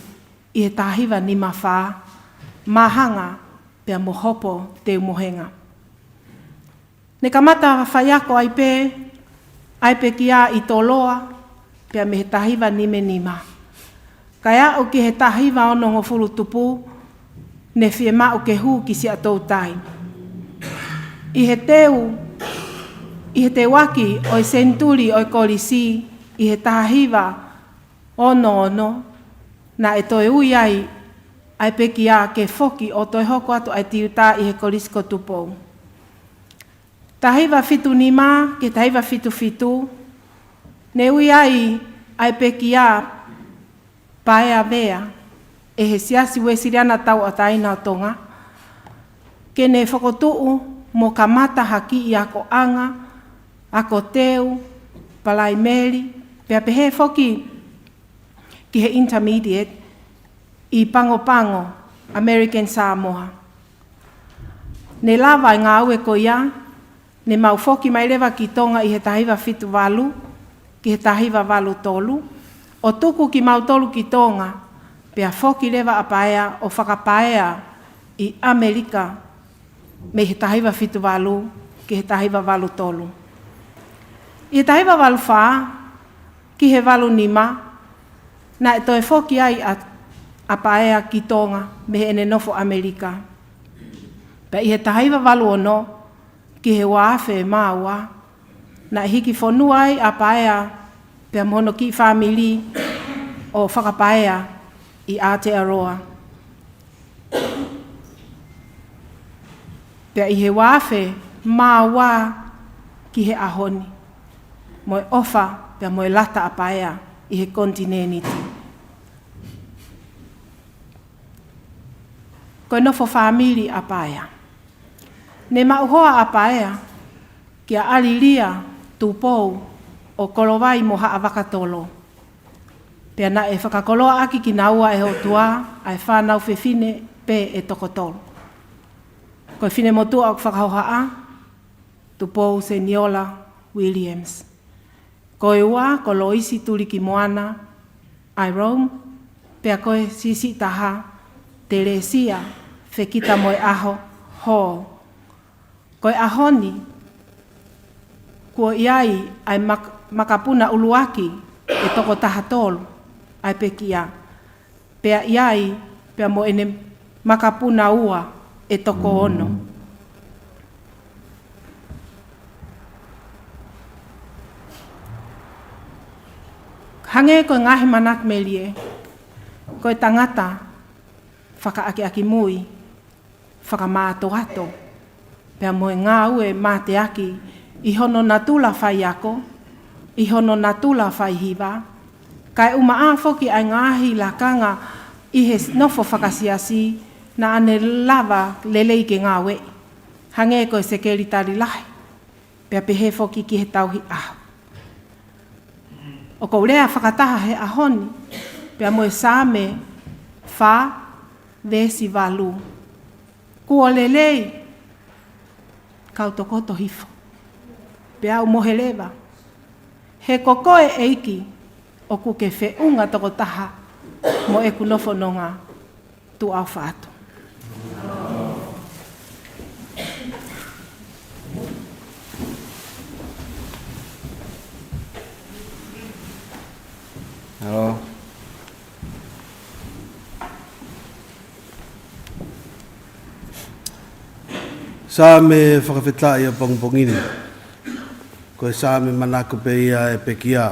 ʻi he taha hiva nima fā, māhanga pea mo Hopo Teumohenga. Ne kamata faiako ai pē ʻa e pekia ʻi Toloa, pea mei he taha hiva nima nima. Kae aʻu ki he taha hiva onongofulu tupu, ne fiemaʻu ke hū ki Siaʻatoutai. ʻI he teu, ʻi he teuaki ʻo e senituli ʻo e kolisi, ʻi he taha hiva ono ono, naʻe toe ui ai ʻa e pekia ke foki ʻo toe hoko atu ʻa e tiuta ʻi he Kolisi ko Tupou. Taha hiva fitu nima ki he taha hiva fitu fitu, ne ui ai ʻa e pekia Paea Vea ʻe he Siasi Uēsiliana Tauʻatāina ʻo Tonga, ke ne fokotuʻu mo kamata ha kiʻi akoʻanga, ako teu, palaimeli, pea pehē foki ki he intermediate ʻi Pago Pago, American Samoa. Ne lava e ngāue ko ia, ne mau foki mai leva ki Tonga ʻi he taha hiva fitu valu ki he taha hiva valu tolu, ʻo tuku kimautolu ki Tonga, pea foki leva ʻa Paea ʻo fakapaea ʻi ʻAmelika mei he taha hiva fitu valu ki he taha hiva valu tolu. ʻI he taha hiva valu fā ki he valu nima, naʻe toe foki ai ʻa, ʻa Paea ki Tonga mei heʻene nofo ʻAmelika. Pea ʻi he taha hiva valu ono ki he ua afe mā ua, naʻe hiki fonua ai ʻa Paea pea mo hono kiʻi fāmili ʻo fakapaea ʻi Aotearoa. Pea ʻi he ua afe mā ua ki he ʻaho ni, mo e ʻofa pea mo e lata ʻa Paea ʻi he konitinēniti. Ko e nofo fāmili ʻa Paea. Ne maʻu hoa ʻa Paea kia ʻAlilia Tupou ʻo Kolovai mo Haʻavakatolo. Pea naʻe fakakoloaʻaki kinaua ʻe he ʻOtua ʻa e fānau fefine pē ʻe toko tolu. Ko e finemotuʻa ʻoku fakahohaʻa, Tupou Seniola Williams. Ko e ua, ko Loisi Tulikimoana Irom, pea ko e siʻisiʻi taha, Telesia Fekitamoeʻaho Hall. Ko e ʻaho ni, kuo ʻi ai ʻa e mak-, makapuna ʻuluaki ʻe toko taha tolu, ʻa e pekia. Pea ʻi ai pea mo ʻene makapuna ua ʻe toko ono. Hangē ko e ngaahi manatu melie, ko e tangata fakaʻakiʻakimui, fakamātoato, pea mo e ngāue mateaki ʻi hono natula faiako, ʻi hono natula faihiva, kae ʻumaʻā foki ʻa e ngaahi lakanga ʻi he nofo fakasiasi naʻa ne lava lelei ke ngāueʻi, hangē ko e sekelitali lahi, pea pehē foki ki he tauhi ʻaho. ʻOku ou lea fakataha he ʻaho ni pea mo e Saame fā veesi valu. Kuo lelei, kau tokoto hifo, pea u mohe leva. He ko koe ʻEiki ʻoku ke feʻunga tokotaha mo ʻeku nofo nonga. Tuʻa ʻofa atu. Halo. Saame fakafetaʻi ʻo e pongipongi ni. Ko e Saame manako pē ia ʻa e pekia.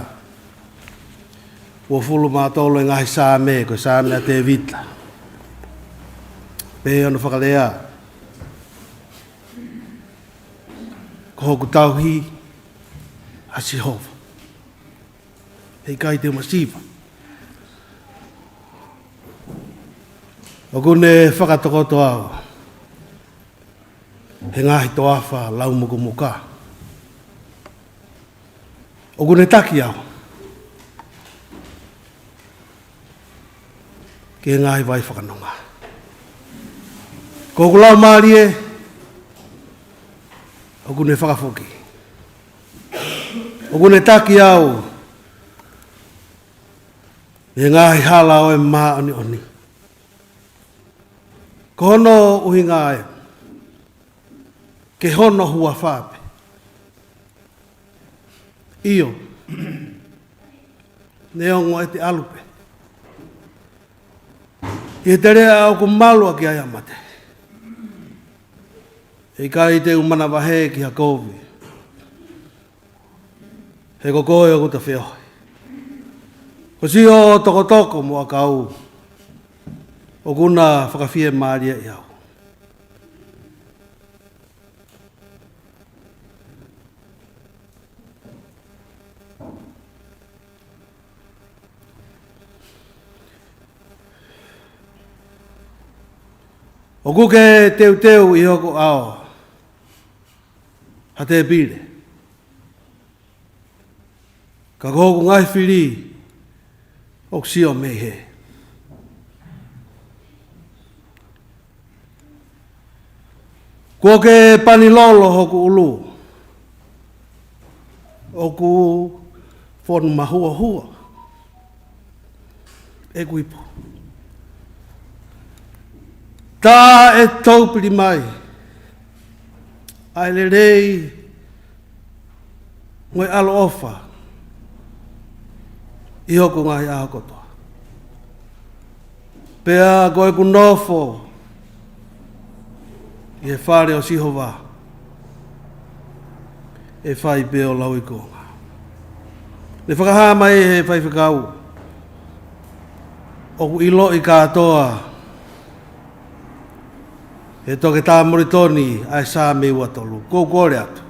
Uofulu mā tolu e ngaahi Saame, ko e Saame ʻa Tēvita. Pehē hono fakalea: Ko hoku tauhi ʻa Sihova, he ʻikai te u masiva. ʻOku ne fakatokoto au he ngaahi toafa laumukumuka. ʻOku ne taki au ki he ngaahi vai fakanonga. Ko hoku laumālie ʻoku ne fakafoki. ʻOku ne taki au he ngaahi hala ʻo e māʻoniʻoni. Ko hono ʻuhinga ia, ke hono huafa pē. ʻIo, neongo ʻete ʻalu pē ʻi he teleʻa ʻoku malu ʻaki ai ʻa mate, he ʻikai te u manavahē ki ha kovi, he ko koe ʻoku ta feohi. Ko siʻo tokotoko mo ʻakau ʻoku na fakafiemālieʻi au. ʻOku ke teuteu ʻi hoku ʻao ha tēpile, ka ko hoku ngaahi fili ʻoku sio mei hē. Kuo ke pani lolo hoku ʻulu, ʻoku fonu mahuohua ʻeku ipu. Tā ʻe toupili mai ʻa e lelei mo e ʻaloʻofa ʻi hoku ngaahi ʻaho kotoa. Pea ko ʻeku nofo ʻi he fale ʻo Sihova, ʻe fai pē ʻo lauikuonga. Ne fakahā mai ʻe he faifekau, ʻoku ʻiloʻi kātoa ʻe Toketā Molitoni ʻa e Saame ua tolu. Ko u kole atu,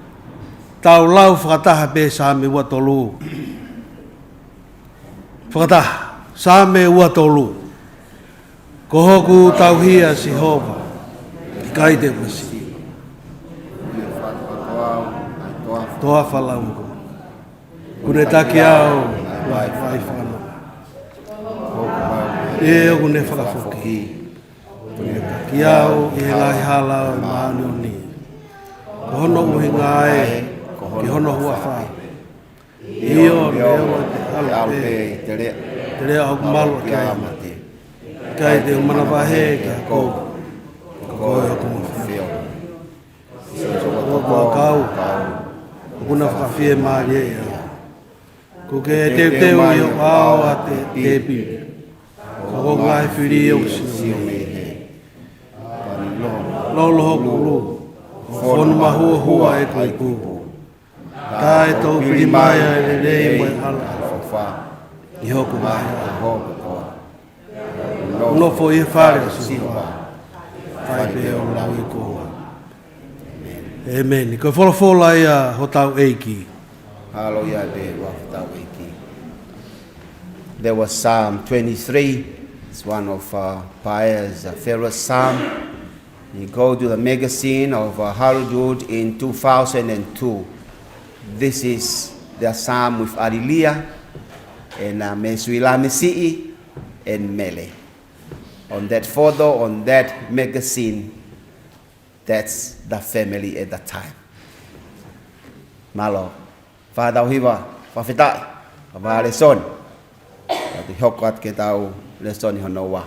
tau lau fakataha pē Saame ua tolu. Fakataha, Saame ua tolu. Ko hoku tauhi ʻa Sihova, ʻikai te u masiva. Toafa lauikuonga, ʻoku ne taki au mei he vaʻe fakanonga. ʻE, ʻoku ne fakafoki, ʻoku ne taki au ʻi he ngaahi hala ʻo e māʻoniʻoni. Ko hono ʻuhinga ē ki hono huafa. ʻIo, neongo te u ʻalu pē ʻi he teleʻa, teleʻa ʻoku malu ʻaki ai ʻa e mate, ʻikai te u manavahē ki ha kovi, ko koe ʻoku ma feohi. Sio ki hoku ʻakau, ʻoku na fakafiemālieʻi au. Kuo ke teuteu ʻi hoku ʻao ha tēpile, ka ko hoku ngaahi fili ʻoku sio mei hē. Pani lolo hoku ʻulu, ʻoku fonu mahuohua ʻeku ipu. Tā ʻe toupili mai ʻa e lelei mo e ʻaloʻofa ʻi hoku ngaahi ʻaho kotoa. Nofo ʻi he fale ʻo Sihova, fai pē ʻo lauikuonga. ʻĒmeni. Ko e folofola ia ʻa hotau ʻEiki. Haleluia, pē ʻa hotau ʻEiki. There was Psalm twenty-three. It's one of, uh, Paea's, uh, favorite psalm. You go to the magazine of, uh, Harold Wood in two thousand and two. This is the psalm with ʻAlilia and, uh, Mesuila Misiʻi and Mele. On that photo, on that magazine, that's the family at the time. Mālō. Fai haʻatau hiva fakafetaʻi, ka fai ha lēsoni. Ka te u hoko atu ki heʻetau lēsoni hono ua.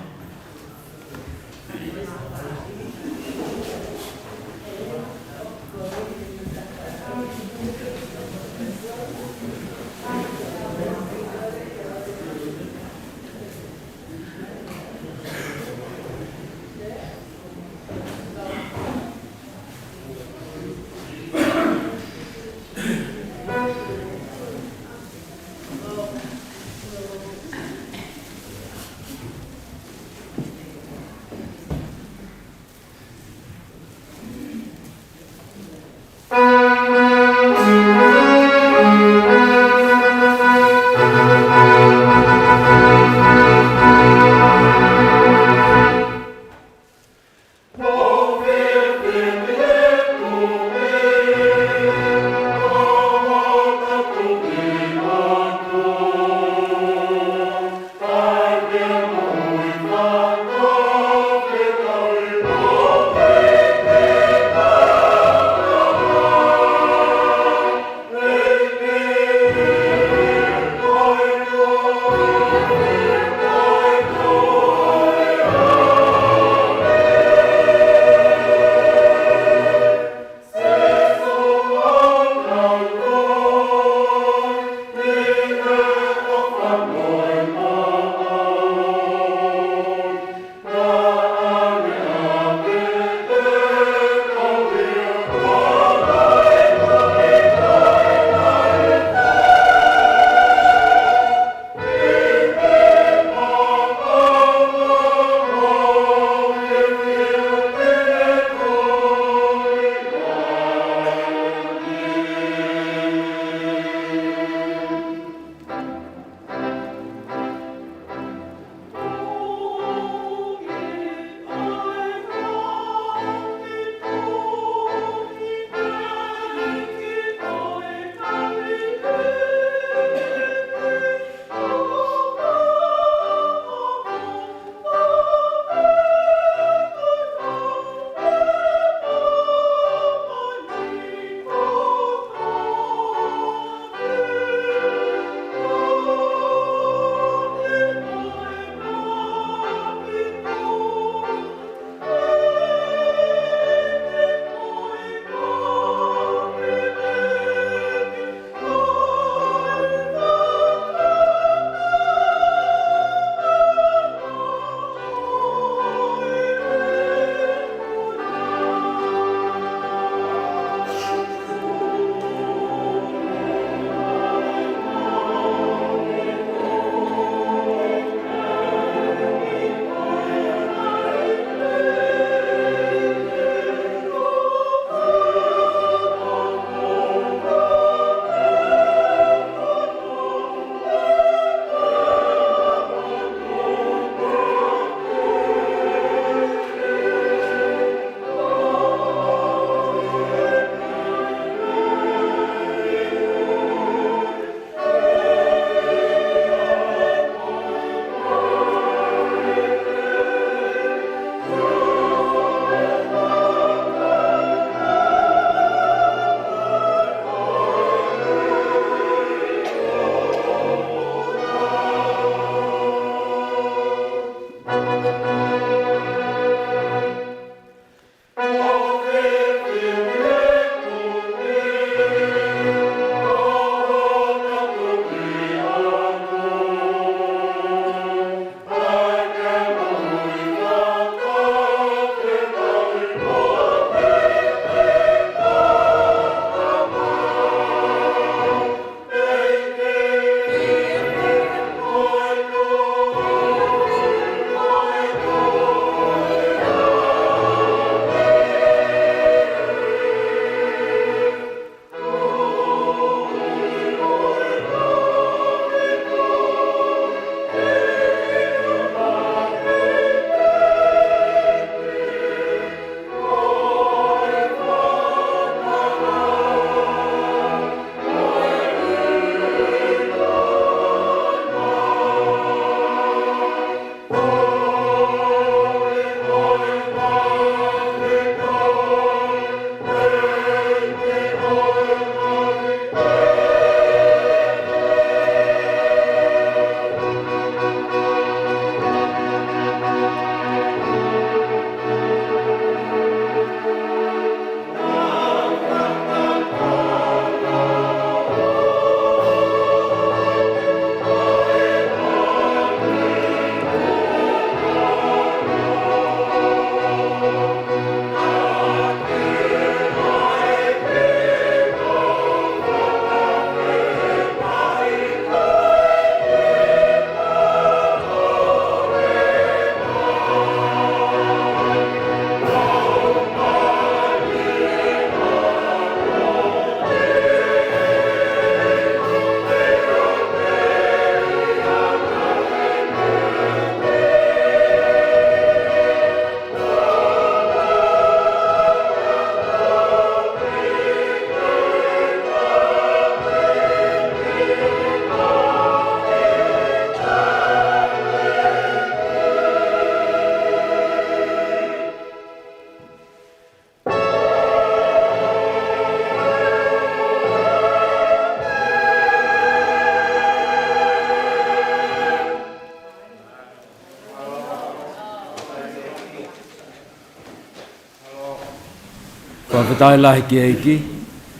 Fakafetaʻi lahi ki he ʻEiki,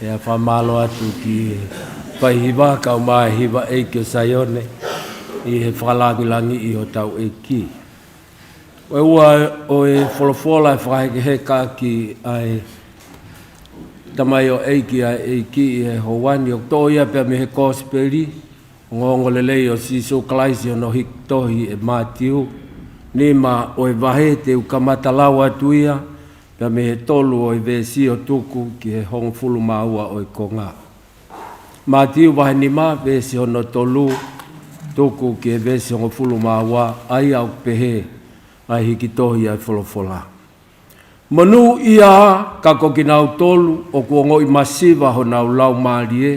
ʻe fakamālō atu ki he faihiva, kau mai hiva ʻEiki ʻo Saione, ʻi he fakalangilangiʻi hotau ʻEiki. ʻOku ʻi ai ʻa e folofola ʻe fakahekeheka ki ai, tamaioʻeiki ʻa e ʻEiki ʻi he houa ni, ʻoku toʻo ia pea mei he Kosipeli ongoongolelei ʻo Sīsū Kalaisi ʻi hono hiki tohi ʻe Mātiu, nima ʻo e vahe, te u kamata lau atu ia, pea mei he tolu ʻo e veesi ʻo tuku ki he hongofulu mā ua ʻo e konga. Mātiu vahe nima, veesi hono tolu, tuku ki he veesi hongofulu mā ua, ʻa ia ʻoku pehē ʻa e hiki tohi ʻa e folofola. Monūʻia ka ko kinautolu ʻoku ongoʻi masiva honau laumālie,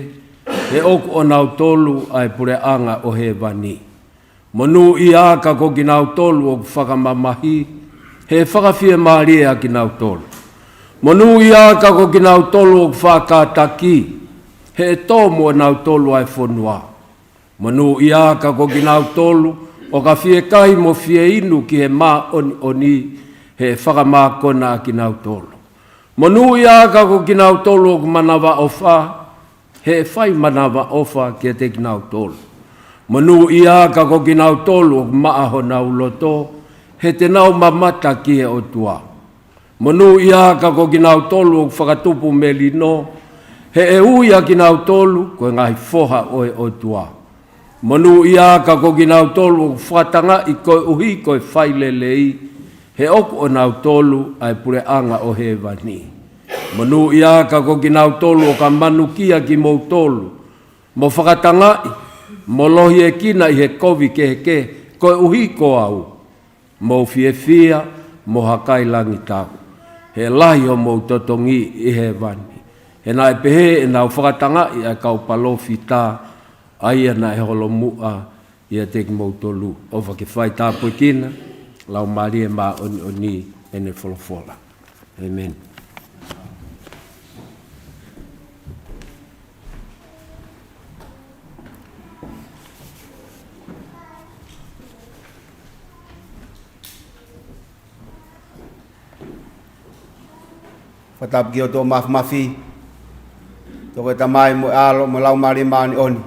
he ʻoku ʻonautolu ʻa e puleʻanga ʻo hēvani. Monūʻia ka ko kinautolu ʻoku fakamamahi, he ʻe fakafiemālie ʻa kinautolu. Monūʻia ka ko kinautolu ʻoku faʻa kātaki, he ʻe tō mo kinautolu ʻa e fonua. Monūʻia ka ko kinautolu ʻoka fiekahi mo fieinu ki he māʻoniʻoni, he ʻe fakamākona ʻa kinautolu. Monūʻia ka ko kinautolu ʻoku manavaʻofa, he ʻe fai manavaʻofa kiate kinautolu. Monūʻia ka ko kinautolu ʻoku maʻa honau loto, he te nau mamata ki he ʻOtua. Monūʻia ka ko kinautolu ʻoku fakatupu melino, he ʻe ui ʻa kinautolu ko e ngaahi foha ʻo e ʻOtua. Monūʻia ka ko kinautolu ʻoku fakatangaʻi koeʻuhi ko e fai lelei, he ʻoku ʻonautolu ʻa e puleʻanga ʻo hēvani. Monūʻia ka ko kinautolu ʻoka manukia kimoutolu, mo fakatangaʻi, mo lohiekina ʻi he kovi kehekehe, koeʻuhi ko au. Mou fiefia, mo hakai langi tau. He lahi homou totongi ʻi hēvani. He naʻe pehē ʻenau fakatangaʻi ʻa e kau palōfita, ʻa ia naʻe holomuʻa ʻiate kimoutolu. ʻOfa ke fai tāpuekina, Laumālie Māʻoniʻoni ʻene folofola. ʻĒmeni. Fakatapu ki he ʻOtua Mafimafi, toko e Tamai mo e ʻAlo mo e Laumālie Māʻoniʻoni.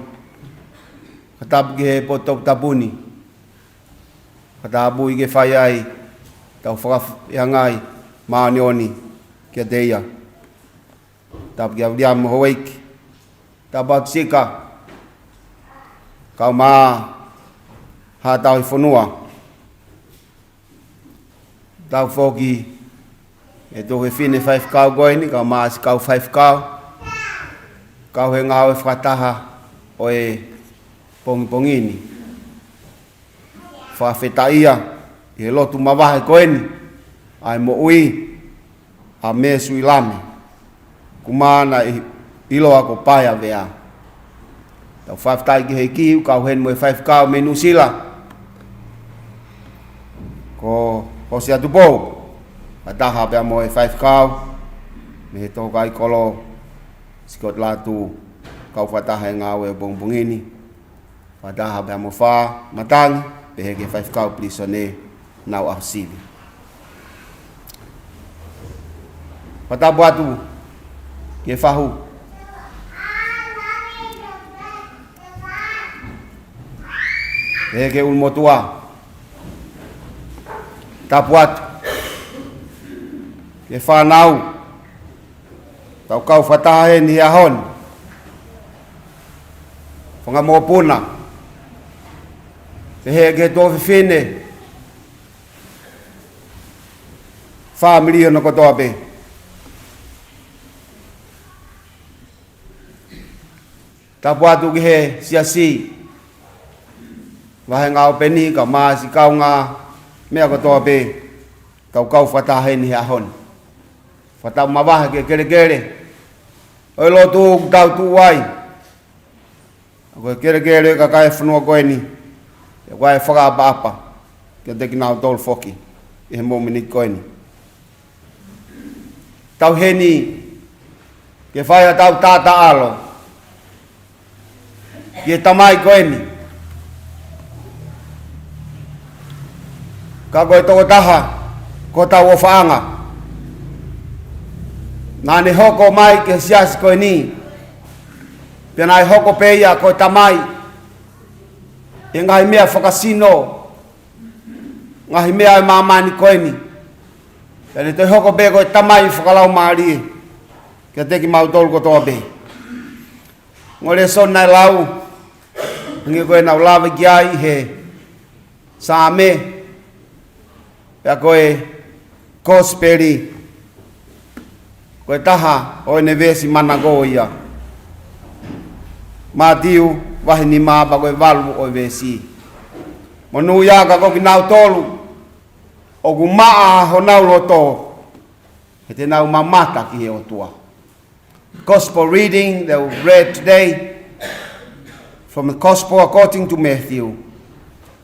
Fakatapu ki he potu tapu ni. Fakatapu ʻi ke fai ai, tau fakafeangai māʻoniʻoni kiate ia. Tapu kia Viliami mo Houeiki. Tapu atu Sika. Kau mā Haʻa Tauhi Fonua. Tapu foki e tohi fefine faifekau ko eni, kau mā siʻi kau faifekau. Kau he ngāue fakataha ʻo e pongipongi ni. Fakafetaʻia ʻi he lotu mavahe ko eni, ʻa e moʻui ʻa Mesuilame, ʻoku mā naʻe ʻiloa ko Paea Vea. Tau fakafetaʻi ki he ʻEiki, ʻoku kau heni mo e faifekau mei Nuʻusila, ko Hosea Tupou, fakataha pea mo e faifekau mei he tokaikolo Scott Latu, kau fakataha he ngāue ʻo e pongipongi ni. Fakataha pea mo Fā Matangi, pehē ki he faifekau pilīsone Nau ʻAho Sivi. Fakatapu atu ki he fahu. Pehē ki he ʻulumotuʻa. Tapu atu ki he fānau. Tau kau fakataha heni he ʻaho ni. Fanga mokopuna. Pehē ki he tuofefine. Fāmili hono kotoa pē. Tapu atu ki he siasi. Vahenga ʻo peni kau mā siʻi kaungāmeʻa kotoa pē. Tau kau fakataha heni he ʻaho ni. Fakatapu mavahe ki he kelekele ʻo e lotu ʻoku tau tuʻu ai. Ko e kelekele ʻo e kakai e fonua ko eni. ʻOku ʻi ai e fakaʻapaʻapa kiate kinautolu foki ʻi he mōmeniti ko eni. Tau heni ke fai ʻa e tau tataalo ki he tamai ko eni. Ka ko e tokotaha ko hotau ʻofaʻanga. Naʻa ne hoko mai ki he siasi ko eni, pea naʻe hoko pē ia ko e tamai ʻi he ngaahi meʻa fakasino, ngaahi meʻa ʻo e māmani ko eni. Pea ne toe hoko pē ko e tamai fakalaumālie kiate kimautolu kotoa pē. Ongo lēsoni naʻe lau, hangē ko ē naʻa ku lave ki ai, he Saame, pea ko e Kosipeli, ko e taha ʻo ʻene veesi manako ia. Mātiu vahe nima, pea ko e valu ʻo e veesi. Monūʻia ka ko kinautolu ʻoku maʻa honau loto, he te nau mamata ki he ʻOtua. Gospel reading that we read today from the Gospel according to Matthew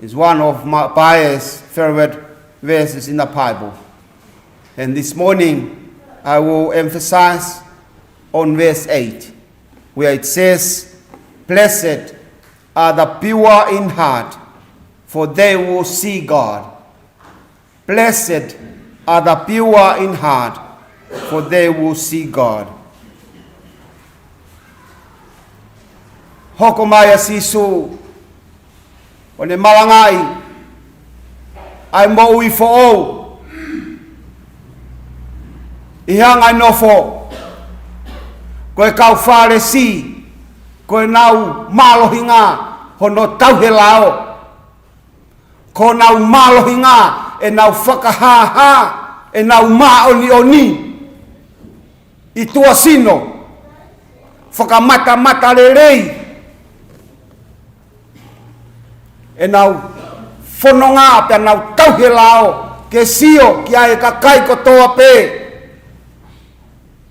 is one of my pious favorite verses in the Bible. And this morning, I will emphasize on verse eight, where it says, "Blessed are the pure in heart, for they will see God." "Blessed are the pure in heart, for they will see God." Hoko mai ʻa Sīsū ʻo ne malangaʻi ʻa e moʻui foʻou ʻi he anga ʻene nofo. Ko e kau Fālesi, ko ʻenau mālohinga hono tauhi e lao. Ko honau mālohinga ʻenau fakahāhā ʻenau māʻoniʻoni ʻi tuʻasino, fakamatamatalelei ʻenau fononga, pea nau tauhi e lao ke sio ki ai e kakai kotoa pē.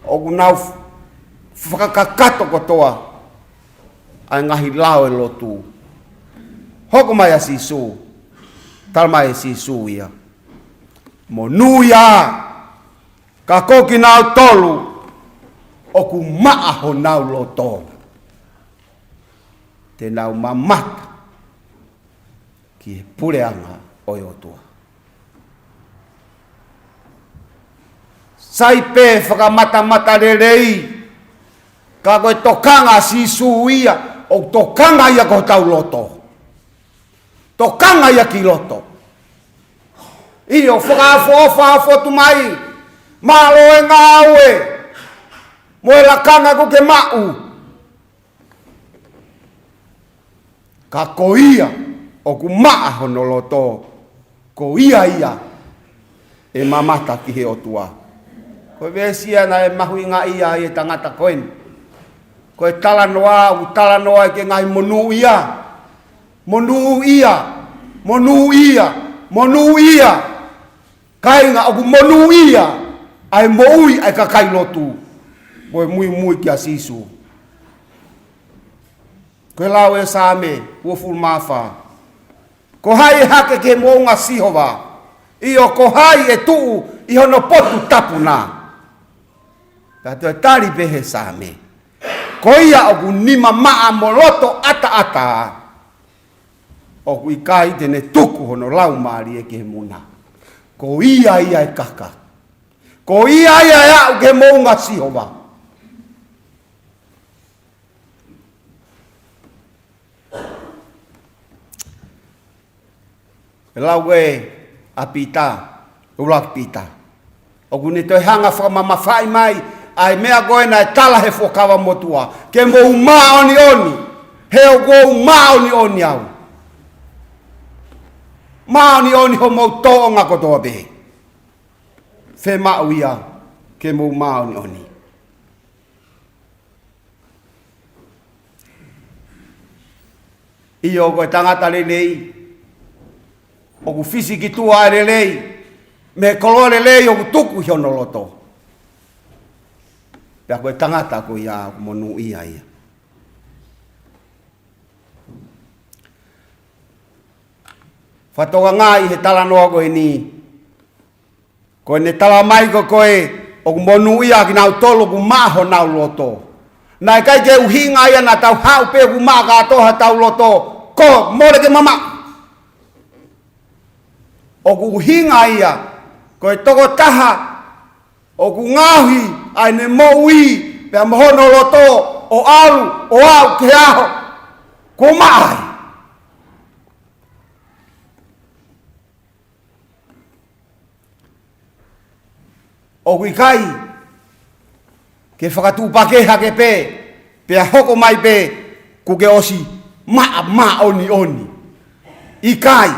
ʻOku nau fakakakato kotoa ʻa e ngaahi lao ʻo e lotu. Hoko mai ʻa Sīsū, tala mai ʻe Sīsū ia, "Monūʻia ka ko kinautolu ʻoku maʻa honau loto, te nau mamata ki he puleʻanga ʻo e ʻOtua." Sai pē fakamatamatalelei, ka ko e tokanga ʻa Sīsū ia, ʻoku tokanga ia ki hotau loto. Tokanga ia ki loto. ʻIo, fakaʻofoʻofa ʻoku fotu mai, mālō e ngāue, mo e lakanga ʻoku ke maʻu. Ka ko ia ʻoku maʻa hono loto, ko ia ia ʻe mamata ki he ʻOtua. Ko e veesi ia naʻe mahuʻingaʻia ai e tangata ko eni. Ko e talanoa, ʻoku talanoa ki he ngaahi monūʻia. Monūʻia, monūʻia, monūʻia. Kāinga, ʻoku monūʻia ʻa e moʻui ʻa e kakai lotu, ko e muimui kia Sīsū. Ko e lau ʻe Saame uofulu mā fā, "Ko hai ʻe hake ki he moʻunga Sihova? ʻIo, ko hai ʻe tuʻu ʻi hono potu tapu na?" Ka toe tali pē he Saame, "Ko ia ʻoku nima maʻa mo loto ʻataʻatā, ʻoku ʻikai te ne tuku hono laumālie ki he muna." Ko ia ia e kaka. Ko ia ia ʻe aʻu ki he moʻunga Sihova. E lau ē ʻa Pita, ʻuluaki Pita. ʻOku ne toe hanga fakamamafaʻi mai ʻa e meʻa ko ē naʻe tala he Fuakava Motuʻa: "Ke mou māʻoniʻoni, he ʻoku ou māʻoniʻoni au." Māʻoniʻoni homou tōʻonga kotoa pē. Fiemaʻu ia ke mou māʻoniʻoni. ʻIo, ko e tangata lelei, ʻoku fisi ki tuʻa e lelei mei he koloa lelei ʻoku tuku ʻi hono loto. Pea ko e tangata ko ia ʻoku monūʻia ia. Fakatokangaʻi he talanoa ko eni, ko ʻene tala mai ko ē ʻoku monūʻia kinautolu ʻoku maʻa honau loto. Naʻe ʻikai ke ʻuhinga ia naʻa tau haʻu pē ʻoku maʻa kātoa hotau loto, ko e mole ke mamaʻo. ʻOku ʻuhinga ia, ko e tokotaha ʻOku ngaohi ʻa ʻene moʻui pea mo hono loto ʻo ʻalu ʻo aʻu ki he ʻaho kuo maʻa ai. ʻOku ʻikai ke fakatuʻupakē hake pē, pea hoko mai pē kuo ke ʻosi maʻa māʻoniʻoni. ʻIkai.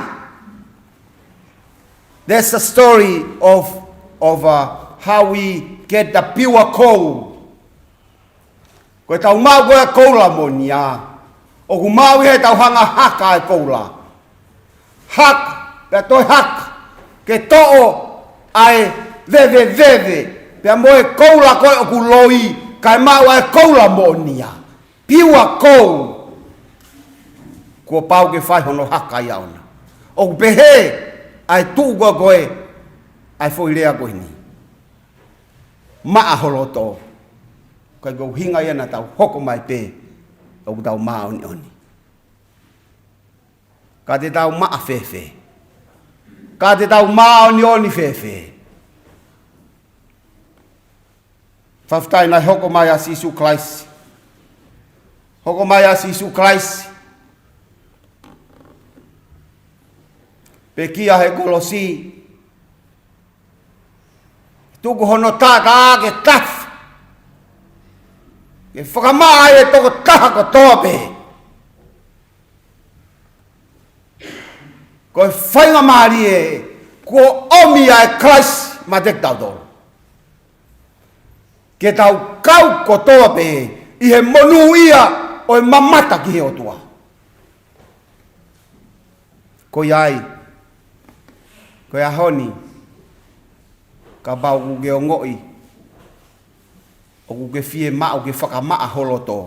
That's the story of, of, uh, how we get the pure gold. Ko ʻetau maʻu ko ē koula moʻoni ia, ʻoku maʻu ia he ʻetau hanga haka e koula. Haka, pea toe haka, ke toʻo ʻa e veveveve, pea mo e koula ko ē ʻoku loi, kae maʻu ʻa e koula moʻoni ia. Pure gold. Kuo pau ke fai hono haka ia ʻona. ʻOku pehē ʻa e tuʻu ko ē ko ē ʻa e foʻi lea ko eni. Maʻa ho loto. Ka ko e ʻuhinga ia naʻa tau hoko mai pē ʻoku tau māʻoniʻoni. Ka te tau maʻa fēfē? Ka te tau māʻoniʻoni fēfē? Fakafetaʻi naʻe hoko mai ʻa Sīsū Kalaisi. Hoko mai ʻa Sīsū Kalaisi. Pekia he kolosi. Tuku hono taʻataʻa ke tafi. Ke fakamaʻa ai e tokotaha kotoa pē. Ko e faingamālie kuo ʻomi ʻe Kalaisi maʻa kitautolu. Ke tau kau kotoa pē ʻi he monūʻia ʻo e mamata ki he ʻOtua. Ko ia ai, ko e ʻaho ni, kapau ʻoku ke ongoʻi ʻoku ke fiemaʻu ke fakamaʻa ho loto,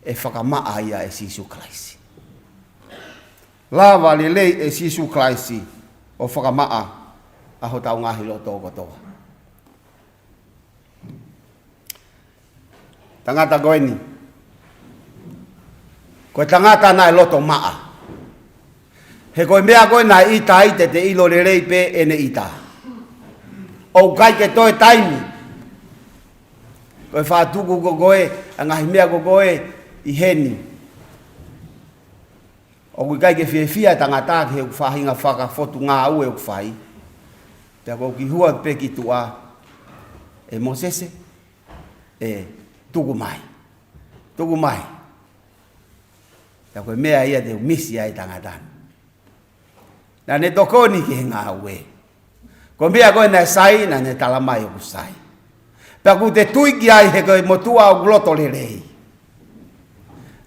ʻe fakamaʻa ia ʻe Sīsū Kalaisi. Lava lelei ʻe Sīsū Kalaisi ʻo fakamaʻa ʻa hotau ngaahi loto kotoa. Tangata ko eni. Ko e tangata naʻe loto maʻa. He ko e meʻa ko ē naʻe ʻita ai te te ʻilo lelei pē ʻene ʻita. ʻOku ʻikai ke toe taimi. Ko e fakatuku ko ē, ʻa e ngaahi meʻa ko ē ʻi heni. ʻOku ʻikai ke fiefia e tangata ki he faʻahinga fakafotungāue ʻoku fai. Pea ko e kiʻi hua pē ki tuʻa, ʻe Mōsese, ʻe tuku mai. Tuku mai. Pea ko e meʻa ia te u misi ai e tangata ni. Naʻa ne tokoni ki he ngāue. Ko e meʻa ko ē naʻe sai, naʻa ne tala mai ʻoku sai. Pea ʻoku te tui ki ai he ko e motuʻa ʻoku loto lelei.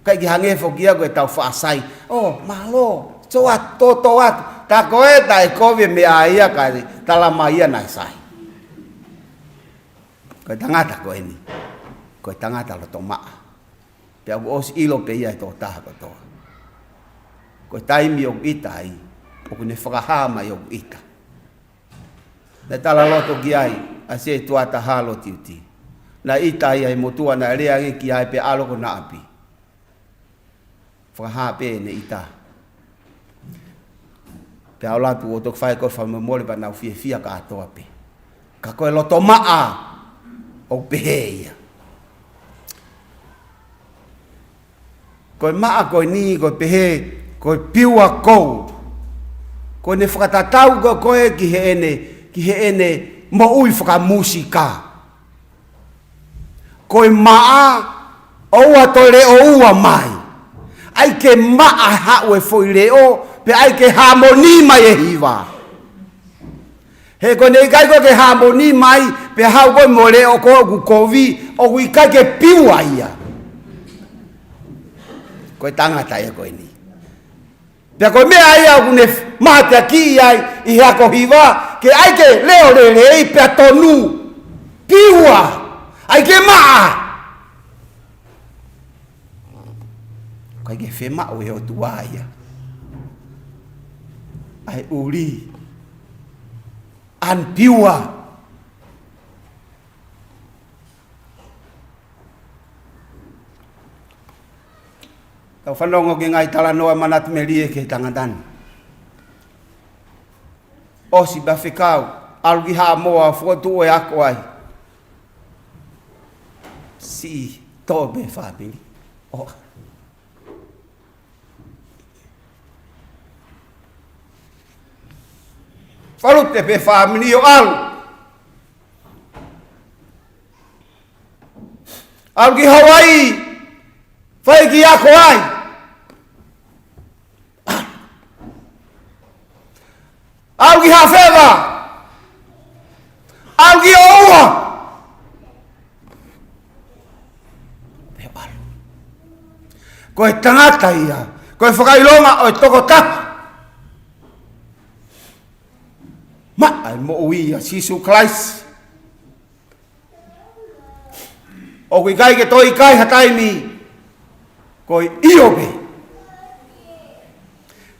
ʻIkai ke hangē foki ia ko ʻetau faʻa sai. ʻŌ, mālō, tō atu, tō, tō atu. Tā ko ē taʻe kovi e meʻa ia kae tala mai ia naʻe sai. Ko e tangata ko eni. Ko e tangata loto maʻa. Pea ʻoku ʻosi ʻilo pē ia ʻe he tokotaha kotoa. Ko e taimi ʻoku ʻita ai, ʻoku ne fakahā mai ʻoku ʻita. Naʻe talaloto ki ai ʻa Setuata Hāloti Uti. Naʻe ʻita ai ʻa e motuʻa naʻe lea ange ki ai pea ʻalu ki hona ʻapi. Fakahā pē ʻene ʻita. Pea ʻalu atu ʻo toki fai ko e fakamolemole pea nau fiefia kātoa pē. Ka ko e loto maʻa ʻoku pehē ia. Ko e maʻa ko eni, ko e pehē, ko e pure gold. Ko ʻene fakatatau ko ē ki heʻene, ki heʻene moʻui fakamūsika. Ko e maʻa, ʻoua toe leʻo ua mai. ʻAi ke maʻa haʻu e foʻi leʻo, pea ʻai ke hāmoni mai e hiva. He ko ʻene ʻikai ko ē ke hāmoni mai, pea haʻu ko ē mo e leʻo ko ē ʻoku kovi, ʻoku ʻikai ke pure ia. Ko e tangata ia ko eni. Pea ko e meʻa ia ʻoku ne mateakiʻi ai ʻi he ako hiva, ke ʻai ke leʻo lelei pea tonu. Pure. ʻAi ke maʻa. ʻIkai ke fiemaʻu ʻe he ʻOtua ia. ʻA e ʻuli. Unpure. Tau fanongo ki he ngaahi talanoa manatu melie ki he tangata ni. ʻOsi pea fekau. ʻAlu ki Haʻamoa, fokotuʻu e ako ai. Siʻi tō pē fāmili. ʻO falute pē fāmili ʻo ʻalu. ʻAlu ki Hawaii, fai ki ako ai. ʻAlu ki Hafeva, ʻalu ki ʻOua. Ko e tangata ia, ko e fakaʻilonga ʻo e tokotaha maʻa e moʻui ʻa Sīsū Kalaisi. ʻOku ʻikai ke toe ʻikai ha taimi, ko e ʻio pē.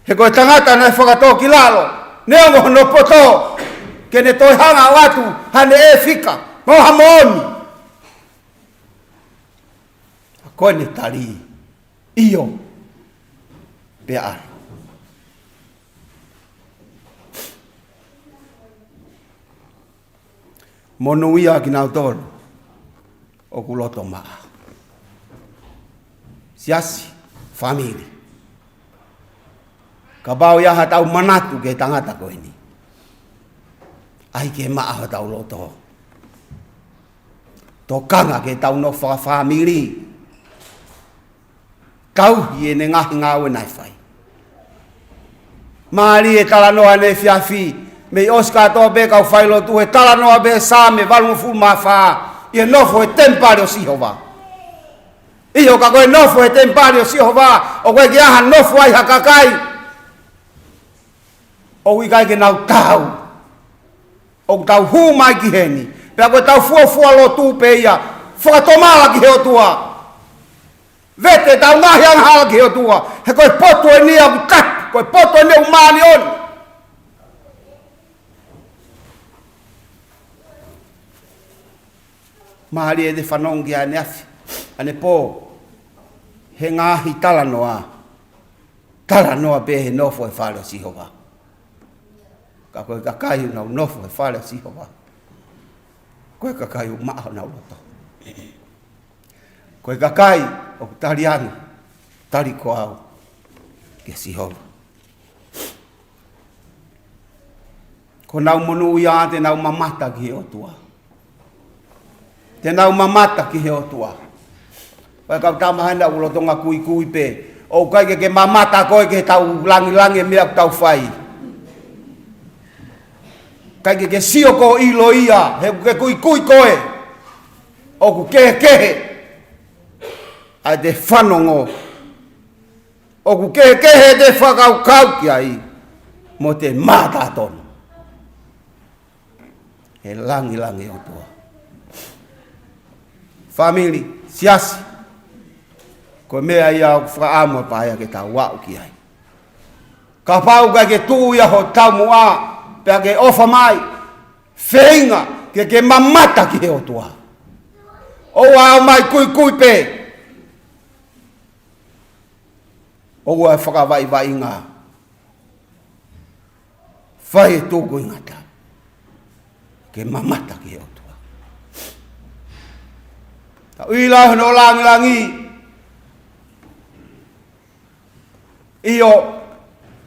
He ko e tangata naʻe fakatōkilalo, neongo hono poto, ke ne toe hanga ʻo ʻatu haʻane ʻefika mo ha moʻoni. Ko ʻene tali, ʻio, pea ʻalu. Monūʻia kinautolu ʻoku loto maʻa. Siasi, fāmili. Kapau ʻe ʻi ai haʻatau manatu ki he tangata ko eni, ʻai ke maʻa hotau loto. Tokanga ke tau nofo fakafāmili. Tauhi ʻene ngaahi ngāue naʻe fai. Mālie e talanoa ʻanenai efiafi, mei ʻosi kātoa pē kau failotu he talanoa pē Saame valungofulu mā fā, ʻi he nofo he temipale ʻo Sihova. ʻIo, ka ko e nofo he temipale ʻo Sihova, ʻoku ʻikai ke ʻi ai ha nofo ai ha kakai ʻoku ʻikai ke nau taau. ʻOku tau hū mai ki heni, pea ko ʻetau fuofua lotu pē ia, fakatomala ki he ʻOtua. Vete ʻetau ngaahi angahala ki he ʻOtua, he ko e potu eni ʻoku taki, ko e potu eni ʻoku māʻoniʻoni. Mālie ʻete fanongo ki ai ʻaneafi, ʻanepō, he ngaahi talanoa, talanoa pē he nofo he fale ʻo Sihova. Ka ko e kakai ʻoku nau nofo he fale ʻo Sihova, ko e kakai ʻoku maʻa honau loto. Ko e kakai ʻoku tali ange, tali ko au kia Sihova. Ko ʻenau monūʻia te nau mamata ki he ʻOtua. Te nau mamata ki he ʻOtua. Ko e kau tama hena ʻoku lolotonga kuikui pē. ʻOku ʻikai ke ke mamata koe ki heʻetau langilangi e meʻa ʻoku tau fai. ʻIkai ke ke sio ko e ʻilo ia, he ʻoku ke kuikui koe. ʻOku kehekehe ʻa ʻete fanongo. ʻOku kehekehe ʻete fakakaukau ki ai, mo ʻete mamata tonu he langilangi ʻo e ʻOtua. Fāmili, siasi, ko e meʻa ia ʻoku fakaʻamu ʻa e paea ke tau aʻu ki ai. Kapau ʻoku ʻikai ke tuʻu ia ho taumuʻa, pea ke ʻofa mai, feinga ke ke mamata ki he ʻOtua. ʻOua ʻe ō mai kuikui pē. ʻOua ʻe fakavaʻivaʻinga. Fai e tukuingata ke mamata ki he ʻOtua. Tau ʻilo hono langilangi. ʻIo,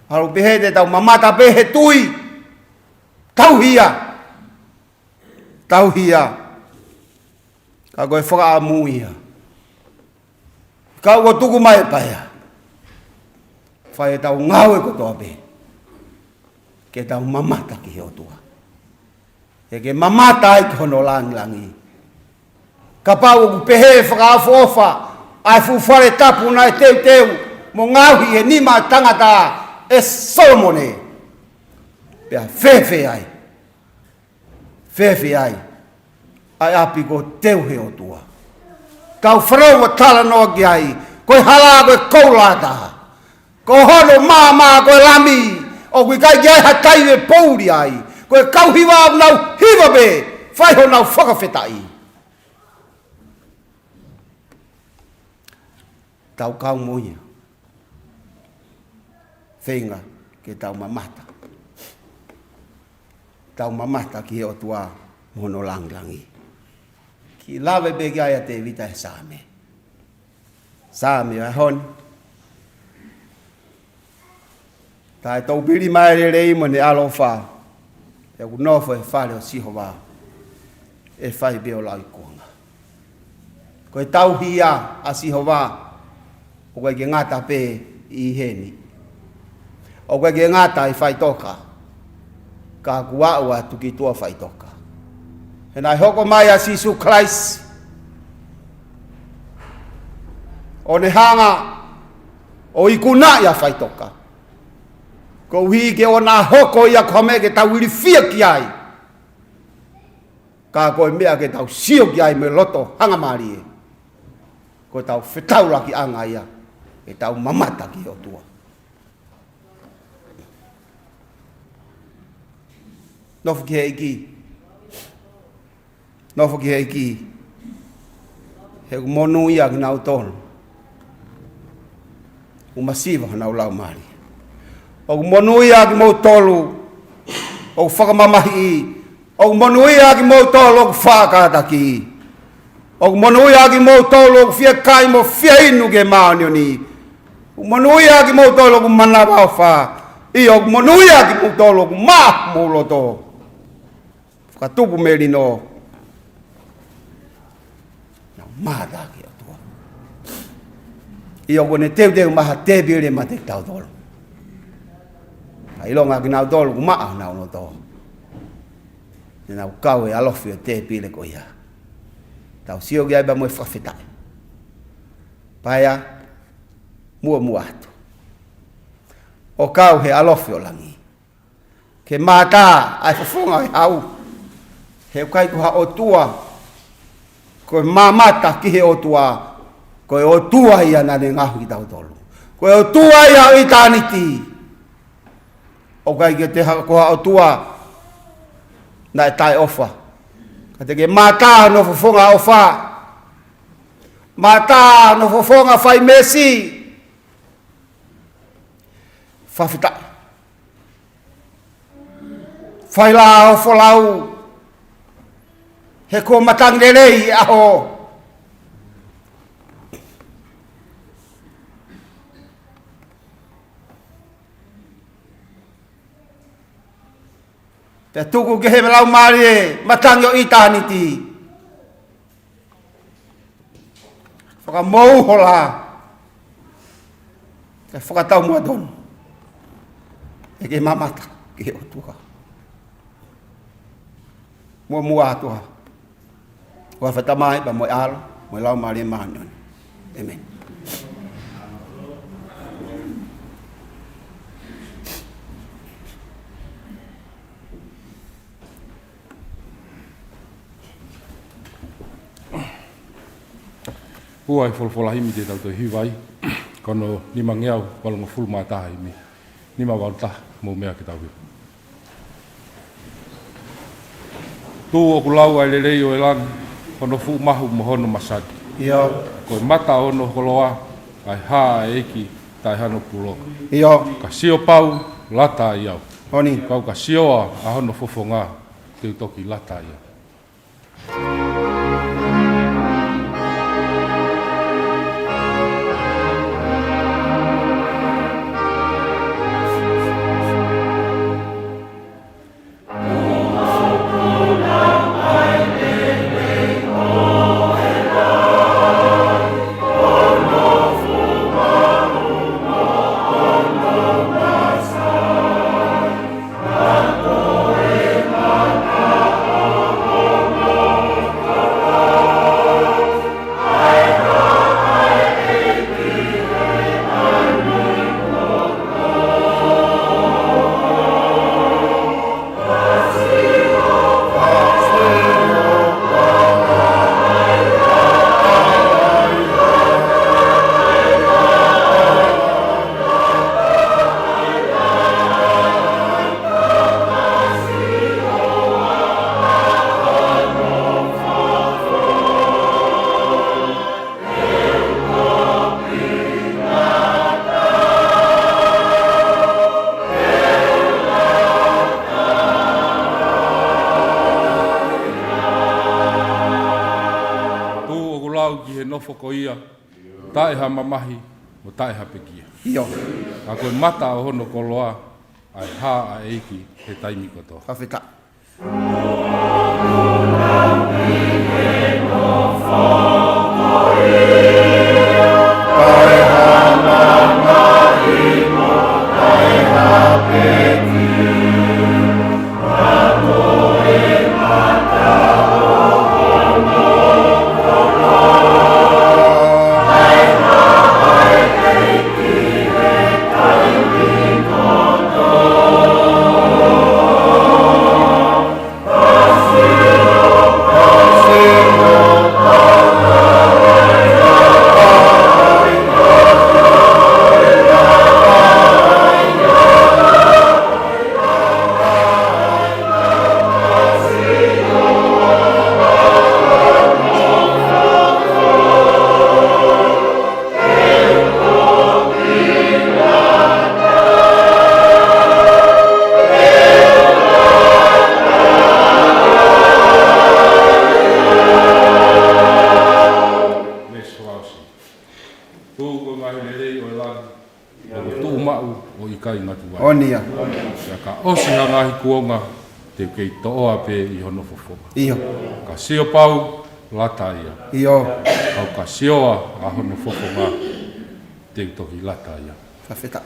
ʻalu pē he te tau mamata pē he tui. Tauhi ia. Tauhi ia. Ka ko e fakaʻamu ia. Ka ʻoku tuku mai e paea. Fai ʻetau ngāue kotoa pē ke tau mamata ki he ʻOtua. He ke mamata ai ki hono langilangi. Kapau ʻoku pehē fakaʻofoʻofa ʻa e fuʻu fale tapu naʻe teuteu mo ngaohi he nima ʻo e tangata ʻe Solomone, pea fēfē ai? Fēfē ai ʻa e ʻapi kuo teu he ʻOtua? Tau fanongo talanoa ki ai, ko e hala ko e koula taha. Ko hono maama ko e lami, ʻoku ʻikai ke ʻi ai ha taimi ʻe pouli ai. Ko e kau hiva ʻoku nau hiva pē, fai honau fakafetaʻi. Tau kau mo ia. Feinga ke tau mamata. tau mamata ki he ʻOtua mo hono langilangi. Kiʻi lave pē ki ai ʻa Tēvita he Saame. Saame ʻo e ʻaho ni. Taʻe toupili mai e lelei mo ʻene ʻaloʻofa, he ʻoku nofo he fale ʻo Sihova ʻe fai pē ʻo lauikuonga. Ko e tauhi ia ʻa Sihova, ʻoku ʻikai ke ngata pē ʻi heni. ʻOku ʻikai ke ngata ʻi faʻitoka, ka kuo aʻu atu ki tuʻa faʻitoka. He naʻe hoko mai ʻa Sīsū Kalaisi ʻo ne hanga ʻo ikunaʻi ʻa faʻitoka, koeʻuhi ke ʻoua naʻa hoko ia ko ha meʻa ke tau ilifia ki ai, ka ko e meʻa ke tau sio ki ai mo e loto hangamālie. Ko ʻetau fetaulakiʻanga ia, ke tau mamata ki he ʻOtua. Nofo ki he ʻEiki. Nofo ki he ʻEiki. He ʻoku monūʻia kinautolu ʻoku masiva honau laumālie. ʻOku monūʻia kimoutolu ʻoku fakamamahiʻi. ʻOku monūʻia kimoutolu ʻoku faʻa kātaki. ʻOku monūʻia kimoutolu ʻoku fie kai mo fie inu ki he māʻoniʻoni. ʻOku monūʻia kimoutolu ʻoku manavaʻofa. ʻIo, ʻoku monūʻia kimoutolu ʻoku maʻa homou loto. Fakatupu melino. Naʻa mata ki he ʻOtua. ʻIo, ʻoku ne teuteu mai ha tēpile maʻa kitautolu. Ka ʻilonga kinautolu ʻoku maʻa honau loto, ne nau kau he ʻalofi ʻo e tēpile ko ia. Tau sio ki ai pea mo e fakafetaʻi. Pea ia, muʻomuʻa atu ʻo kau he ʻalofi ʻo langi, ke mata ʻa e fofonga ʻo e hau. He ʻoku ʻikai ko ha ʻotua, ko e mamata ki he ʻOtua, ko e ʻOtua ia naʻa ne ngaohi kitautolu. Ko e ʻOtua ia ʻo ʻitāniti. ʻOku ʻikai ke te ha-, ko ha ʻotua naʻe taʻeʻofa. Ka te ke mata hono fofonga ʻofa. Mata hono fofonga fai meesi. Fakafetaʻi. Fai lā ʻo folau. He kuo matangi lelei ʻa e ʻaho. Pea tuku ki he laumālie matangi ʻo ʻitāniti. Fakamou hola. Ke fakataumuʻa tonu. ʻE ke mamata ki he ʻOtua. Muʻomuʻa atu ā. ʻOfa ʻa e Tamai pea mo e ʻAlo, mo e Laumālie Māʻoniʻoni. ʻĒmeni. Ua ʻi he folofola himi te tau toe hiva ai, ko hono nimangeau valungofulu mā taha himi. Nima valu taha, mou meʻa ke tau hiva. Tuʻu ʻoku lau ʻa e lelei ʻo e langi, hono fuʻu mahu mo hono masani. ʻIo. Ko e mata ʻo hono koloa, ʻa e hā ʻa e ʻEiki taʻe hano pulonga. ʻIo. Ka sio pau, lata ai au. Oni. Kau ka sioa ʻa hono fofonga, te u toki lata ai au. Nofo ko ia, taʻe ha mamahi, mo taʻe ha pekia. ʻIo. Ka ko e mata ʻo hono koloa, ʻa e hā ʻa e ʻEiki he taimi kotoa. Fakafetaʻi. Veesi fakaʻosi. Tuku ko e ngaahi lelei ʻo e langi, ʻoku tuʻu maʻu ʻo ʻikai ngatu ai. ʻOni ia. Pea ka ʻosi ha ngaahi kuonga, te u kei toʻoa pē ʻi hono fofonga. ʻIo. Ka sio pau, lata ia. ʻIo. Ka u ka sioa ʻa hono fofonga, te u toki lata ia. Fakafetaʻi.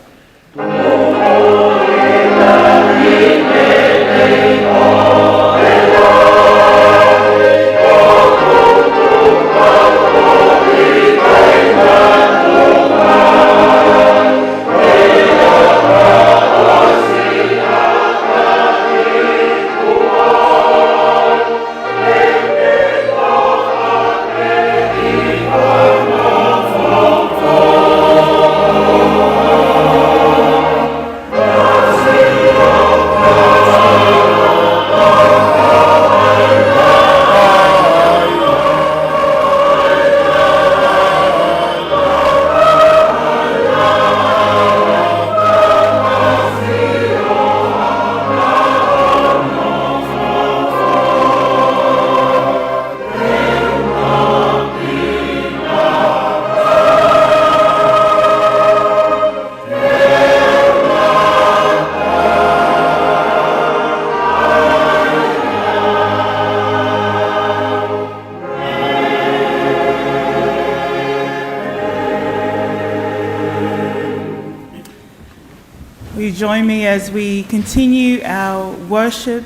Will you join me as we continue our worship,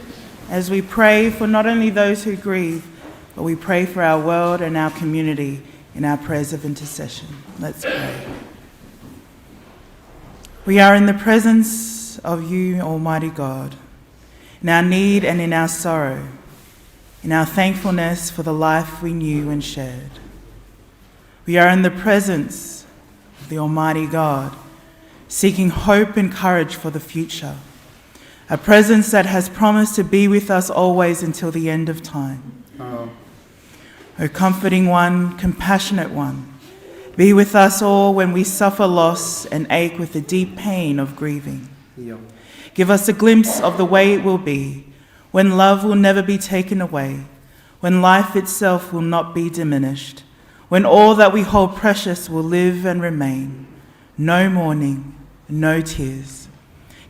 as we pray for not only those who grieve, but we pray for our world and our community in our prayers of intercession. Let's pray. We are in the presence of you, Almighty God, in our need and in our sorrow, in our thankfulness for the life we knew and shared. We are in the presence of the Almighty God, seeking hope and courage for the future, a presence that has promised to be with us always until the end of time. O comforting one, compassionate one, be with us all when we suffer loss and ache with the deep pain of grieving. Give us a glimpse of the way it will be, when love will never be taken away, when life itself will not be diminished, when all that we hold precious will live and remain. No mourning, no tears.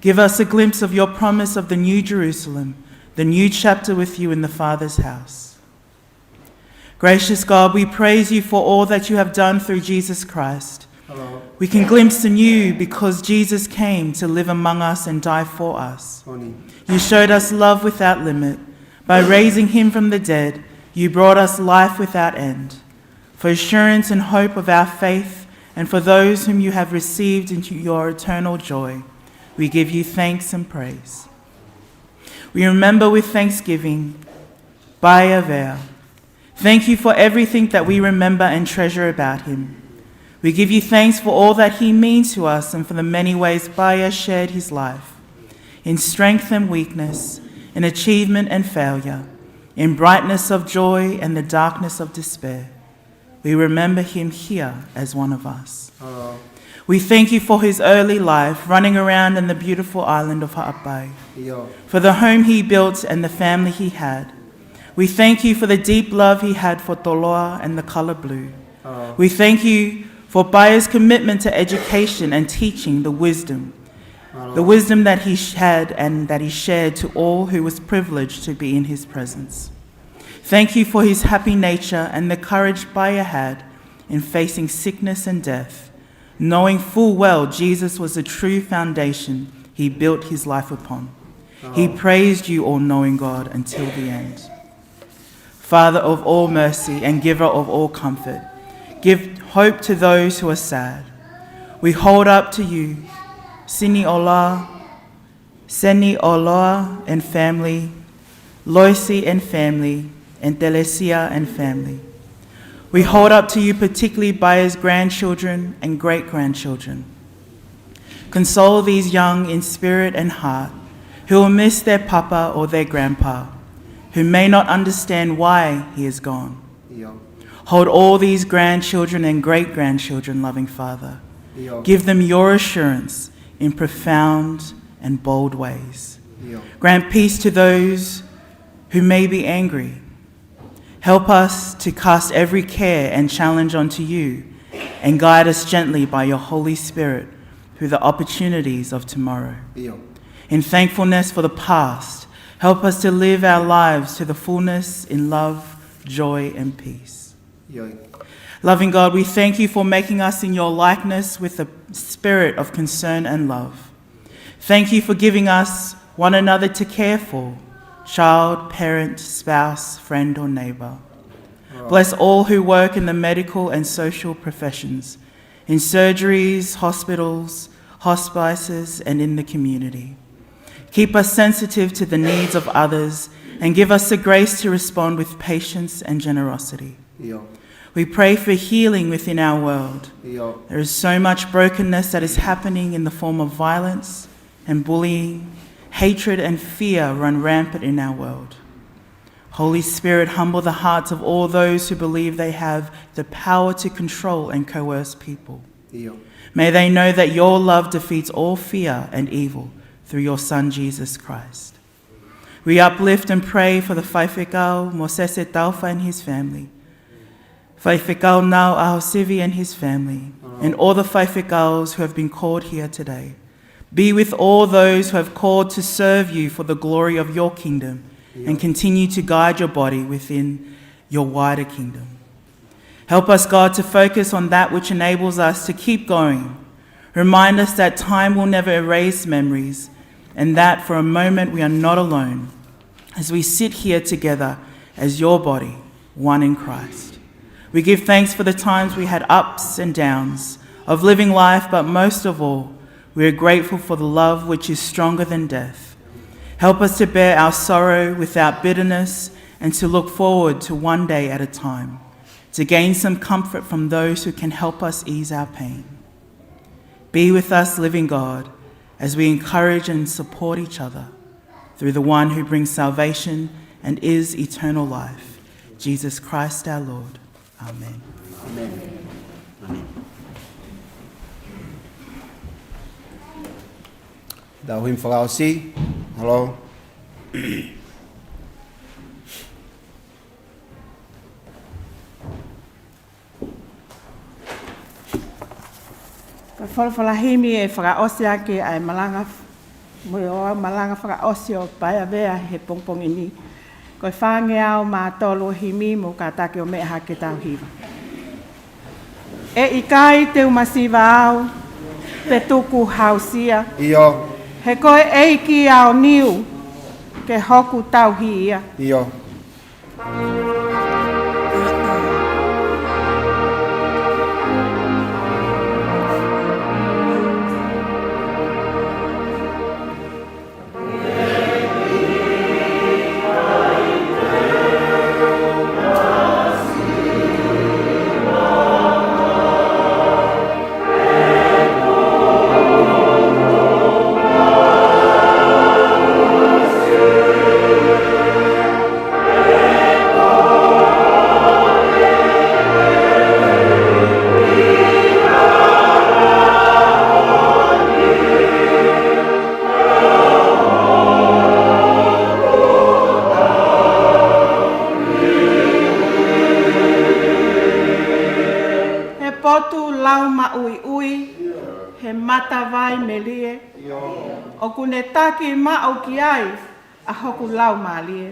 Give us a glimpse of your promise of the New Jerusalem, the new chapter with you in the Father's house. Gracious God, we praise you for all that you have done through Jesus Christ. We can glimpse the new because Jesus came to live among us and die for us. You showed us love without limit. By raising him from the dead, you brought us life without end. For assurance and hope of our faith, and for those whom you have received into your eternal joy, we give you thanks and praise. We remember with thanksgiving Baia Vea. Thank you for everything that we remember and treasure about him. We give you thanks for all that he means to us and for the many ways Baia shared his life, in strength and weakness, in achievement and failure, in brightness of joy and the darkness of despair. We remember him here as one of us. We thank you for his early life, running around in the beautiful island of Haʻapai, for the home he built and the family he had. We thank you for the deep love he had for Toloa and the color blue, We thank you for Baya's commitment to education and teaching the wisdom, the wisdom that he sh- had and that he shared to all who was privileged to be in his presence. Thank you for his happy nature and the courage Baya had in facing sickness and death, knowing full well Jesus was the true foundation he built his life upon. He praised you, all-knowing God, until the end. Father of all mercy and giver of all comfort, give hope to those who are sad. We hold up to you Sinioloa, Senioloa and family, Loisi and family, and Telesia and family. We hold up to you particularly Baya's grandchildren and great-grandchildren. Console these young in spirit and heart who will miss their papa or their grandpa, who may not understand why he is gone. ʻIo. Hold all these grandchildren and great-grandchildren, loving Father. ʻIo. Give them your assurance in profound and bold ways. ʻIo. Grant peace to those who may be angry. Help us to cast every care and challenge onto you and guide us gently by your Holy Spirit through the opportunities of tomorrow. ʻIo. In thankfulness for the past, help us to live our lives to the fullness in love, joy, and peace. ʻIo. Loving God, we thank you for making us in your likeness with a spirit of concern and love. Thank you for giving us one another to care for, child, parent, spouse, friend, or neighbor. Bless all who work in the medical and social professions, in surgeries, hospitals, hospices, and in the community. Keep us sensitive to the needs of others and give us the grace to respond with patience and generosity. ʻIo. We pray for healing within our world. ʻIo. There is so much brokenness that is happening in the form of violence and bullying. Hatred and fear run rampant in our world. Holy Spirit, humble the hearts of all those who believe they have the power to control and coerce people. ʻIo. May they know that your love defeats all fear and evil through your Son, Jesus Christ. We uplift and pray for the Faifekau Mosese Taufa and his family, Faifekau Nau Ahosivi and his family, and all the Faifekaus who have been called here today. Be with all those who have called to serve you for the glory of your kingdom, and continue to guide your body within your wider kingdom. Help us, God, to focus on that which enables us to keep going. Remind us that time will never erase memories, and that for a moment we are not alone as we sit here together as your body, one in Christ. We give thanks for the times we had ups and downs of living life, but most of all, we are grateful for the love which is stronger than death. Help us to bear our sorrow without bitterness and to look forward to one day at a time, to gain some comfort from those who can help us ease our pain. Be with us, living God, as we encourage and support each other through the one who brings salvation and is eternal life, Jesus Christ our Lord. ʻĀmeni. ʻĀmeni. ʻĀmeni. Tau himi fakaʻosi. Hello. Ko e folofola himi ʻe fakaʻosi ʻaki ʻa e malanga, mo e malanga fakaʻosi ʻo Paea Vea he pongipongi ni. Ko e fāngeau mā tolu ʻo e himi, mou kātaki ʻo meʻa hake ke tau hiva. ʻE ʻikai te u masiva au, pe tuku hausia. ʻIo. He ko e ʻEiki ʻaoniu, ke hoku tauhi ia. ʻIo. lau maʻuiʻui he matavai melie, ʻoku ne taki maʻu ki ai ʻa hoku laumālie.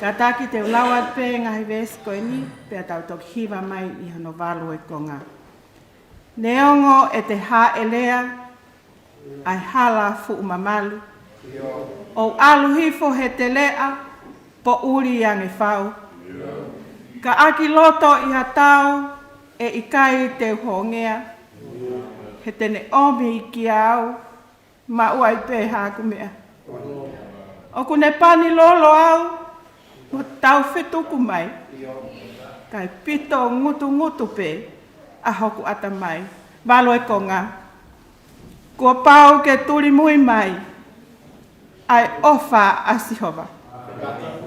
Kātaki te u lau atu pē ngaahi veesi ko eni, pea tau toki hiva mai ʻi hono valu e konga. Neongo ʻete hāʻelea ʻa e hala fuʻu mamalu, ʻo ʻalu hifo he teleʻa, poʻuli ange fau. Ka ʻaki loto ʻi ha tau, ʻe ʻikai te u hongea, he te ne ʻomi kiate au, maʻu ai pē haʻaku meʻa. ʻOku ne pani lolo au, mo taufetuku mai, kae pito ngutungutu pē ʻa hoku ʻatamai. Valu e konga. Kuo pau ke tulimui mai ʻa e ʻofa ʻa Sihova,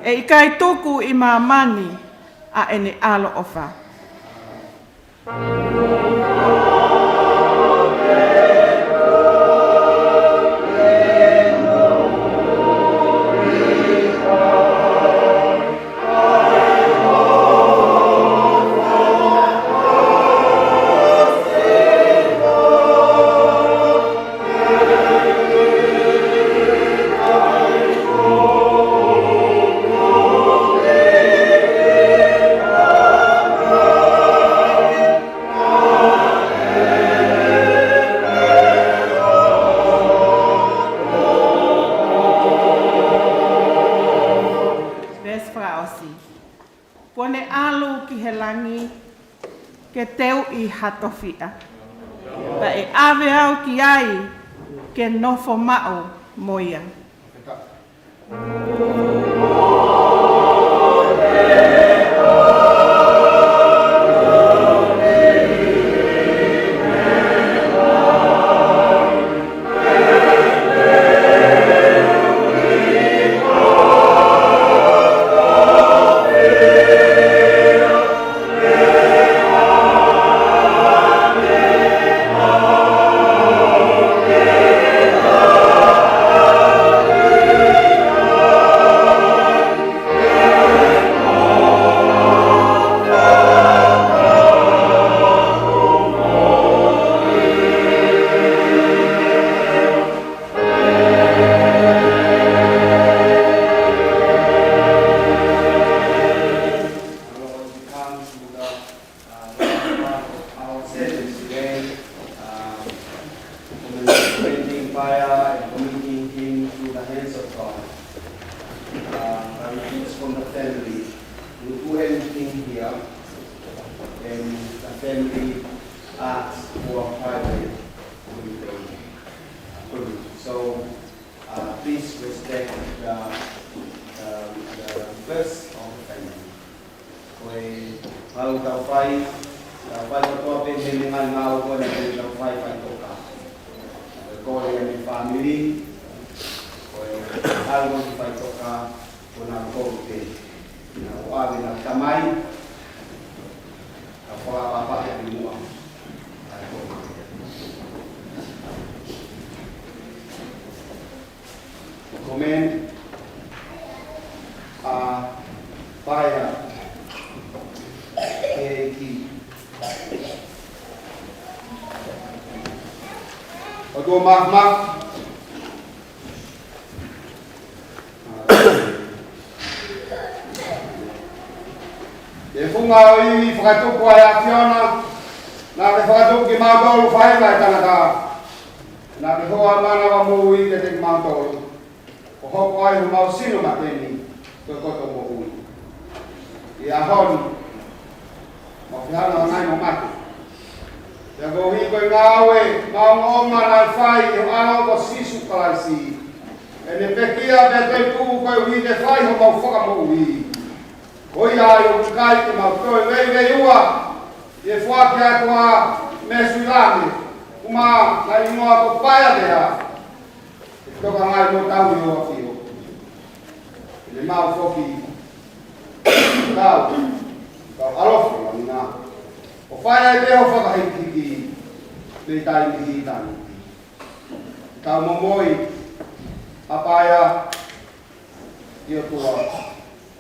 ʻe ʻikai tuku ʻi māmani ʻa ʻene ʻaloʻofa. Veesi fakaʻosi. Kuo ne ʻalu ki he langi ke teuʻi ha tofiʻa, pea ʻe ʻave au ki ai ke nofo maʻu mo ia. Uh, the last part of our service today, uh, commending fire and committing him to the hands of God. Uh, by the gifts from the family, we do anything here, and the family asks for a private commitment. So, uh, please respect the, the, the request of the family. Ko e ʻalu tau fai, tau fai kotoa pē mei he ngaahi ngāue ko ena ke tau fai, faitoka. Ko e kole ʻa e fāmili, ko e ʻalu ko e faitoka, ko ena ko pē. Naʻa ʻave ʻena tamai, ka fakaʻapaʻapa ʻi muʻa. Comment, uh, fire, K T. ʻOtua Māfimafi. Ke funga ʻo ivi fakatupu ʻa e ʻAfiona, naʻa ke fakatupu kimautolu fai mai tangata. Naʻa ke hoa mana ʻo e moʻui kiate kimautolu. ʻO hoko ai homau sino mate ni, ko e koto moʻui. ʻI he ʻaho ni, mau fihano hangai mo mate. Pea koeʻuhi ko e ngāue maʻongoʻonga naʻe fai ʻi ho ʻAlo ko Sīsū Kalaisi, ʻEne pekia pea toetuʻu koeʻuhi ke fai homau fakamoʻui. Ko ia ai ʻoku ʻikai te mau toe veiveiua ʻi he foaki atu ʻa Mesulame, ʻumaʻā ʻa e hingoa ko Paeavea, ʻe tokangaʻi mo tauhi ʻo ʻafio. ʻEne maʻu foki kau, kau ʻalofi ʻo ngā, ʻo fai ai pē ho fakahikihiki mei taimi ki taimi. Tau momoi ʻa Paea, ʻe ʻOtua.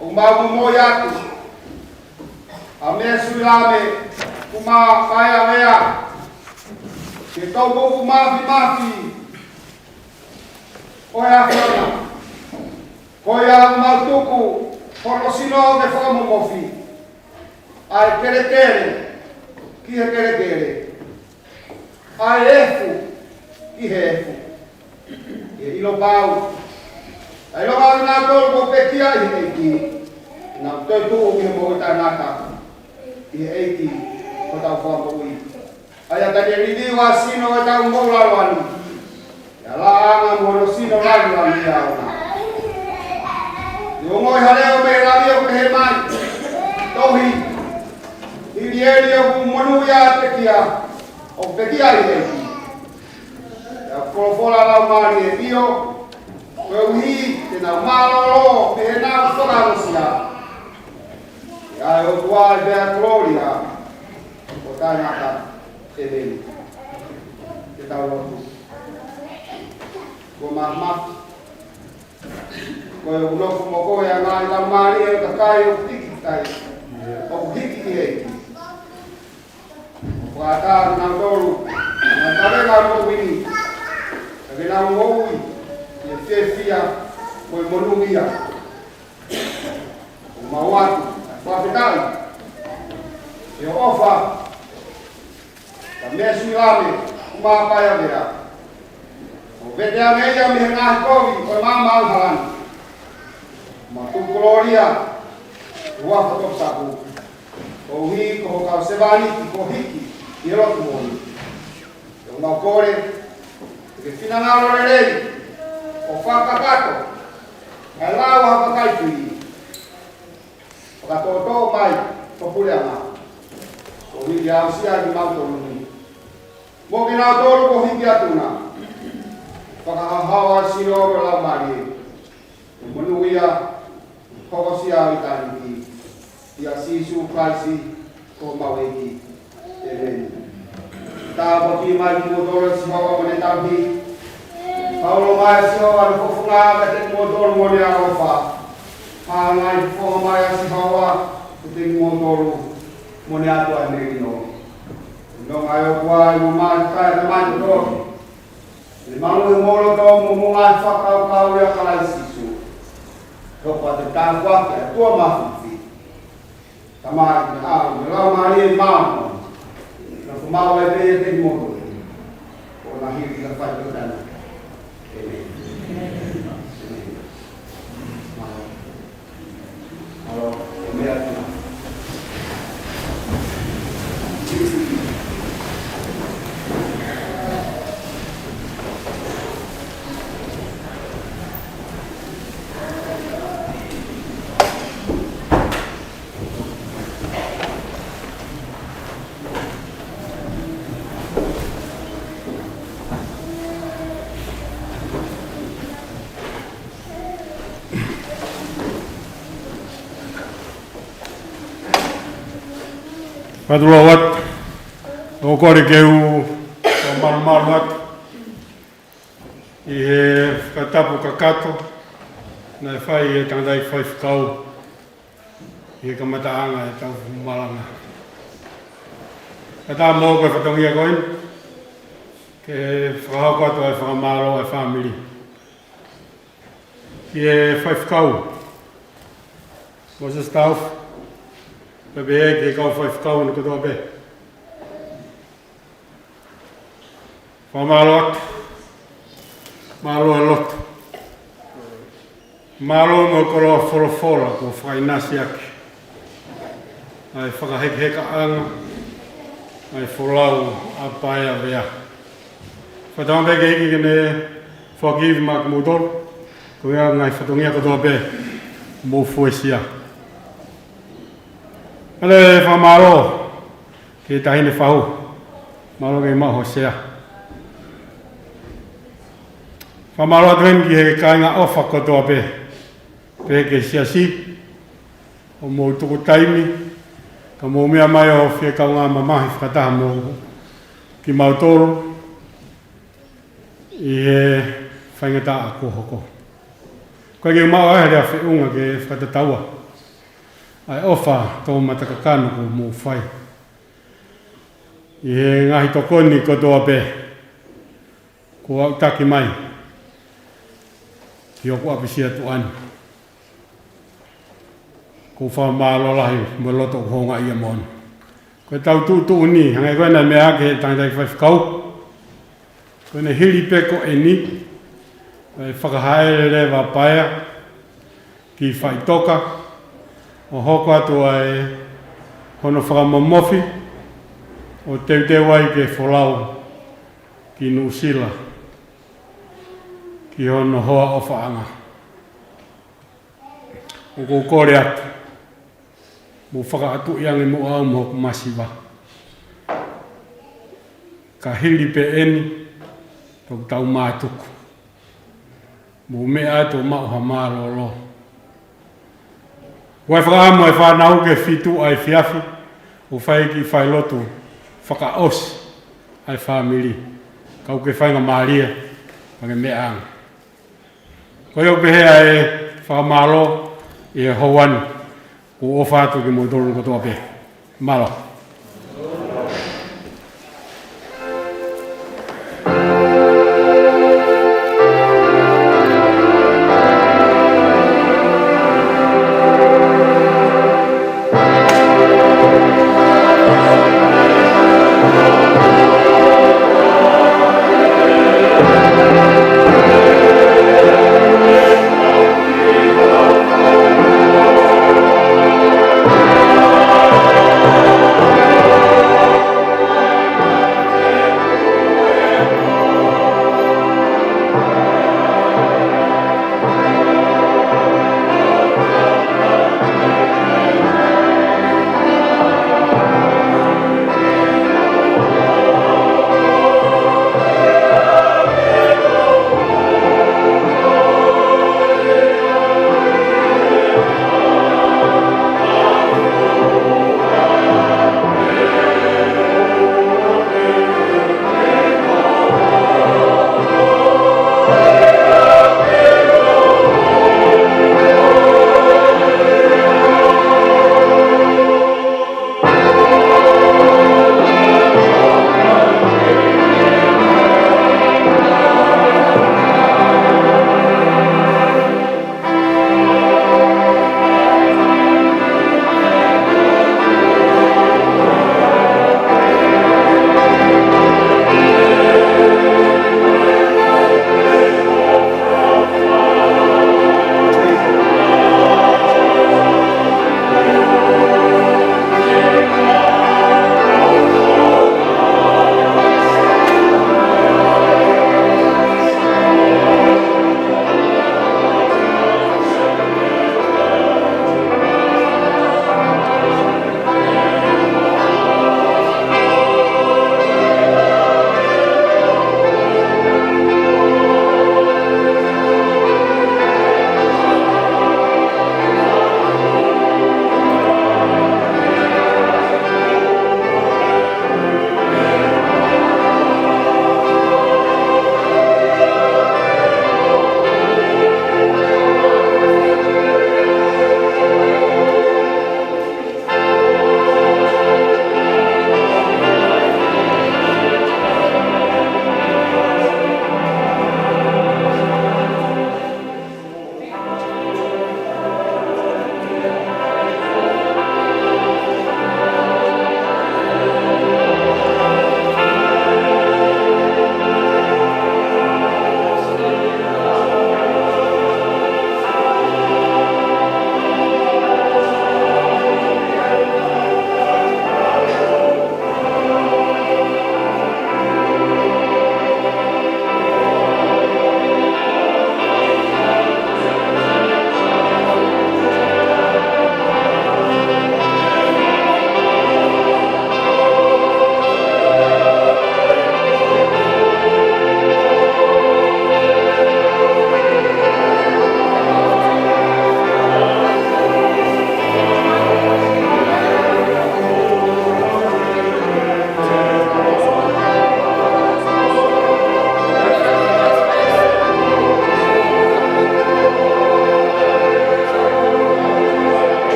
ʻOku mau momoi atu ʻa Mesulame, ʻumaʻā ʻa Paeavea, ke tau moʻui mafimafi ʻo e ʻAfiona. Ko ia ʻoku mau tuku hono sino ke fakamomofi ʻa e kelekele ki he kelekele, ʻa e efu ki he efu. ʻI he ʻilo pau, ʻa e ʻilo pau naʻa tau pekia ʻi he ʻEiki, naʻa tau tuʻu ki he moʻui taʻengata ʻi he ʻEiki ko hotau Fakamoʻui. ʻA ia ka ne liliu ʻa e sino ʻo ʻetau moʻui lālani, ʻe ala ʻa e anga mo hono sino lālani ʻa ʻOtua. ʻI he ongoʻi ha leʻo mei he langi ʻoku pehē mai, tohi, hili eni ʻoku monūʻia ʻa e pekia, ʻoku pekia ʻi he ʻEiki. ʻE folofola ʻa e Laumālie, ʻio, koeʻuhi te nau mālōlō pea nau fakaongosia. ʻE ʻa e ʻOtua ʻa e kolōlia ʻo taʻengata. ʻEmeni. Ke tau lotu. Ko e mafimafi, ko e ʻoku nofo mo koe ʻa e ngaahi laumālie ʻo e kakai ʻoku hiki ki ai, ʻoku hiki ki he ʻEiki. Fakaʻatā kinautolu, naʻa nau kaveinga moʻui ni, ka ke nau moʻui ʻi he fiefia mo e monūʻia. ʻOku mau ʻoatu ʻa e fakafetaʻi ʻi he ʻofa ʻa Mesulame, ʻumaʻā ʻa Paeavea, ʻo vete ange ia mei he ngaahi kovi ʻo e maama ʻo e hala ni. Mau tuku kolōlia ki he huafa toputapu, koeʻuhi ko ho kau sevāniti kuo hiki ʻi he lotu moʻoni. ʻOku mau kole ke ke finangalo lelei ʻo fakakakato ʻa e lau ʻa ha kakai tui. Fakatoʻotoʻo mai ho puleʻanga, koeʻuhi ke aʻusia kimautolu ni mo kinautolu kuo hiki atu na. Fakahaohaoa ʻa e sino ʻo e Laumālie, ʻo monūʻia, hokosia ʻo ʻitāniti. ʻIa Sīsū Kalaisi ko homau ʻEiki. ʻEmeni. Tāpuakiʻi mai kimoutolu ʻe Sihova mo ʻene tauhi. Fakaʻulo mai ʻe Sihova ʻene fofonga kiate kimoutolu mo ʻene ʻaloʻofa. Hāngai fofonga mai ʻa Sihova kiate kimoutolu mo ʻene ʻatu ʻa e melino. Nonga ʻa e ʻOtua ʻi homau ngaahi kakai ʻa e mātuʻa kotoa pē. ʻEne maluʻi homou loto mo hoʻomou ngaahi fakakaukau ʻia Kalaisi Sīsū. Hoko atu ʻa e tāpuaki ʻa e ʻOtua Māfimafi, Tamai, ʻa e ʻAlo mo e Laumālie Māʻoniʻoni. Nofo maʻu ai pē ʻiate kimoutolu, ʻo na hili ki he fai pē ʻo taʻengata. ʻEmeni. ʻEmeni. Mālō. Mālō. Ko e meʻa atu. Fakatulou atu, ʻoku ou kole ke u fakamalumalu atu ʻi he fakatapu kakato naʻe fai ʻe he tangataʻeiki faifekau ʻi he kamataʻanga ʻetau malanga. Kae ʻatā mo au ko e fatongia ko eni ke fakahoko atu ʻa e fakamālō ʻa e fāmili ki he faifekau Moses Taufa, pea pehē ki he kau faifekau ʻa e kotoa pē. Fakamālō atu. Mālō e lotu. Mālō mo e koloa folofola kuo fakaʻinasi ʻaki ʻa e fakahekehekaʻanga ʻa e folau ʻa Paeavea. Fakatauange pē ke ʻEiki ke ne foaki ivi maʻa kimoutolu, Ko ia ngaahi fatongia kotoa pē mou fuesia. Pea fakamālō ki he Taʻahine Fahu. Mālō ke maʻu ho sea. Fakamālō atu heni ki he kāinga ʻofa kotoa pē. Pehē ki he siasi, ʻoku mou tuku taimi, ka mou meʻa mai ʻo fie kaungā mamahi fakataha mo kimautolu ʻi he faingataʻa kuo hoko. Ko e ke maʻu ai ha lea feʻunga ke fakatataua ʻa e ʻofa tō matakakano kuo mou fai ʻi he ngaahi tokoni kotoa pē kuo aʻutaki mai ki hoku ʻapisia tuʻa ni. Ko e fakamālō lahi mo e loto ʻoku houngaʻia moʻoni. Ko e tau tuʻutuʻuni, hangē ko ena meʻa ki he tangataʻi faifekau. Ko ena hili pē ko eni, ʻe fakahaele leva Paea ki Faʻitoka, ʻo hoko atu ai hono fakamomofi, ʻo teuteu ai ke folau ki Nuʻusila, ki hono hoa ʻofaʻanga. ʻOku ou kole atu, mou fakaʻatuʻi ange muʻa au mo hoku masiva. Ka hili pē eni, toki tau mātuku. Mou meʻa atu ʻo maʻu ha mālōlō. ʻOku ʻi ai e fakaʻamu ʻa e fānau ke fitu ʻa e efiafi, ʻo fai e kiʻi failotu fakaʻosi ʻa e fāmili. Kau ke faingamālie, pea ke meʻa ange. Ko ia ʻoku pehē ʻa e fakamālō ʻi he houa ni, ʻoku ou ʻofa atu kimoutolu kotoa pē. Mālō.